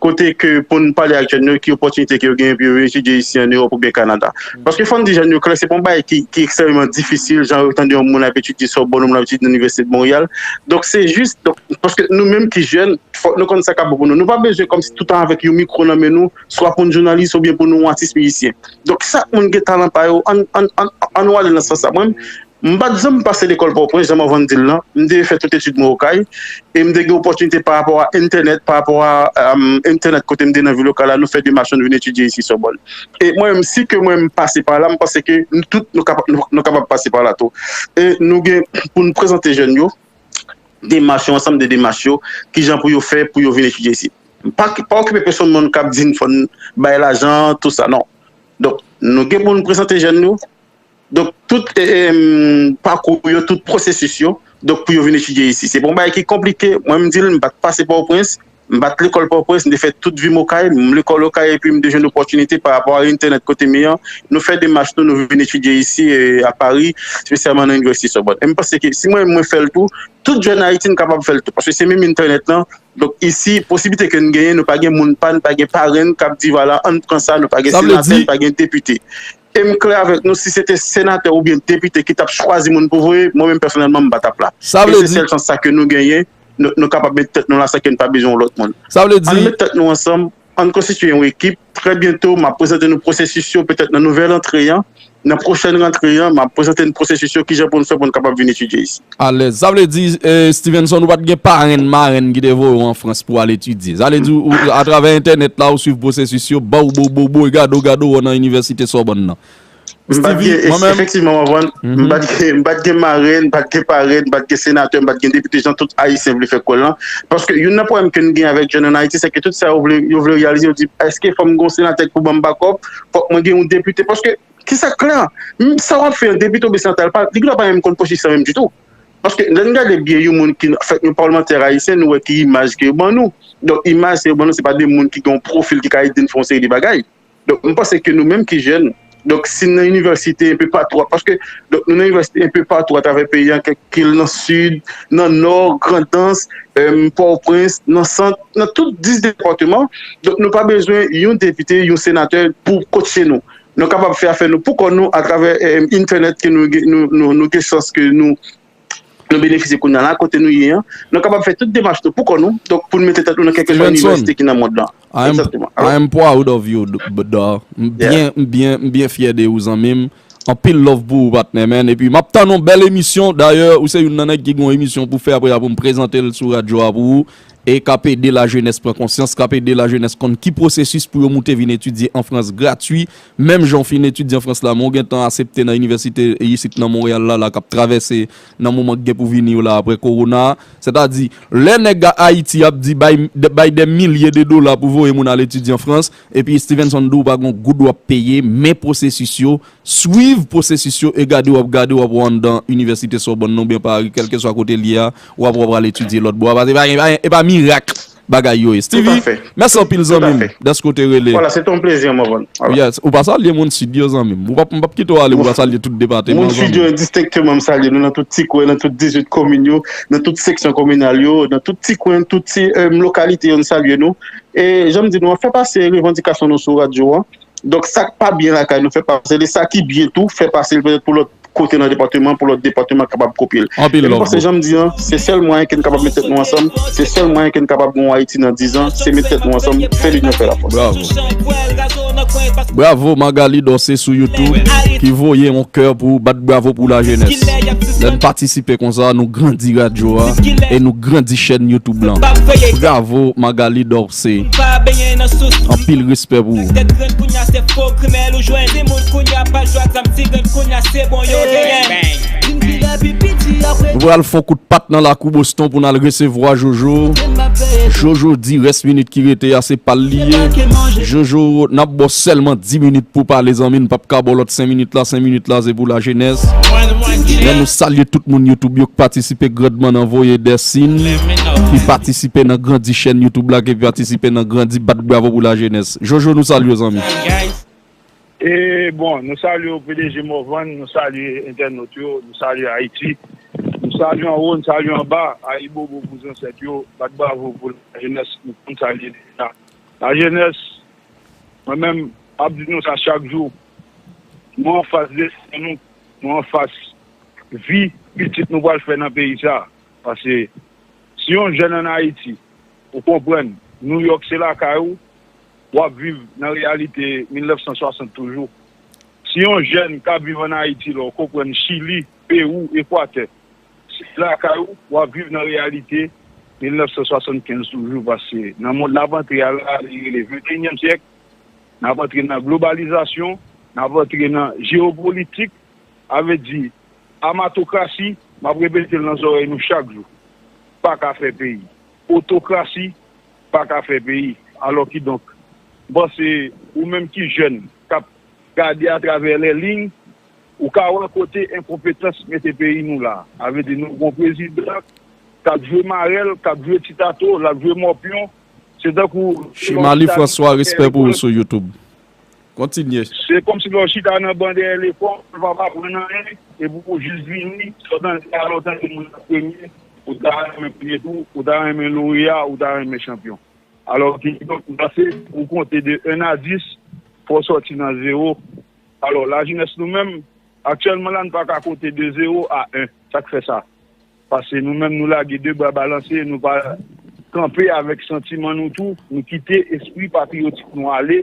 kote ke pou n pale ak jèn yo, ki opòtinite ke yo genyen pou yo vin etidye isi ann Ewòp oubyen Kanada. Paske fò n di jèn yo klè, se pa yon bagay ki, ki ekstrèmeman difisil, jan yo tande yon moun ap etidye Sòbòn, yon moun ap etidye nan Inivèsite de Monreyal. Donk, se jis, donk, paske nou menm ki jèn, fòk nou konn sa k ap bon pou nou. Nou pa bezwen kòmsi toutan avèk yon mikwo nan men nou, swa pou n jounalis oubyen pou nou atis mizisyen. Donk, chak moun gen talan pa yo, ann, ann, ann, ann nou ale nan sans sa. Mwen, m pa t janm pase lekòl Pòtoprens, jan Morvan di l lan. M te fè tout etid mwen Okay. E m te gen opòtinite pa rapò a entènèt, pa rapò a, um, entènèt kote m te nan vil Okay la, nou fè demach nou vin etidye isi Sòbòn. E mwen menm, si ke mwen m pase pa la, m panse ke nou tout nou kapab, nou, nou kapab pase pa la tou. E nou gen pou n prezante jèn yo, demach yo, ansanm de demach yo, kijan pou yo fè pou yo vin etidye isit. Pa, pa okipe pèsonn moun k ap di n fò n bay lajan, tout sa, non. Donk, nou gen pou n prezante jèn yo. Donk, tout e, e, pakou yo, tout pwosesis yo, donk, pou yo vin etidye isi. Se pa yon bagay ki konplike. Mwen, m di l, m pa t pase Pòtoprens, m pa t lekòl Pòtoprens, m te fè tout vi m Okay, m lekòl Okay, epi m te jwenn opòtinite pa rapò a entènèt kote m ye an. Nou fè demach nou, nou vin etidye isi, e, a Pari, espesyalman nan Inivèsite Sòbòn. E m panse ke si mwen, mwen fè l tou, tout jèn Ayiti n kapab fè l tou, paske se menm entènèt lan. Donk, isi, posiblite ke n genyen, nou pa gen moun pa n, pa gen parenn k ap di, vwala, ann pran sa, nou pa gen senatè, n pa gen depite. E m klè avèk nou, si se te senatè oubyen depite ki t ap chwazi moun pou voye, mwen menm pèsonèlman, m pa t ap la. E se sèl chans sa ke nou genyen, nou, nou kapab met tèt nou la san ke n pa bezwen yon lòt moun. Ann met tèt nou ansanm, ann konstitye yon ekip. Trè byento, m ap prezante nou pwosesis yo, petèt nan nouvèl rantre an, nan pwochèn rantre an, m ap prezante n pwosesis yo, kijan pou n fè pou n kapab vin etidye isi. Alèz. Sa vle di, eh, Stevenson, ou pa t gen parenn, marenn ki te voye w an Frans pou w al etidye. Sa vle di, ou, atravè entènèt la, ou swiv pwosesis yo, ba w bo, bo, bo, e gade w, gade w nan Inivèsite Sòbòn nan. M pa t gen, efektivman, Morvan, m pa t gen, m pa t gen marenn, m pa t gen parenn, m pa t gen senatè, m pa t gen depite, jan tout Ayisyen vle fè kwè l lan. Paske youn nan pwoblèm ke n gen avèk jèn ann Ayiti, se ke tout sa yo vle, yo vle reyalize, yo di, èske fò m gen yon senatè ki pou ban m bakòp? Fòk mwen gen yon depite. Paske, ki sa k klè? M, sa w ap fè an, depite oubyen senatè, li pa, li gendwa pa menm konn pwosesis lan menm ditou. Paske, lè n gade byen yon moun ki, anfèt, yon palmantè ayisyen, nou wè ki imaj ke yo ban nou. Donk, imaj ke yo ban nou, se pa de moun ki gen yon pwofil ki ka ede n fè yon seri de bagay. Donk, m panse ke nou menm ki jèn, donk, si n nan inivèsite enpe patou, paske, donk, nou nan inivèsite enpe patou atravè peyi a, ke, ke l nan Sid, nan Nò, Grandans, em, Pòtoprens, nan Sant, nan tout dis depatman. Donk, nou pa bezwen yon depite, yon senatè pou kotche nou. Nou kapab fè afè nou pou kò nou atravè, em, entènèt ke nou gen, nou, nou, nou gen chans ke nou, nou benefisye kounye a la, kote nou ye an. Nou kapab fè tout demach nou pou kò nou, donk pou n mete tèt nou nan kèlkeswa inivèsite ki nan mond lan. Egzakteman. I am proud of you, Dor. M byen, m byen, m byen fyè de ou, zanmi m. Anpil love pou ou, patnè, man. Epi m ap tann yon bèl emisyon. Dayè, ou se youn nan nèg ki gen yon emisyon pou fè apre sa pou m prezante l sou radyo a pou ou. E k ap ede lajenès pran konsyans, k ap ede lajenès konn ki pwosesis pou yo moute vin etidye an Frans gratui. Menm jan w fin etidye an Frans la, men w gentan asepte nan inivèsite isit nan Monreyal la, la k ap travèse nan moman k gen pou vini yo la apre kowona a. Sètadi, lè nèg Ayiti ap di bay, bay dè milye de dola pou voye moun al etidye an Frans, epi Stevenson di w pa gen yon goud w ap peye, men pwosesis yo, swiv pwosesis yo e gade w ap gade w ap wè anndan Inivèsite Sòbòn nan oubyen Pari, kèlkeswa kote l ye a, w ap wè w pral etidye lòt bò a. Paske e pa, e pa, e pa mirak bagay yo ye. Stevie, mèsi anpil zanmi m dèske w te rele. Vwala, se te yon plezi, Morvan. Yes, ou pa salye moun Sid yo, zanmi m. Ou p ap, m p ap kite w ale pou w pa salye tout depatman, zanmi m. Moun Sid yo, endistenkteman, m salye nou nan tout ti kwen, nan tout dizuit komin yo, nan tout seksyon kominal yo, nan tout ti kwen, tout ti, em, lokalite yo, n salye nou. E jan m di nou an, fè pase revandikasyon nou sou radyo an. Donk, sa k pa byen lakay nou, fè pase li. Sa ki byen tou, fè pase li petèt pou lòt kote nan depatman, pou lòt depatman kapab kopye l. Anpil love, bro. E m panse, jan m di an, se sèl mwayen ke n kapab met tèt nou ansanm, se sèl mwayen ke n kapab gen yon Ayiti nan diz an, se met tèt nou ansanm, fè linyon fè lafòs. Bravo. Bravo, Magali Dorcé sou YouTube, ki voye yon kè pou bat bravo pou lajenès. Lè n patisipe konsa, nou grandi radyo a, e nou grandi chèn YouTube lan. Bravo, Magali Dorcé. Anpil respè pou ou. Fo krimèl ou jwenn timoun kounya pa jwa zam ti grenn kounya se bon yo genyen. Di m kilè pi piti apre. Nou pral fè yon kout pat nan lakou Boston pou n al resevwa Jojo. Jojo di rès minit ki rete a se pa l li ye. Jojo, n ap ba w sèlman dis minit pou pale zanmi, n p ap ka ba w lòt senk minit la, senk minit la se pou lajenès. Men nou salye tout moun YouTube yo ki patisipe grandman nan voye dèsin, ki patisipe nan grandi chèn YouTube la, ki patisipe nan grandi bat bravo pou lajenès. Jojo, nou salye w, zanmi. E bon, nou salye w, P D G Morvan, nou salye entènot yo, nou salye Ayiti, nou salye anwo, nou salye anba, ayibobo pou zansèt yo, bat bravo pou lajenès, nou konn sa l ye deja. Lajenès, mwen menm, ap di nou sa chak jou, nou anfas desten nou, nou anfas vi pitit nou pral fè nan peyi sa. Paske si yon jèn ann Ayiti, ou konprann, Nouyòk se lakay ou, w ap viv nan reyalite mil nèf san swasant toujou. Si yon jèn k ap viv ann Ayiti la, ou konprann Chili, Pewou, Ekwatè, se lakay ou, w ap viv nan reyalite mil nèf san swasannkenz toujou, paske nan mond n ap antre a la, li rele venteyinyèm syèk, n ap antre nan globalizasyon, n ap antre nan jewopolitik, sa vle di, amatokrasi, m ap repete l nan zòrèy nou chak jou, pa ka fè peyi. Otokrasi pa ka fè peyi. Alò kidonk, m panse ou menm ki jèn, k ap gade atravè lè liy, ou ka wè kote enkonpetans mete peyi nou la. Sa vle di nou gon prezidan k ap jwe marèl, k ap jwe ti tato, l ap jwe mòpyon. Se tankou Chimali François, respè pou ou sou YouTube. Kontinye. Se kòmsi lè w chita nan ban dèyè lekòl, ou p ap aprann anyen, epi w jis vini, sa w tande a, lè w tande moun nan premye, ou ta renmen premye tou, ou ta renmen loreya, ou ta renmen chanpyon. Alò ki donk, m panse, ou konte de en a dis, fò w sòti nan zewo. Alò, lajenès nou menm, aktyèlman la, n pa ka konte de zewo a en. Sa k fè sa? Paske nou menm, nou lage de bra balanse, nou pa kanpe avèk santiman nou tou, nou kite espri patriyotik nou ale,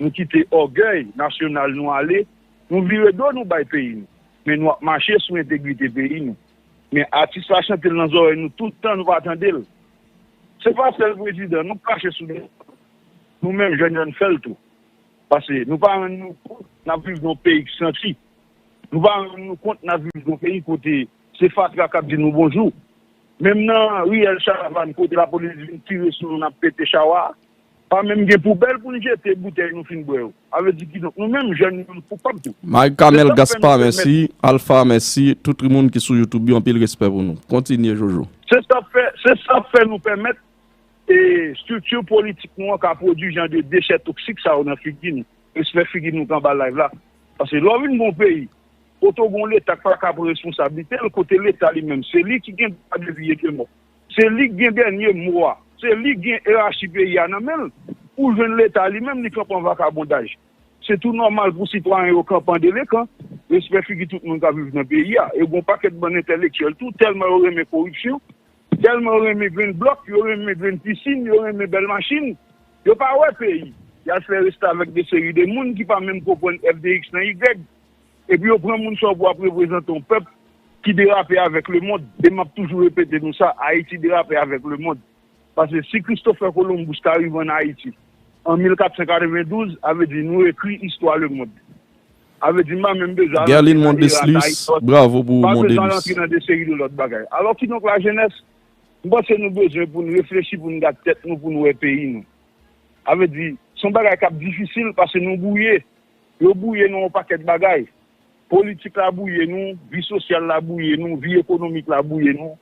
nou kite ògèy nasyonal nou ale, nou vire do nou bay peyi nou. Men nou ap mache sou entegrite peyi nou. Men atis la chante l nan zòrèy nou tout tan, nou pa tande l. Se pa sèl prezidan, nou krache sou li. Nou menm jèn yo, n fè l tou. Paske nou pa rann nou kont n ap viv nan yon peyi k santi. Nou pa rann nou kont n ap viv nan yon peyi kote se fatra k ap di nou bonjou. Menm nan riyèl Chavann, kote lapolis vin tire sou nou, n ap pete chawa a, pa menm gen poubèl pou n jete boutèy nou fin bwè yo. Sa vle di kidonk, nou menm jèn yo, nou koupab tou. Marie Carmel Gaspard, mèsi. Alpha, mèsi. Tout moun ki sou YouTube yo, anpil respè pou nou. Kontinye, Jojo. Se sa k fè, se sa k fè nou pèmèt e estrikti politik nou an ka pwodui jan de dechè toksik sa yo nan figi nou. Respè figi nou k anba live la. Paske lè w vin gen yon peyi, kote w gen yon Leta k pa ka pran responsablite l, kote Leta li menm, se li ki gen dwa de vi e de mò. Se li k gen dènye mo a. Se li k gen erachi peyi a nan men l. Ou jwenn Leta li menm, li kanpe an vakabondaj. Se tou nòmal pou sitwayen yo kanpe an delekan. Respè figi tout moun k ap viv nan peyi a. E gen yon pakèt bann entèlektyèl tou, tèlman yo renmen koripsyon, tèlman yo renmen grenn blòk, yo renmen grenn pisin, yo renmen bèl machin, yo pa wè peyi. Y al fè restavèk de seri de moun ki pa menm konprann F D X nan Y. Epi yo pran moun sa yo pou ap reprezante yon pèp ki derape avèk lemonn. E m ap toujou repete nou sa, Ayiti derape avèk lemonn. Paske si Christopher Columbus ta rive ann Ayiti an mil kat san katrevendouz, sa vle di nou ekri istwa lemonn. Sa vle di m pa menm bezwen al antre nan Irak, Ayiti, bravo pou pa bezwen al antre nan de seri de lòt bagay. Alò kidonk lajenès, m panse nou bezwen pou n reflechi, pou n gad tèt nou, pou n wè peyi nou. Sa vle di, se yon bagay k ap difisil paske nou bwouye. Yo bwouye nan yon pakèt bagay. Politik la bwouye nou, vi sosyal la bwouye nou, vi ekonomik la bwouye nou.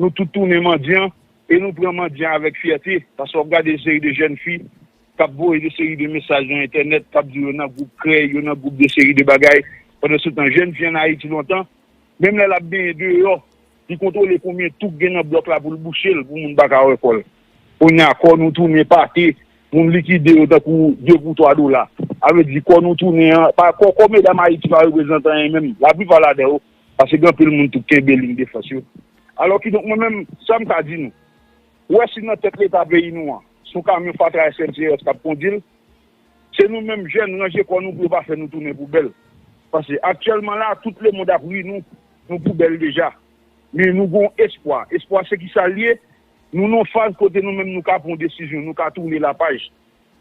Nou tout tounen mandyan e nou pran mandyan avèk fyète. Paske w ap gade yon seri de jèn fi k ap voye de seri de mesaj nan entènèt, k ap di yo nan gwoup krèy, yo nan gwoup de seri de bagay. Pandansetan, jèn fi ann Ayiti lontan, menm lè l ap benyen deyò, li kontwole konbyen tou k gen nan blòk la pou l bouche l, pou moun pa ka wè kò l. Kounye a, kò nou tounen pate, moun likide yo tankou de pou twa dola. Sa vle di kò nou tounen an, pa, kò, kò medam Ayiti pa reprezante anyen menm. Laplipa ladan yo, paske gen anpil moun tou k kenbe liy defans yo. Alò kidonk, mwen menm, sa m ka di nou, ou wè si nan tèt Leta peyi nou an, se yon kamyon fatra S N C S k ap kondi l, se nou menm jèn ranje kò nou pou yo pa fè nou tounen poubèl. Paske aktyèlman la, tout lemonn ap ri nou, nou poubèl deja. Men nou gen yon espwa. Espwa se kisa l ye? Nou nan yon faz kote nou menm nou ka pran yon desizyon, nou ka tounen lapaj.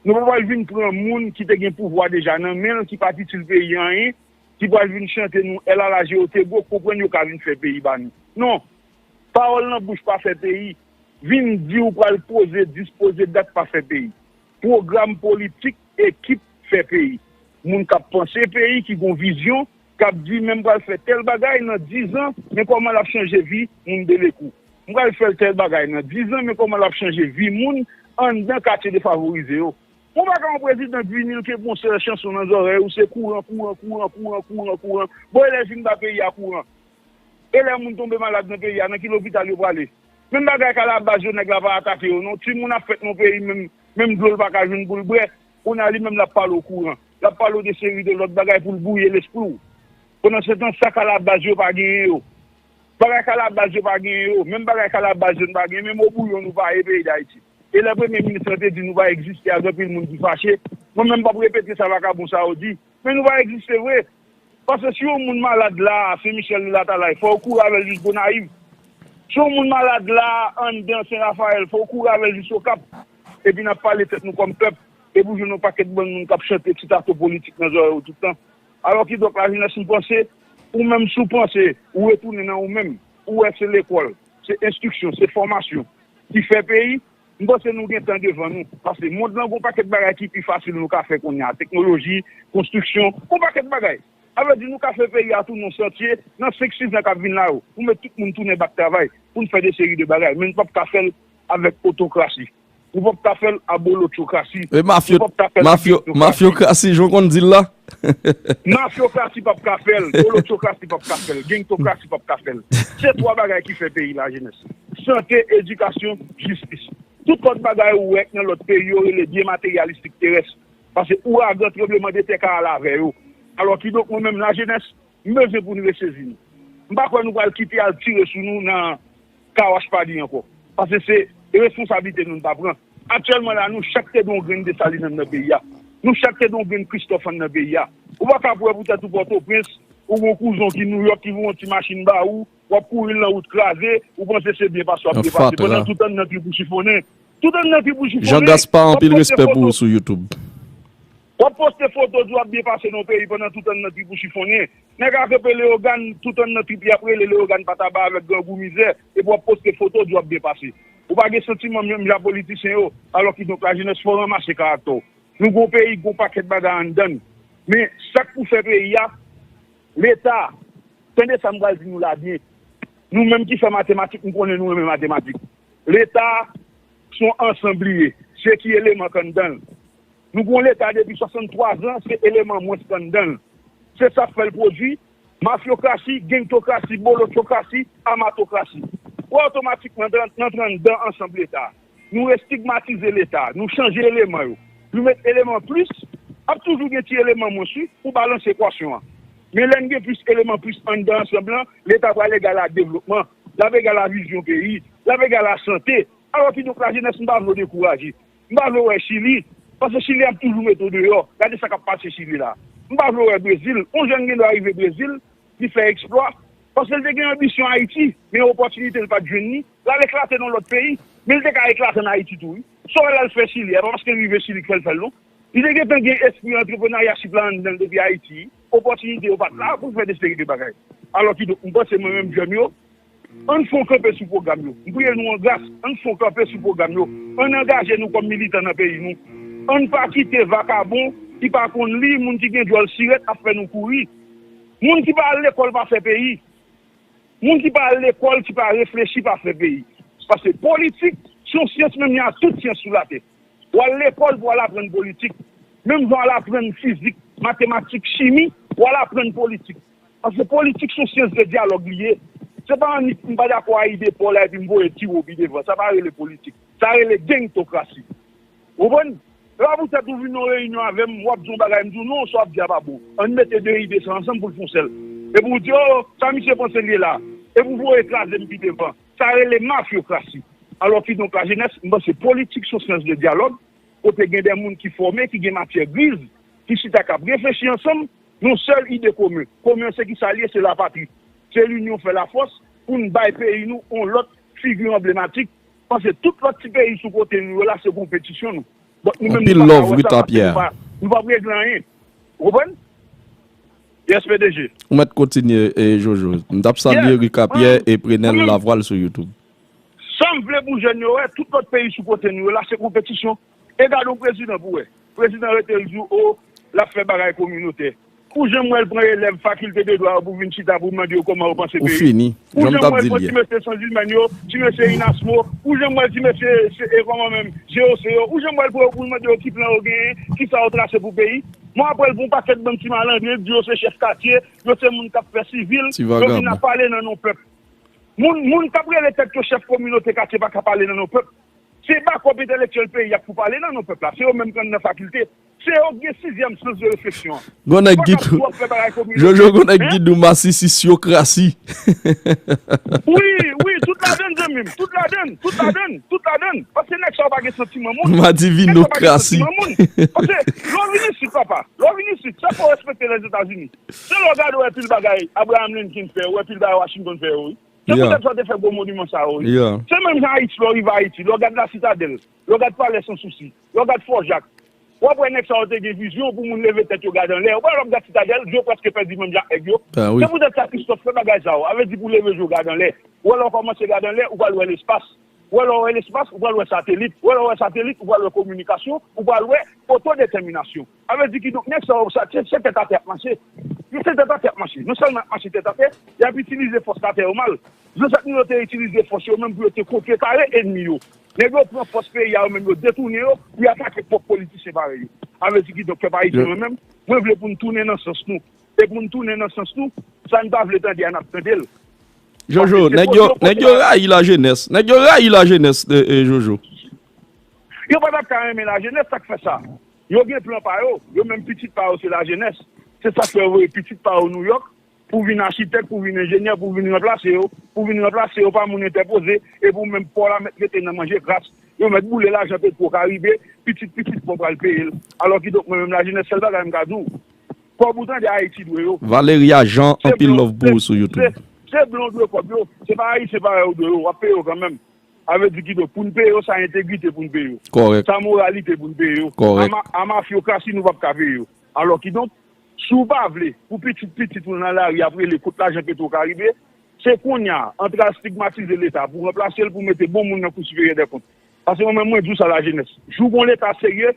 Nou pa pral vin pran moun ki te gen pouvwa deja nan men l, ki pa t itil peyi a anyen, ki pral vin chante nou L a la G O T Go, konprann yo ka vin fè peyi ba nou. Non, pawòl nan bouch pa fè peyi. Vin di ou pral poze, dispoze dat pa fè peyi. Pwogram politik, ekip fè peyi. Moun k ap panse peyi, ki gon vizyon, k ap di men m pral fè tèl bagay nan dizan, men kòman l ap chanje vi moun Belekou. M pral fè tèl bagay nan dizan, men kòman l ap chanje vi moun anndan katye defavorize yo. Ou pa ka yon prezidan k vini l kenbe yon sèl chanson nan zòrèy ou, se kouran, kouran, kouran, kouran, kouran, kouran. Bon, e lè l fin ba peyi a kouran? E lè moun tonbe malad nan peyi a, nan ki lopital yo prale? Menm bagay kalabaz yo, nèg la pa atake yo non. Timoun ap fèt nan peyi, menm, menm dlo l pa ka jwenn pou l bwè. Kounye a li menm l ap pale w kouran. L ap pale w de seri de lòt bagay pou l bwouye lespri w. Pandansetan, sa kalabaz yo pa genyen yo. Bagay kalabaz yo pa genyen yo. Menm bagay kalabaz yo n pa genyen. Menm o bouyon nou pa ye peyi Dayiti. E lè premye minis lan te di nou pa egziste ak anpil moun ki fache, mwen menm m p ap repete sa vakabon sa yo di. Men nou pa egziste vre. Paske si yon moun malad la a, Sen Michèl, Lil Atalay, fò w kouri avè l jis Gonayiv. Si yon moun malad la a, anndan Sen Rafayèl, fò w kouri avè l jis Okap. Epi n ap pale tèt nou kòm pèp. Epi w jwenn yon pakèt bann moun k ap chante ti tato politik nan zòrèy ou tout tan. Alò kidonk, lajenès, m panse, ou menm si w panse, ou retounen nan ou menm. Ou wè se lekòl, se enstriksyon, se fòmasyon ki fè peyi. M panse nou gen tan devan nou. Paske mond lan gon pakèt bagay ki pi fasil nou ka fè kounye a. Teknoloji, konstriksyon, gon pakèt bagay. Sa vle di nou ka fè peyi a tounen yon santye nan senk sis zan k ap vin la yo. Pou met tout moun tounen bak travay. Pou n fè de seri de bagay. Men nou p ap ka fè l avèk otokrasi. Nou p ap ka fè l abolotchokrasi. E mafyo, Nou p ap ka fè l mafyo, avèk otokrasi. Mafyokrasi, jan w konn di l la. Mafyokrasi p ap ka fè l, bolotchokrasi p ap ka fè l, gengtokrasi p ap ka fè l. Se twa bagay ki fè peyi, lajenès. Sante, edikasyon, jistis. Tout lòt bagay ou wè nan lòt peyi yo rele byen materyalistik terès. Paske ouragan, tranblemanntè ka al avè yo. Alò kidonk mwen menm lajenès, m bezwen pou n resezi nou. M pa kwè nou pral kite al tire sou nou nan Kawash Padi ankò. Paske se responsablite nou n pa pran. Aktyèlman la, nou chak te dwe yon grenn Desalin anndan peyi a. Nou chak te dwe yon grenn Kristòf anndan peyi a. Ou pa ka pou wè poutèt ou Pòtoprens, ou gon kouzen w ki Nouyòk ki voye yon ti machin ba ou, w ap kouri l nan wout kraze, ou panse se byen pase w ap Ap byen pase. Fatra. Pandan tout anndan trip ou chifonnen. Tout anndan trip ou chifonnen. Jean Gaspard, w ap anpil poste respè pou foto. Ou sou YouTube. W ap poste foto di w ap byen pase nan yon peyi pandan tout anndan trip ou chifonnen. Nèg a kanpe Leyogàn, tout anndan trip li ap rele Leyogàn pa taba avèk grangou mizè, epi w ap poste foto di w ap byen pase. Ou pa gen santiman menm jan politisyen yo, alò kidonk lajenès fò w ranmase karaktè w. Nou gon peyi, gon pakèt bagay anndan n. Men sa k pou fè peyi a, Leta, tande sa m pral di nou la byen. Nou menm ki fè matematik, m konnen nou renmen matematik. Leta se yon ansanm li ye. Se ki eleman k anndan l. Nou gon Leta depi swasanntwa zan, se eleman mwens k anndan l. Se sa k fè l pwodui mafyokrasi, gengtokrasi, bolotchokrasi, amatokrasi. Ou wè otomatikman, nan, nan anndan ansanm Leta a, nou estigmatize Leta a, nou chanje eleman yo. Nou met eleman plis, ap toujou gen ti eleman mwens wi, pou balanse ekwasyon an. Men lè n gen plis eleman plis anndan ansanm lan, Leta pral egal a devlopman, l ap egal a vizyon peyi, l ap egal a sante. Alò kidonk lajenès, m pa vle w dekouraje. M pa vle w wè Chili, paske Chili ap toujou mete w deyò. Gade sa k ap pase Chili la. M pa vle w wè Brezil. Yon jèn gen dwa rive Brezil, li fè eksplwa, paske l te gen anbisyon Ayiti, men opòtinite l pa t jwenn li. L al eklate nan lòt peyi, men l te ka eklate ann Ayiti tou wi. Sa w wè l al fè Chili a, e pa paske l rive Chili k fè l fè l non. Li te gentan gen espri antreprenarya chif la anndan l depi Ayiti. Opòtinite yo pa t la pou l fè de seri de bagay. Alò kidonk, m panse mwen menm jèn yo, ann fè yon kanpe sou pwogram yo. M priye nou an gras, ann fè yon kanpe sou pwogram yo. Ann angaje nou kòm militan nan peyi nou. Ann pa kite vakabon ki pa konn li, moun ki gen djòl sirèt ap fè nou kouri. Moun ki pa al lekòl pa fè peyi. Moun ki pa al lekòl, ki pa reflechi, pa fè peyi. Paske politik se yon syans menm jan ak tout syans sou latè. W al lekòl pou w al aprann politik. Menm jan w al aprann fizik, matematik, chimi, w al aprann politik. Paske politik se yon syans de dyalòg li ye. Se pa annik m pa dakò a ide pa w la epi m voye tire w pi devan. Sa pa rele politik. Sa rele gengtokrasi. Ou konprann? E pa poutèt ou vin nan yon reyinyon avè m, w ap di yon bagay, m di w non, sa w ap di a pa bon. Ann mete de ide sa ansanm pou l fè yon sèl. Epi w di, o, sa misye panse l ye la. Epi w voye kraze m pi devan. Sa rele mafyokrasi. Alò kidonk lajenès, m panse politik se yon syans de dyalòg, kote gen de moun ki fòme, ki gen matyè griz, ki chita k ap reflechi ansanm, yon sèl ide komen. Komen an se kisa l ye? Se lapatri. Se linyon fè lafòs pou n bay peyi nou yon lòt figi anblematik. Paske tout lòt ti peyi sou kote nou yo la, se konpetisyon nou. But nou menm nou pa ka wè sa paske nou pa, nou p ap regle anyen. Ou konprann? Yes, P D G. Ou mèt kontinye, e, Jojo. M t ap salye Rika Pyè e Prenèl Lavwal sou YouTube. Sa m vle pou jèn yo wè, tout lòt peyi sou kote nou yo la, se konpetisyon. E gade yon prezidan pou wè. Prezidan rete l di w, o, l ap fè bagay kominotè. Ou janm wè l pran elèv fakilte de dwa yo pou vin chita pou mande yo kòman yo panse peyi? Ou fini. Ou janm wè l pran ti mesye sanzimèn yo, ti mesye Inasmo, ou janm wè l ti mesye, e kòman menm, G O C yo, ou janm wè l pran yo pou l mande yo ki plan yo genyen, ki sa yo trase pou peyi? Mwen apre l pran yon pakèt bann ti malandren, di yo se chèf katye, yo se moun k ap fè sivil, yo vin ap pale nan non pèp. Moun, moun k ap rele tèt yo chèf kominote katye pa ka pale nan non pèp. Se bakòp entelektyèl peyi a k pou pale nan non pèp la. Se yo menm k anndan fakilte. Se yo k gen sizyèm sans de refleksyon an. Gon nèg ki tou. Jojo, gon nèg ki di w masisisiyokrasi. Wi, wi, tout ladann, zanmi m. Tout ladann, tout ladann, tout ladann. Paske nèg sa yo pa gen santiman moun. Madivinokrasi. Paske lè w vin isit, papa, lè w vin isit, sa fò w respekte Lèzetazini. Se lè w gade w wè pil bagay Abraham Lincoln fè, w wè pil bagay Washington fè yo, wi. Se poutèt sa yo te fè gwo moniman sa yo, wi. Se menm jan Ayiti, lè w rive Ayiti, lè w gad La Citadelle, lè w gad Palè Sansousi, lè w gad Fò Jak, w ap wè nèg sa yo te gen vizyon pou moun leve tèt yo gade anlè. Ou wè lè w ap gad Sitadèl, je w prèske pèdi menm jan ak nèg yo. Se poutèt sa Christophe fè bagay sa yo. A vle di pou leve je w gade anlè. Ou wè lè w kòmanse gade anlè, ou pral wè lespas. Ou wè lè w wè lespas, ou pral wè satelit. Ou wè lè w wè satelit, ou pral wè kominikasyon, ou pral wè otodetèminasyon. A vle di kidonk nèg sa yo, sa, se, se tèt atè y ap mache. Yo se tèt atè y ap mache. Non sèlman y ap mache tèt atè, y ap itilize fòs latè yo mal. Zansèt nou yo te itilize fòs yo menm pou yo te kontrekare ènmi yo. Nèg yo pran fòs peyi a yo menm, yo detounen yo pou y atake pwòp politisyen parèy yo. A vle di kidonk, pèp ayisyen, mwen menm, mwen vle pou n tounen nan sans nou. E pou n tounen nan sans nou, sa n pa vle tande a, n ap tande l. Jojo, nèg yo, nèg yo rayi lajenès. Nèg yo rayi lajenès, e, e, Jojo. Yo pa t ap ka renmen lajenès, sa k fè sa. Yo gen plan pa yo, yo menm pitit pa yo se lajenès. Se sa k fè yo voye pitit pa yo Nouyòk pou vin achitèk, pou vin enjenyè, pou vin ranplase yo, pou vin ranplase yo pa moun entèpoze, e pou menm pa w la mèt rete nan manje gras. Yo mèt boule lajan Petwo Karibe, pitit pitit pa w pral peye l. Alò kidonk mwen menm lajenès, sèl bagay m ka di w, kòb ou tande Ayiti dwe yo. Valeria Jean, anpil love pou ou sou YouTube. Se, se blan w dwe kòb yo, se pa Ayisyen parèy ou dwe yo, w ap peye yo kanmenm. A vle di kidonk, pou n peye yo, sa entegrite pou n peye yo. Kòrèk. Sa moralite pou n peye yo. Kòrèk. A ma-, a mafyokrasi, nou p ap ka peye yo. Alò kidonk, si w pa vle pou pitit pitit ou nan lari ap rele kot lajan Petwo Karibe, se kounye a, antre al stigmatize Leta pou ranplase l, pou mete bon moun nan Kou Siperyè dè Kont. Paske mwen menm, mwen di w sa, lajenès. Jou gon Leta serye,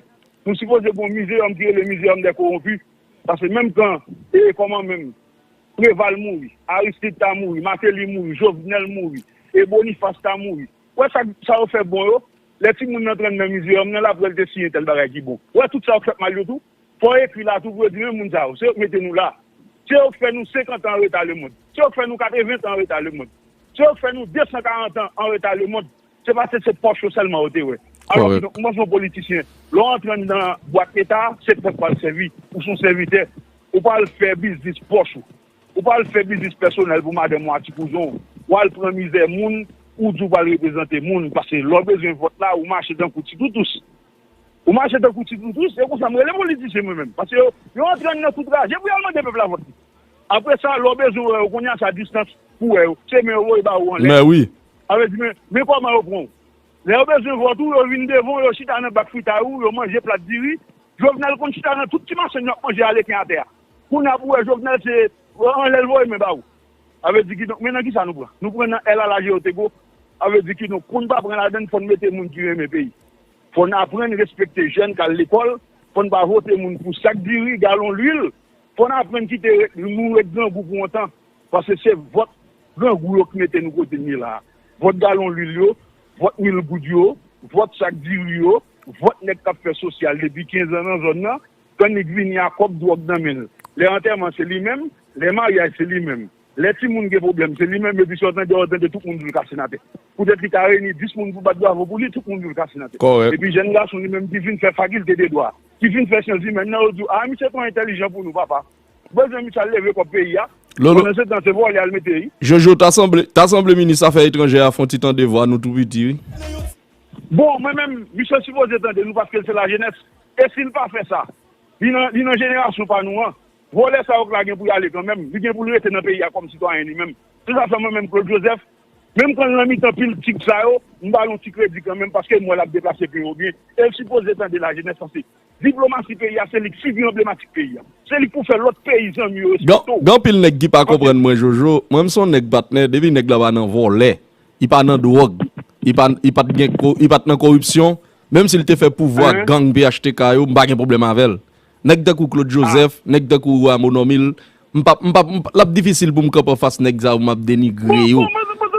nou sipoze gon mizeyòm ki rele mizeyòm dè kowonpi. Paske menm kan, e kòman menm, Preval mouri, Aristide ta mouri, Martelly mouri, Jovenel mouri, e Boniface ta mouri. Ou wè sa, sa yo fè bon yo? Lè timoun nan t rann nan mizeyòm nan, l ap wè l te siyen tèl bagay ki bon. Ou wè tout sa yo k fèt mal yo tou? Fò w ekri la tou pou yo di men moun sa yo, se yo k mete nou la. Se yo k fè nou senkant an anreta lemonn. Se yo k fè nou katreven tan anreta lemonn. Se yo k fè nou de san karant an anreta lemonn. Se paske se pòch yo sèlman yo te wè. Alò kidonk, m panse yon politisyen, lè w antre anndan bwat Leta, se pèp w al sèvi. Ou se yon sèvitè. Ou pa al fè biznis pòch ou. Ou pa al fè biznis pèsonèl pou madanm ou a ti kouzon w. Ou al pran mizè moun, ou di w pral reprezante moun. Paske lè w bezwen vòt la, ou mache tankou ti toutous. Ou mache tankou ti toutous, se konsa m rele politisyen mwen menm. Paske yo, yo antre anndan tou traje pou y al mande pèp la vòt li. Apre sa, lè w bezwen wè yo, kounye a sa distans pou wè yo. Se men yo voye ba ou anlè. Mè wi. A vle di, men, men kòman yo pran w. Lè yo bezwen vòt ou, yo vin devan w, yo chita nan bak fritay ou, yo manje plat diri. Jovenel konn chita nan tout ti machann yo ap manje a leken atè a. Kounye a pou wè Jovenel se anlè l voye men ba ou. A vle di kidonk, men nan kisa nou pran? Nou pran nan L a la Géotego. A vle di kidonk, pou n pa pran ladann, fò n mete moun ki renmen peyi. Fò n aprann respekte jèn k al lekòl. Fò n pa vote moun pou sak diri, galon lwil. Fò n aprann kite ret, nou ret grangou pou yon tan. Paske se vòt grangou yo k mete nou kote n ye la a. Vòt galon lwil yo, vòt mil goud yo, vòt sak diri yo, vòt nèg k ap fè sosyal depi kenz an nan zòn nan, tann li k vini a kòb dwòg nan men l. Lè antèman se li menm, lè maryaj se li menm. Lè timoun gen pwoblèm, se li menm, epi si w tande, w tande tout moun vin kase n atè. Poutèt li ka reyini dis moun pou bat bravo pou li, tout moun vin kase n atè. Kòrèk. Epi jèn gason li menm ki fin fè fakilte de dwa, ki fin fè syans imèn nan, yo di w, a, misye twò entèlijan pou nou, papa. Bezwen misye al leve kòb peyi a. Lolo. Pandan se tan, se vòlè al mete, wi. Jojo, ta sanble, ta sanble minis afè etranjè a fè yon ti tande vwa nou tou piti, wi. Bon, mwen menm, misye sipoze tande nou paske l se lajenès. E si l pa fè sa, li nan, li nan jenerasyon pa nou an. Vòlè sa yo k la gen pou y ale kanmenm. Li gen pou l rete nan peyi a kòm sitwayen li menm. Se sa fè mwen menm, Claude Joseph, Menm kan l nan mitan pil tig sa yo, m ba l yon ti kredi kanmenm, paske m wè l ap deplase peyi yo byen. E l sipoze tande lajenès, paske diplomasi peyi a, se li k figi anblematik peyi a. Se li k pou fè lòt peyi zanmi yo respekte w. Gen anpil nèg ki pa konprann mwen, Jojo. Mwen, m se yon nèg patnè, depi nèg la pa nan vòlè, li pa nan dwòg, li pa, li pa t gen ko, li pa t nan koripsyon, menm si l te fè pouvwa gang P H T K yo, m pa gen pwoblèm avè l. Nèg tankou Claude Joseph, nèg tankou Rameau Normil, m p ap, m p ap, m p ap, l ap difisil pou m kanpe anfas nèg sa yo, m ap denigre yo.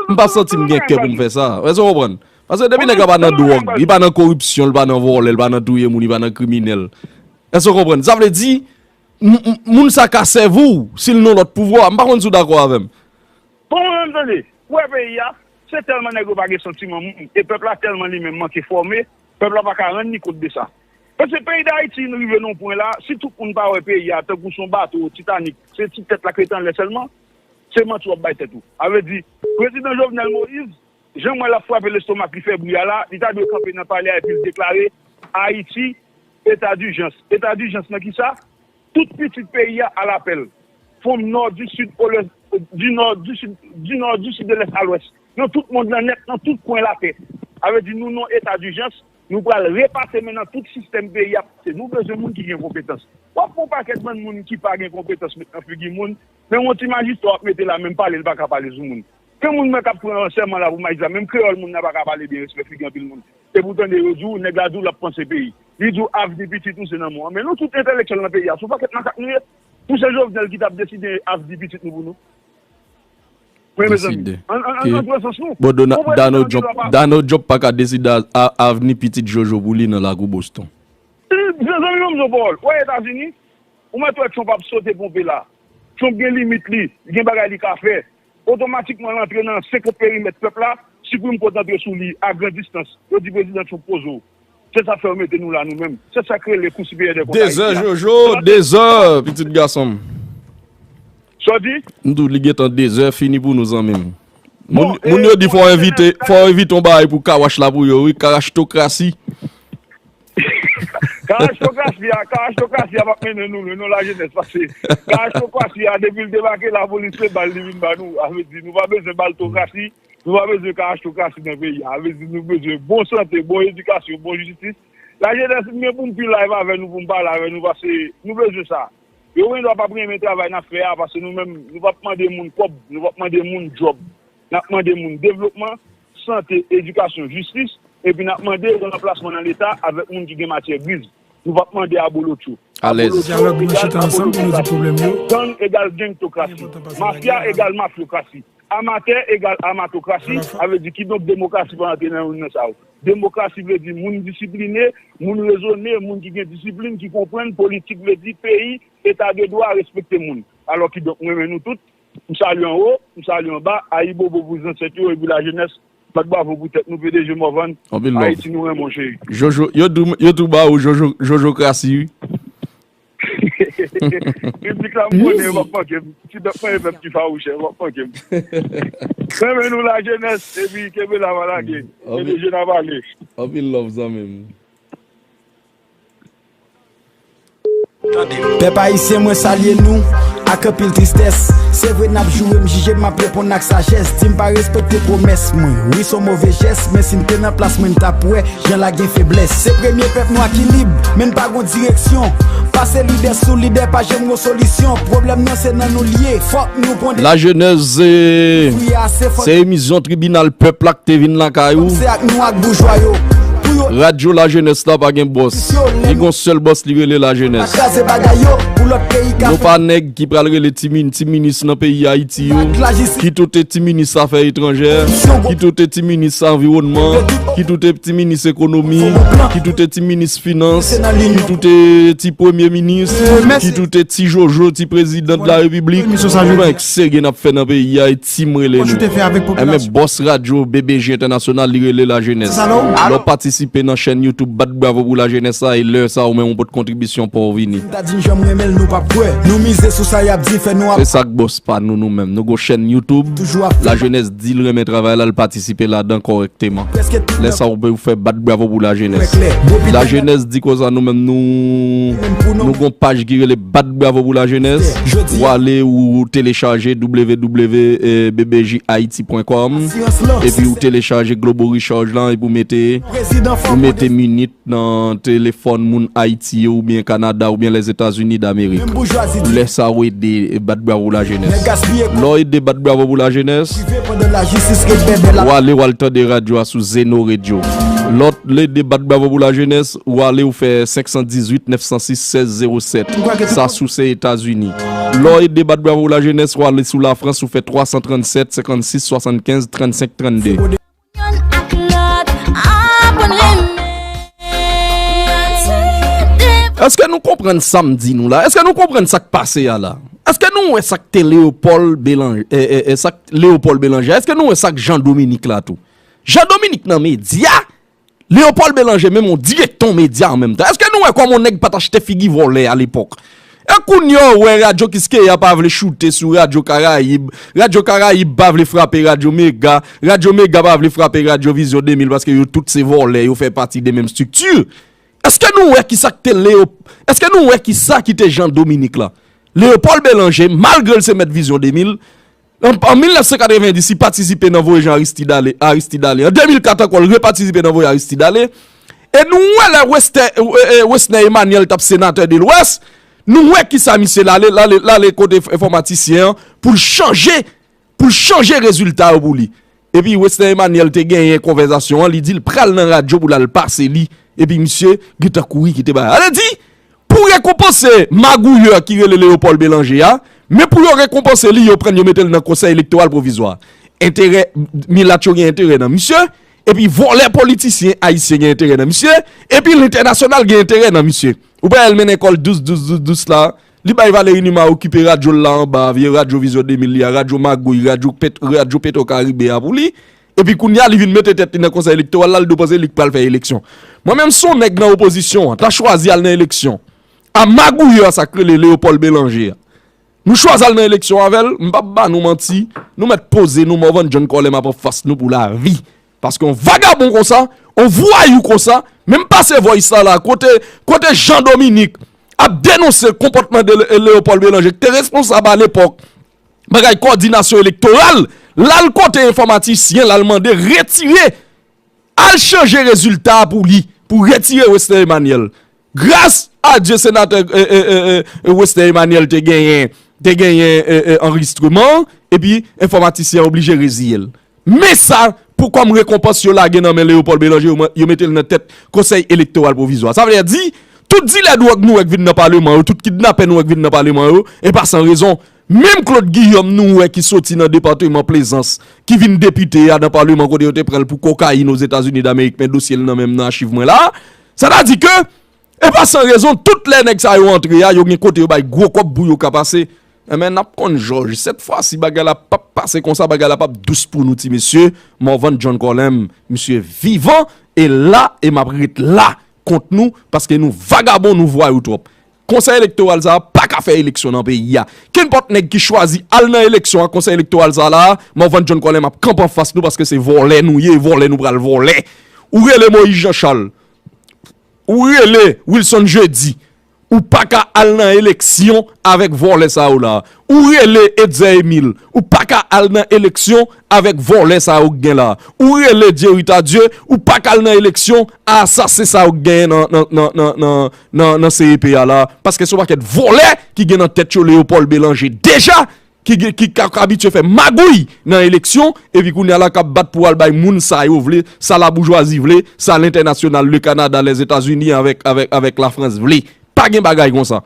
M p ap santi m gen kè pou m fè sa. Èske w konprann? Paske depi nèg la pa nan dwòg, li pa nan koripsyon, li pa nan vòlè, li pa nan touye moun, li pa nan kriminèl. Èske w konprann? Sa vle di, m, m, moun sa ka sèvi w si l nan lòt pouvwa. M pa konn si w dakò avè m. Bon, mwen menm, tande, ou wè peyi a, se tèlman nèg yo pa gen santiman moun, e pèp la tèlman li menm manke fòme, pèp la pa ka rann li kont de sa. Paske peyi Dayiti, nou rive nan yon pwen la, si tout moun pa wè peyi a tankou se yon bato Titanic, se ti tèt la k rete anlè sèlman, se manti w ap bay tèt ou. A vle di, prezidan Jovenel Moïse, jan m wè l ap frape lestomak li fè bri a la, li ta dwe kanpe nan palè a epi l deklare Ayiti, eta dijans. Eta dijans nan kisa? Tout pitit peyi a alapèl. From nò, di sid, o lès, di nò, di sid, di nò, di sid, de lès a lwès. Nan tout mond lan nèt, nan tout kwen latè. Sa vle di nou nan eta dijans, nou pral repase men nan tout sistèm peyi a, paske nou bezwen moun ki gen konpetans. W ap pran yon pakèt bann moun ki pa gen konpetans met nan figi moun, men yon ti majistra w ap mete la, menm pale, l pa ka pale sou moun. Gen moun mwen k ap pran sèman la pou majistra, menm kreyòl moun nan pa ka pale byen, respè figi anpil moun. Epi w tande yo di w, nèg la di w l ap panse peyi. Li di w avni pitit nou se nan men w. Men nou tout entèlektyèl nan peyi a, se yon pakèt makak nou ye. Pou se Jovenel ki t ap deside avni pitit nou pou nou. Wi, mezanmi. Deside. An, an, an, an pran sans nou. Bon, Dona-, Donald Trump, Donald Trump pa ka deside a, a, avni pitit Jojo pou li nan lakou Boston. Mezanmi, ban m di w pawòl. Ou wè Etazini, ou mèt wè Trump ap sote ponpe la. Trump gen limit li, li gen bagay li ka fè. Otomatikman, l antre nan senkant perimèt pèp la, Supreme Court antre sou li a gran distans. Yo di prezidan Trump poze w. Se sa k fè yo mete nou la nou menm. Se sa k rele Kou Siperyè dè Kont Ayiti a. Dezè, Jojo, dezè, pitit gason m. Sa w di? M di w li gentan dezè fini pou nou, zanmi m. Bon, moun, moun yo di fò w envite, fò w envite yon bagay pou Kawash la pou yo, wi, Karashtokrasi. Karashtokrasi a, Karashtokrasi a p ap mennen nou lwen non, lajenès, paske Karashtokrasi a, depi l debake, lapolis se bal li vin ba nou. Sa vle di, nou pa bezwen baltokrasi, nou pa bezwen karashtokrasi nan peyi a. Sa vle di, nou bezwen bon sante, bon edikasyon, bon jistis. Lajenès, m gen pou m pi live avè nou, pou m pale avè nou, paske nou bezwen sa. Yo gendwa p ap renmen travay n ap fè a, paske nou menm, nou p ap mande moun kòb, nou p ap mande moun djòb. N ap mande moun devlopman, sante, edikasyon, jistis, epi n ap mande ranplasman nan Leta avèk moun ki gen matyè griz. Nou p ap mande abolotcho. Alèz. Abolotcho egal abolotokrasi. Gang egal gangtokrasi. Mafya egal mafyokrasi. Amatè egal amatokrasi. Sa vle di kidonk demokrasi pa antre nan youn nan sa yo. Demokrasi vle di moun disipline, moun rezone, moun ki gen disiplin, ki konprann politik vle di peyi, eta de dwa, respekte moun. Alò kidonk m renmen nou tout, m salye anwo, m salye anba, ayibobo pou zansèt yo epi lajenès, bat bravo pou tèt nou, P D G Morvan, Ayiti nou renmen w cheri. Jojo, yo tou, yo tou ba ou Jojo, Jojokrasi, wi. Mizik la m konnen, w ap manke m. Ti bèt mwen e fè m ti fawouchè, w ap manke m. Renmen nou lajenès, epi kenbe la pa lage. P D G n ap ale. Anpil love zanmi m. Pèp ayisyen, mwen salye nou ak anpil tristès. Se vre n ap joure m, jije m, m ap reponn ak sajès. Di m pa respekte pwomès mwen. Wi, s on move jès, men si m te nan plas mwen, m t ap wè jan la gen feblès. Se premye pèp nwa ki lib, men n pa gon direksyon. Pase lidè sou lidè, pa janm gon solisyon. Pwoblèm nan se nan nou l ye. Fòk nou pran de... Lajenès, se emisyon Tribinal Pèp la k te vin lakay ou. Se ak nou ak boujwa yo. Radyo Lajenès la pa gen bòs. Li gon sèl bòs, li rele lajenès. Nou pa nèg ki pral rele ti min-, ti minis nan peyi Ayiti yo, ki toute ti minis afè etranjè, ki toute ti minis anviwònman, ki toute ti minis ekonomi, ki toute ti minis finans, ki toute ti premye minis, ki toute ti Jojo, ti prezidan de la repiblik. Fèk serye n ap fè nan peyi a, e ti m rele nou. Enben bòs radyo B B J entènasyonal, li rele lajenès. Lè w patisipe patisipe nan chèn YouTube Bat Bravo pou Lajenès la, e lè sa ou menm ou pot kontribisyon pa w vini. M ta di n janm renmen l, nou p ap kwè. Nou mize sou sa y ap di, fè nou ap. Se sa k bòs pa nou, nou menm. Nou gon chèn YouTube. Toujou ap fè. Lajenès di l renmen travay la, l patisipe ladan kòrèkteman. Prèske tout. Lè sa ou fè Bat Bravo pou Lajenès. Lajenès di konsa, nou menm nou, nou gon paj ki rele Bat Bravo pou Lajenès. Ou ale ou telechaje w w w B B J Haiti point com. Epi ou telechaje Globo Recharge lan epi ou mete, ou mete minit nan telefòn moun Ayiti yo oubyen Kanada oubyen Lèzetazini Damerik. Lè sa ou ede Bat Bravo pou Lajenès. Lè w ede Bat Bravo pou Lajenès, ou ale w al tande radyo a sou Zeno Radio. Lè w ede Bat Bravo pou Lajenès, ou ale ou fè senk san dizuit nèf san sis sèz zewo sèt. Sa sou se Etazini. Lè w ede Bat Bravo pou Lajenès, ou ale sou Lafrans, ou fè twa san trannsèt senkannsis swasannkenz trannsenk trannde. Yon ak lòt aprann renmen. Èske nou konprann sa m di nou la? Èske nou konprann sa k pase a la? Èske nou wè sa k te Leopold Bélanger, e, e, e, sa k Leopold Bélanger? Èske nou wè sa k Jean Dominique la tou? Jean Dominique nan medya, Leopold Bélanger menm yon direktè yon medya an menm tan. Èske nou wè kòman yon nèg pa t achte figi vòlè a lepòk? E kounye a w wè Radyo Kiskeya pa vle choute sou Radyo Karayib, Radyo Karayib pa vle frape Radyo Mega, Radyo Mega pa vle frape Radyo Vizyon de mil paske yo tout se vòlè, yo fè pati de menm estrikti. Èske nou wè kisa ki te Leo, èske nou wè kisa ki te Jean Dominique la? Leopold Bélanger, malgre l se mèt Vizyon de mil, an, an mil nèf san katrevenndis, li patisipe nan voye Jean Aristide ale, Aristide ale. An de mil kat ankò, l repatisipe nan voye Aristide ale. E nou wè lè Westè-, e, e, Wesner Emmanuel t ap senatè de Lwès, nou wè kisa misye l ale, l ale, l ale kote enfòmatisyen an pou l chanje, pou l chanje rezilta yo pou li. Epi Wesner Emmanuel te genyen konvèsasyon an, li di l pral nan radyo pou l al pase li. Epi misye gentan kouri kite bagay. Ale di, pou rekonpanse magouyè ki rele Leopold Bélanger a, men pou yo rekonpanse li, yo pran l, yo mete l nan Konsèy Elektoral Pwovizwa. Enterè, milat yo gen enterè nan misye, epi vòlè politisyen ayisyen gen enterè nan misye, epi lentènasyonal gen enterè nan misye. Ou pa wè l mennen kò l dous, dous, dous, dous la. Li bay Valery Numa okipe radyo l la anba, vye radyo Vizyon de mil li a, radyo magouy, radyo Pet-, radyo Petro Caribe a pou li. Epi kounye a, li vin mete tèt li nan Konsèy Elektoral la, l do panse li k pral fè eleksyon. Mwen menm, si yon nèg nan opozisyon an ta chwazi al nan eleksyon a magouyè sa k rele Leopold Bélanger a, nou chwazi al nan eleksyon avè l, m p ap ba nou manti, nou mèt poze nou, Morvan John Colem ap anfas nou pou lavi. Paske yon vagabon konsa, yon vwayou konsa, menm pase voice la la, kote, kote Jean Dominique ap denonse konpòtman de Le-, Leopold Bélanger, ki te responsab alepòk bagay kòdinasyon elektoral, l al kote enfòmatisyen, l al mande retire, al chanje rezilta a pou li, pou retire Wesner Emmanuel. Gras a Dye, senatè, e, e, e, e, Wesner Emmanuel te genyen, te genyen, e, e, anrejistreman, epi enfòmatisyen an oblije reziye l. Men sa, pou kòm rekonpans yo lage nan men Leopold Bélanger, yo, yo mete l nan tèt Konsèy Elektoral Pwovizwa. Sa vle di, tout dilè dwòg nou wè k vin nan paleman yo, tout kidnapè nou wè k vin nan paleman yo, e pa san rezon. Menm Claude Guillaume nou wè ki soti nan depatman Plezans, ki vin depite a nan paleman kote yo te pran l pou kokayin Ozetazini Damerik, men dosye l nan men m nan achiv mwen la. Sa ta di ke, e pa san rezon, tout lè nèg sa yo antre a, yo gen kote yo bay gwo kòb pou yo ka pase. Enben, n ap konn jòj. Sèt fwa si bagay la p ap pase konsa, bagay la p ap dous pou nou, ti mesye. Morvan John Colem, misye vivan, e la, e m ap ret la kont nou, paske nou vagabon, nou vwayou twòp. Konsèy elektoral sa a pa ka fè eleksyon nan peyi a. Kenpòt nèg ki chwazi al nan eleksyon ak konsèy elektoral sa a la, Morvan John Colem ap kanpe anfas nou paske se vòlè nou ye, vòlè nou pral vòlè. Ou rele Moïse Jean Charles, ou rele Wilson Jeudi, ou pa ka al nan eleksyon avèk vòlè sa yo la. Ou rele Etzer Emile, ou pa ka al nan eleksyon avèk vòlè sa yo k gen la. Ou rele Jerry Tardieu, ou pa ka al nan eleksyon a asasen sa yo k genyen nan, nan, nan, nan, nan, nan, nan C E P a la. Paske se yon pakèt vòlè ki gen nan tèt yo Leopold Bélanger deja, ki, gen- ki, k ap abitye fè magouy nan eleksyon, epi kounye a la k ap bat pou al bay moun sa yo vle, sa laboujwazi vle, sa lentènasyonal, le Canada, Lèzetazini avèk, avèk, avèk Lafrans vle. Pa gen bagay konsa.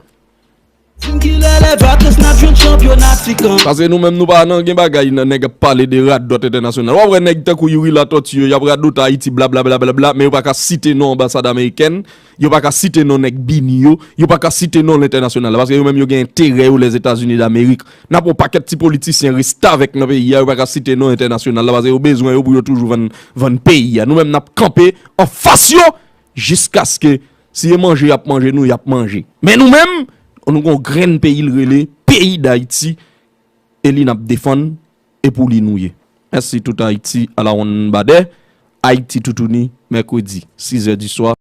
Fin kilè lè vakans n ap jwenn chanpyona Afrikan. Paske nou menm nou pa nan gen bagay nan nèg ap pale de radòt entènasyonal. W ap wè nèg tankou Youri Latortue yo, y ap radòt Ayiti, blablabla, bla, bla, bla, men yo pa ka site non anbasad amerikèn, yo pa ka site non nèg Bini yo, yo pa ka site non lentènasyonal la, paske yo menm yo gen enterè yo Lèzetazini Damerik. N ap wè yon pakèt ti politisyen restavèk nan peyi a, yo pa ka site non entènasyonal la, paske yo bezwen yo pou yo toujou vann, vann peyi a. Nou menm n ap kanpe anfas yo, jiskaske si e manje y ap manje nou, y ap manje. Men nou menm, nou gon grenn peyi l rele peyi Dayiti, e li n ap defann, e pou li nou ye. Mèsi tout Ayiti, alawonnbadè. Ayiti toutouni, mèkredi, sizè di swa.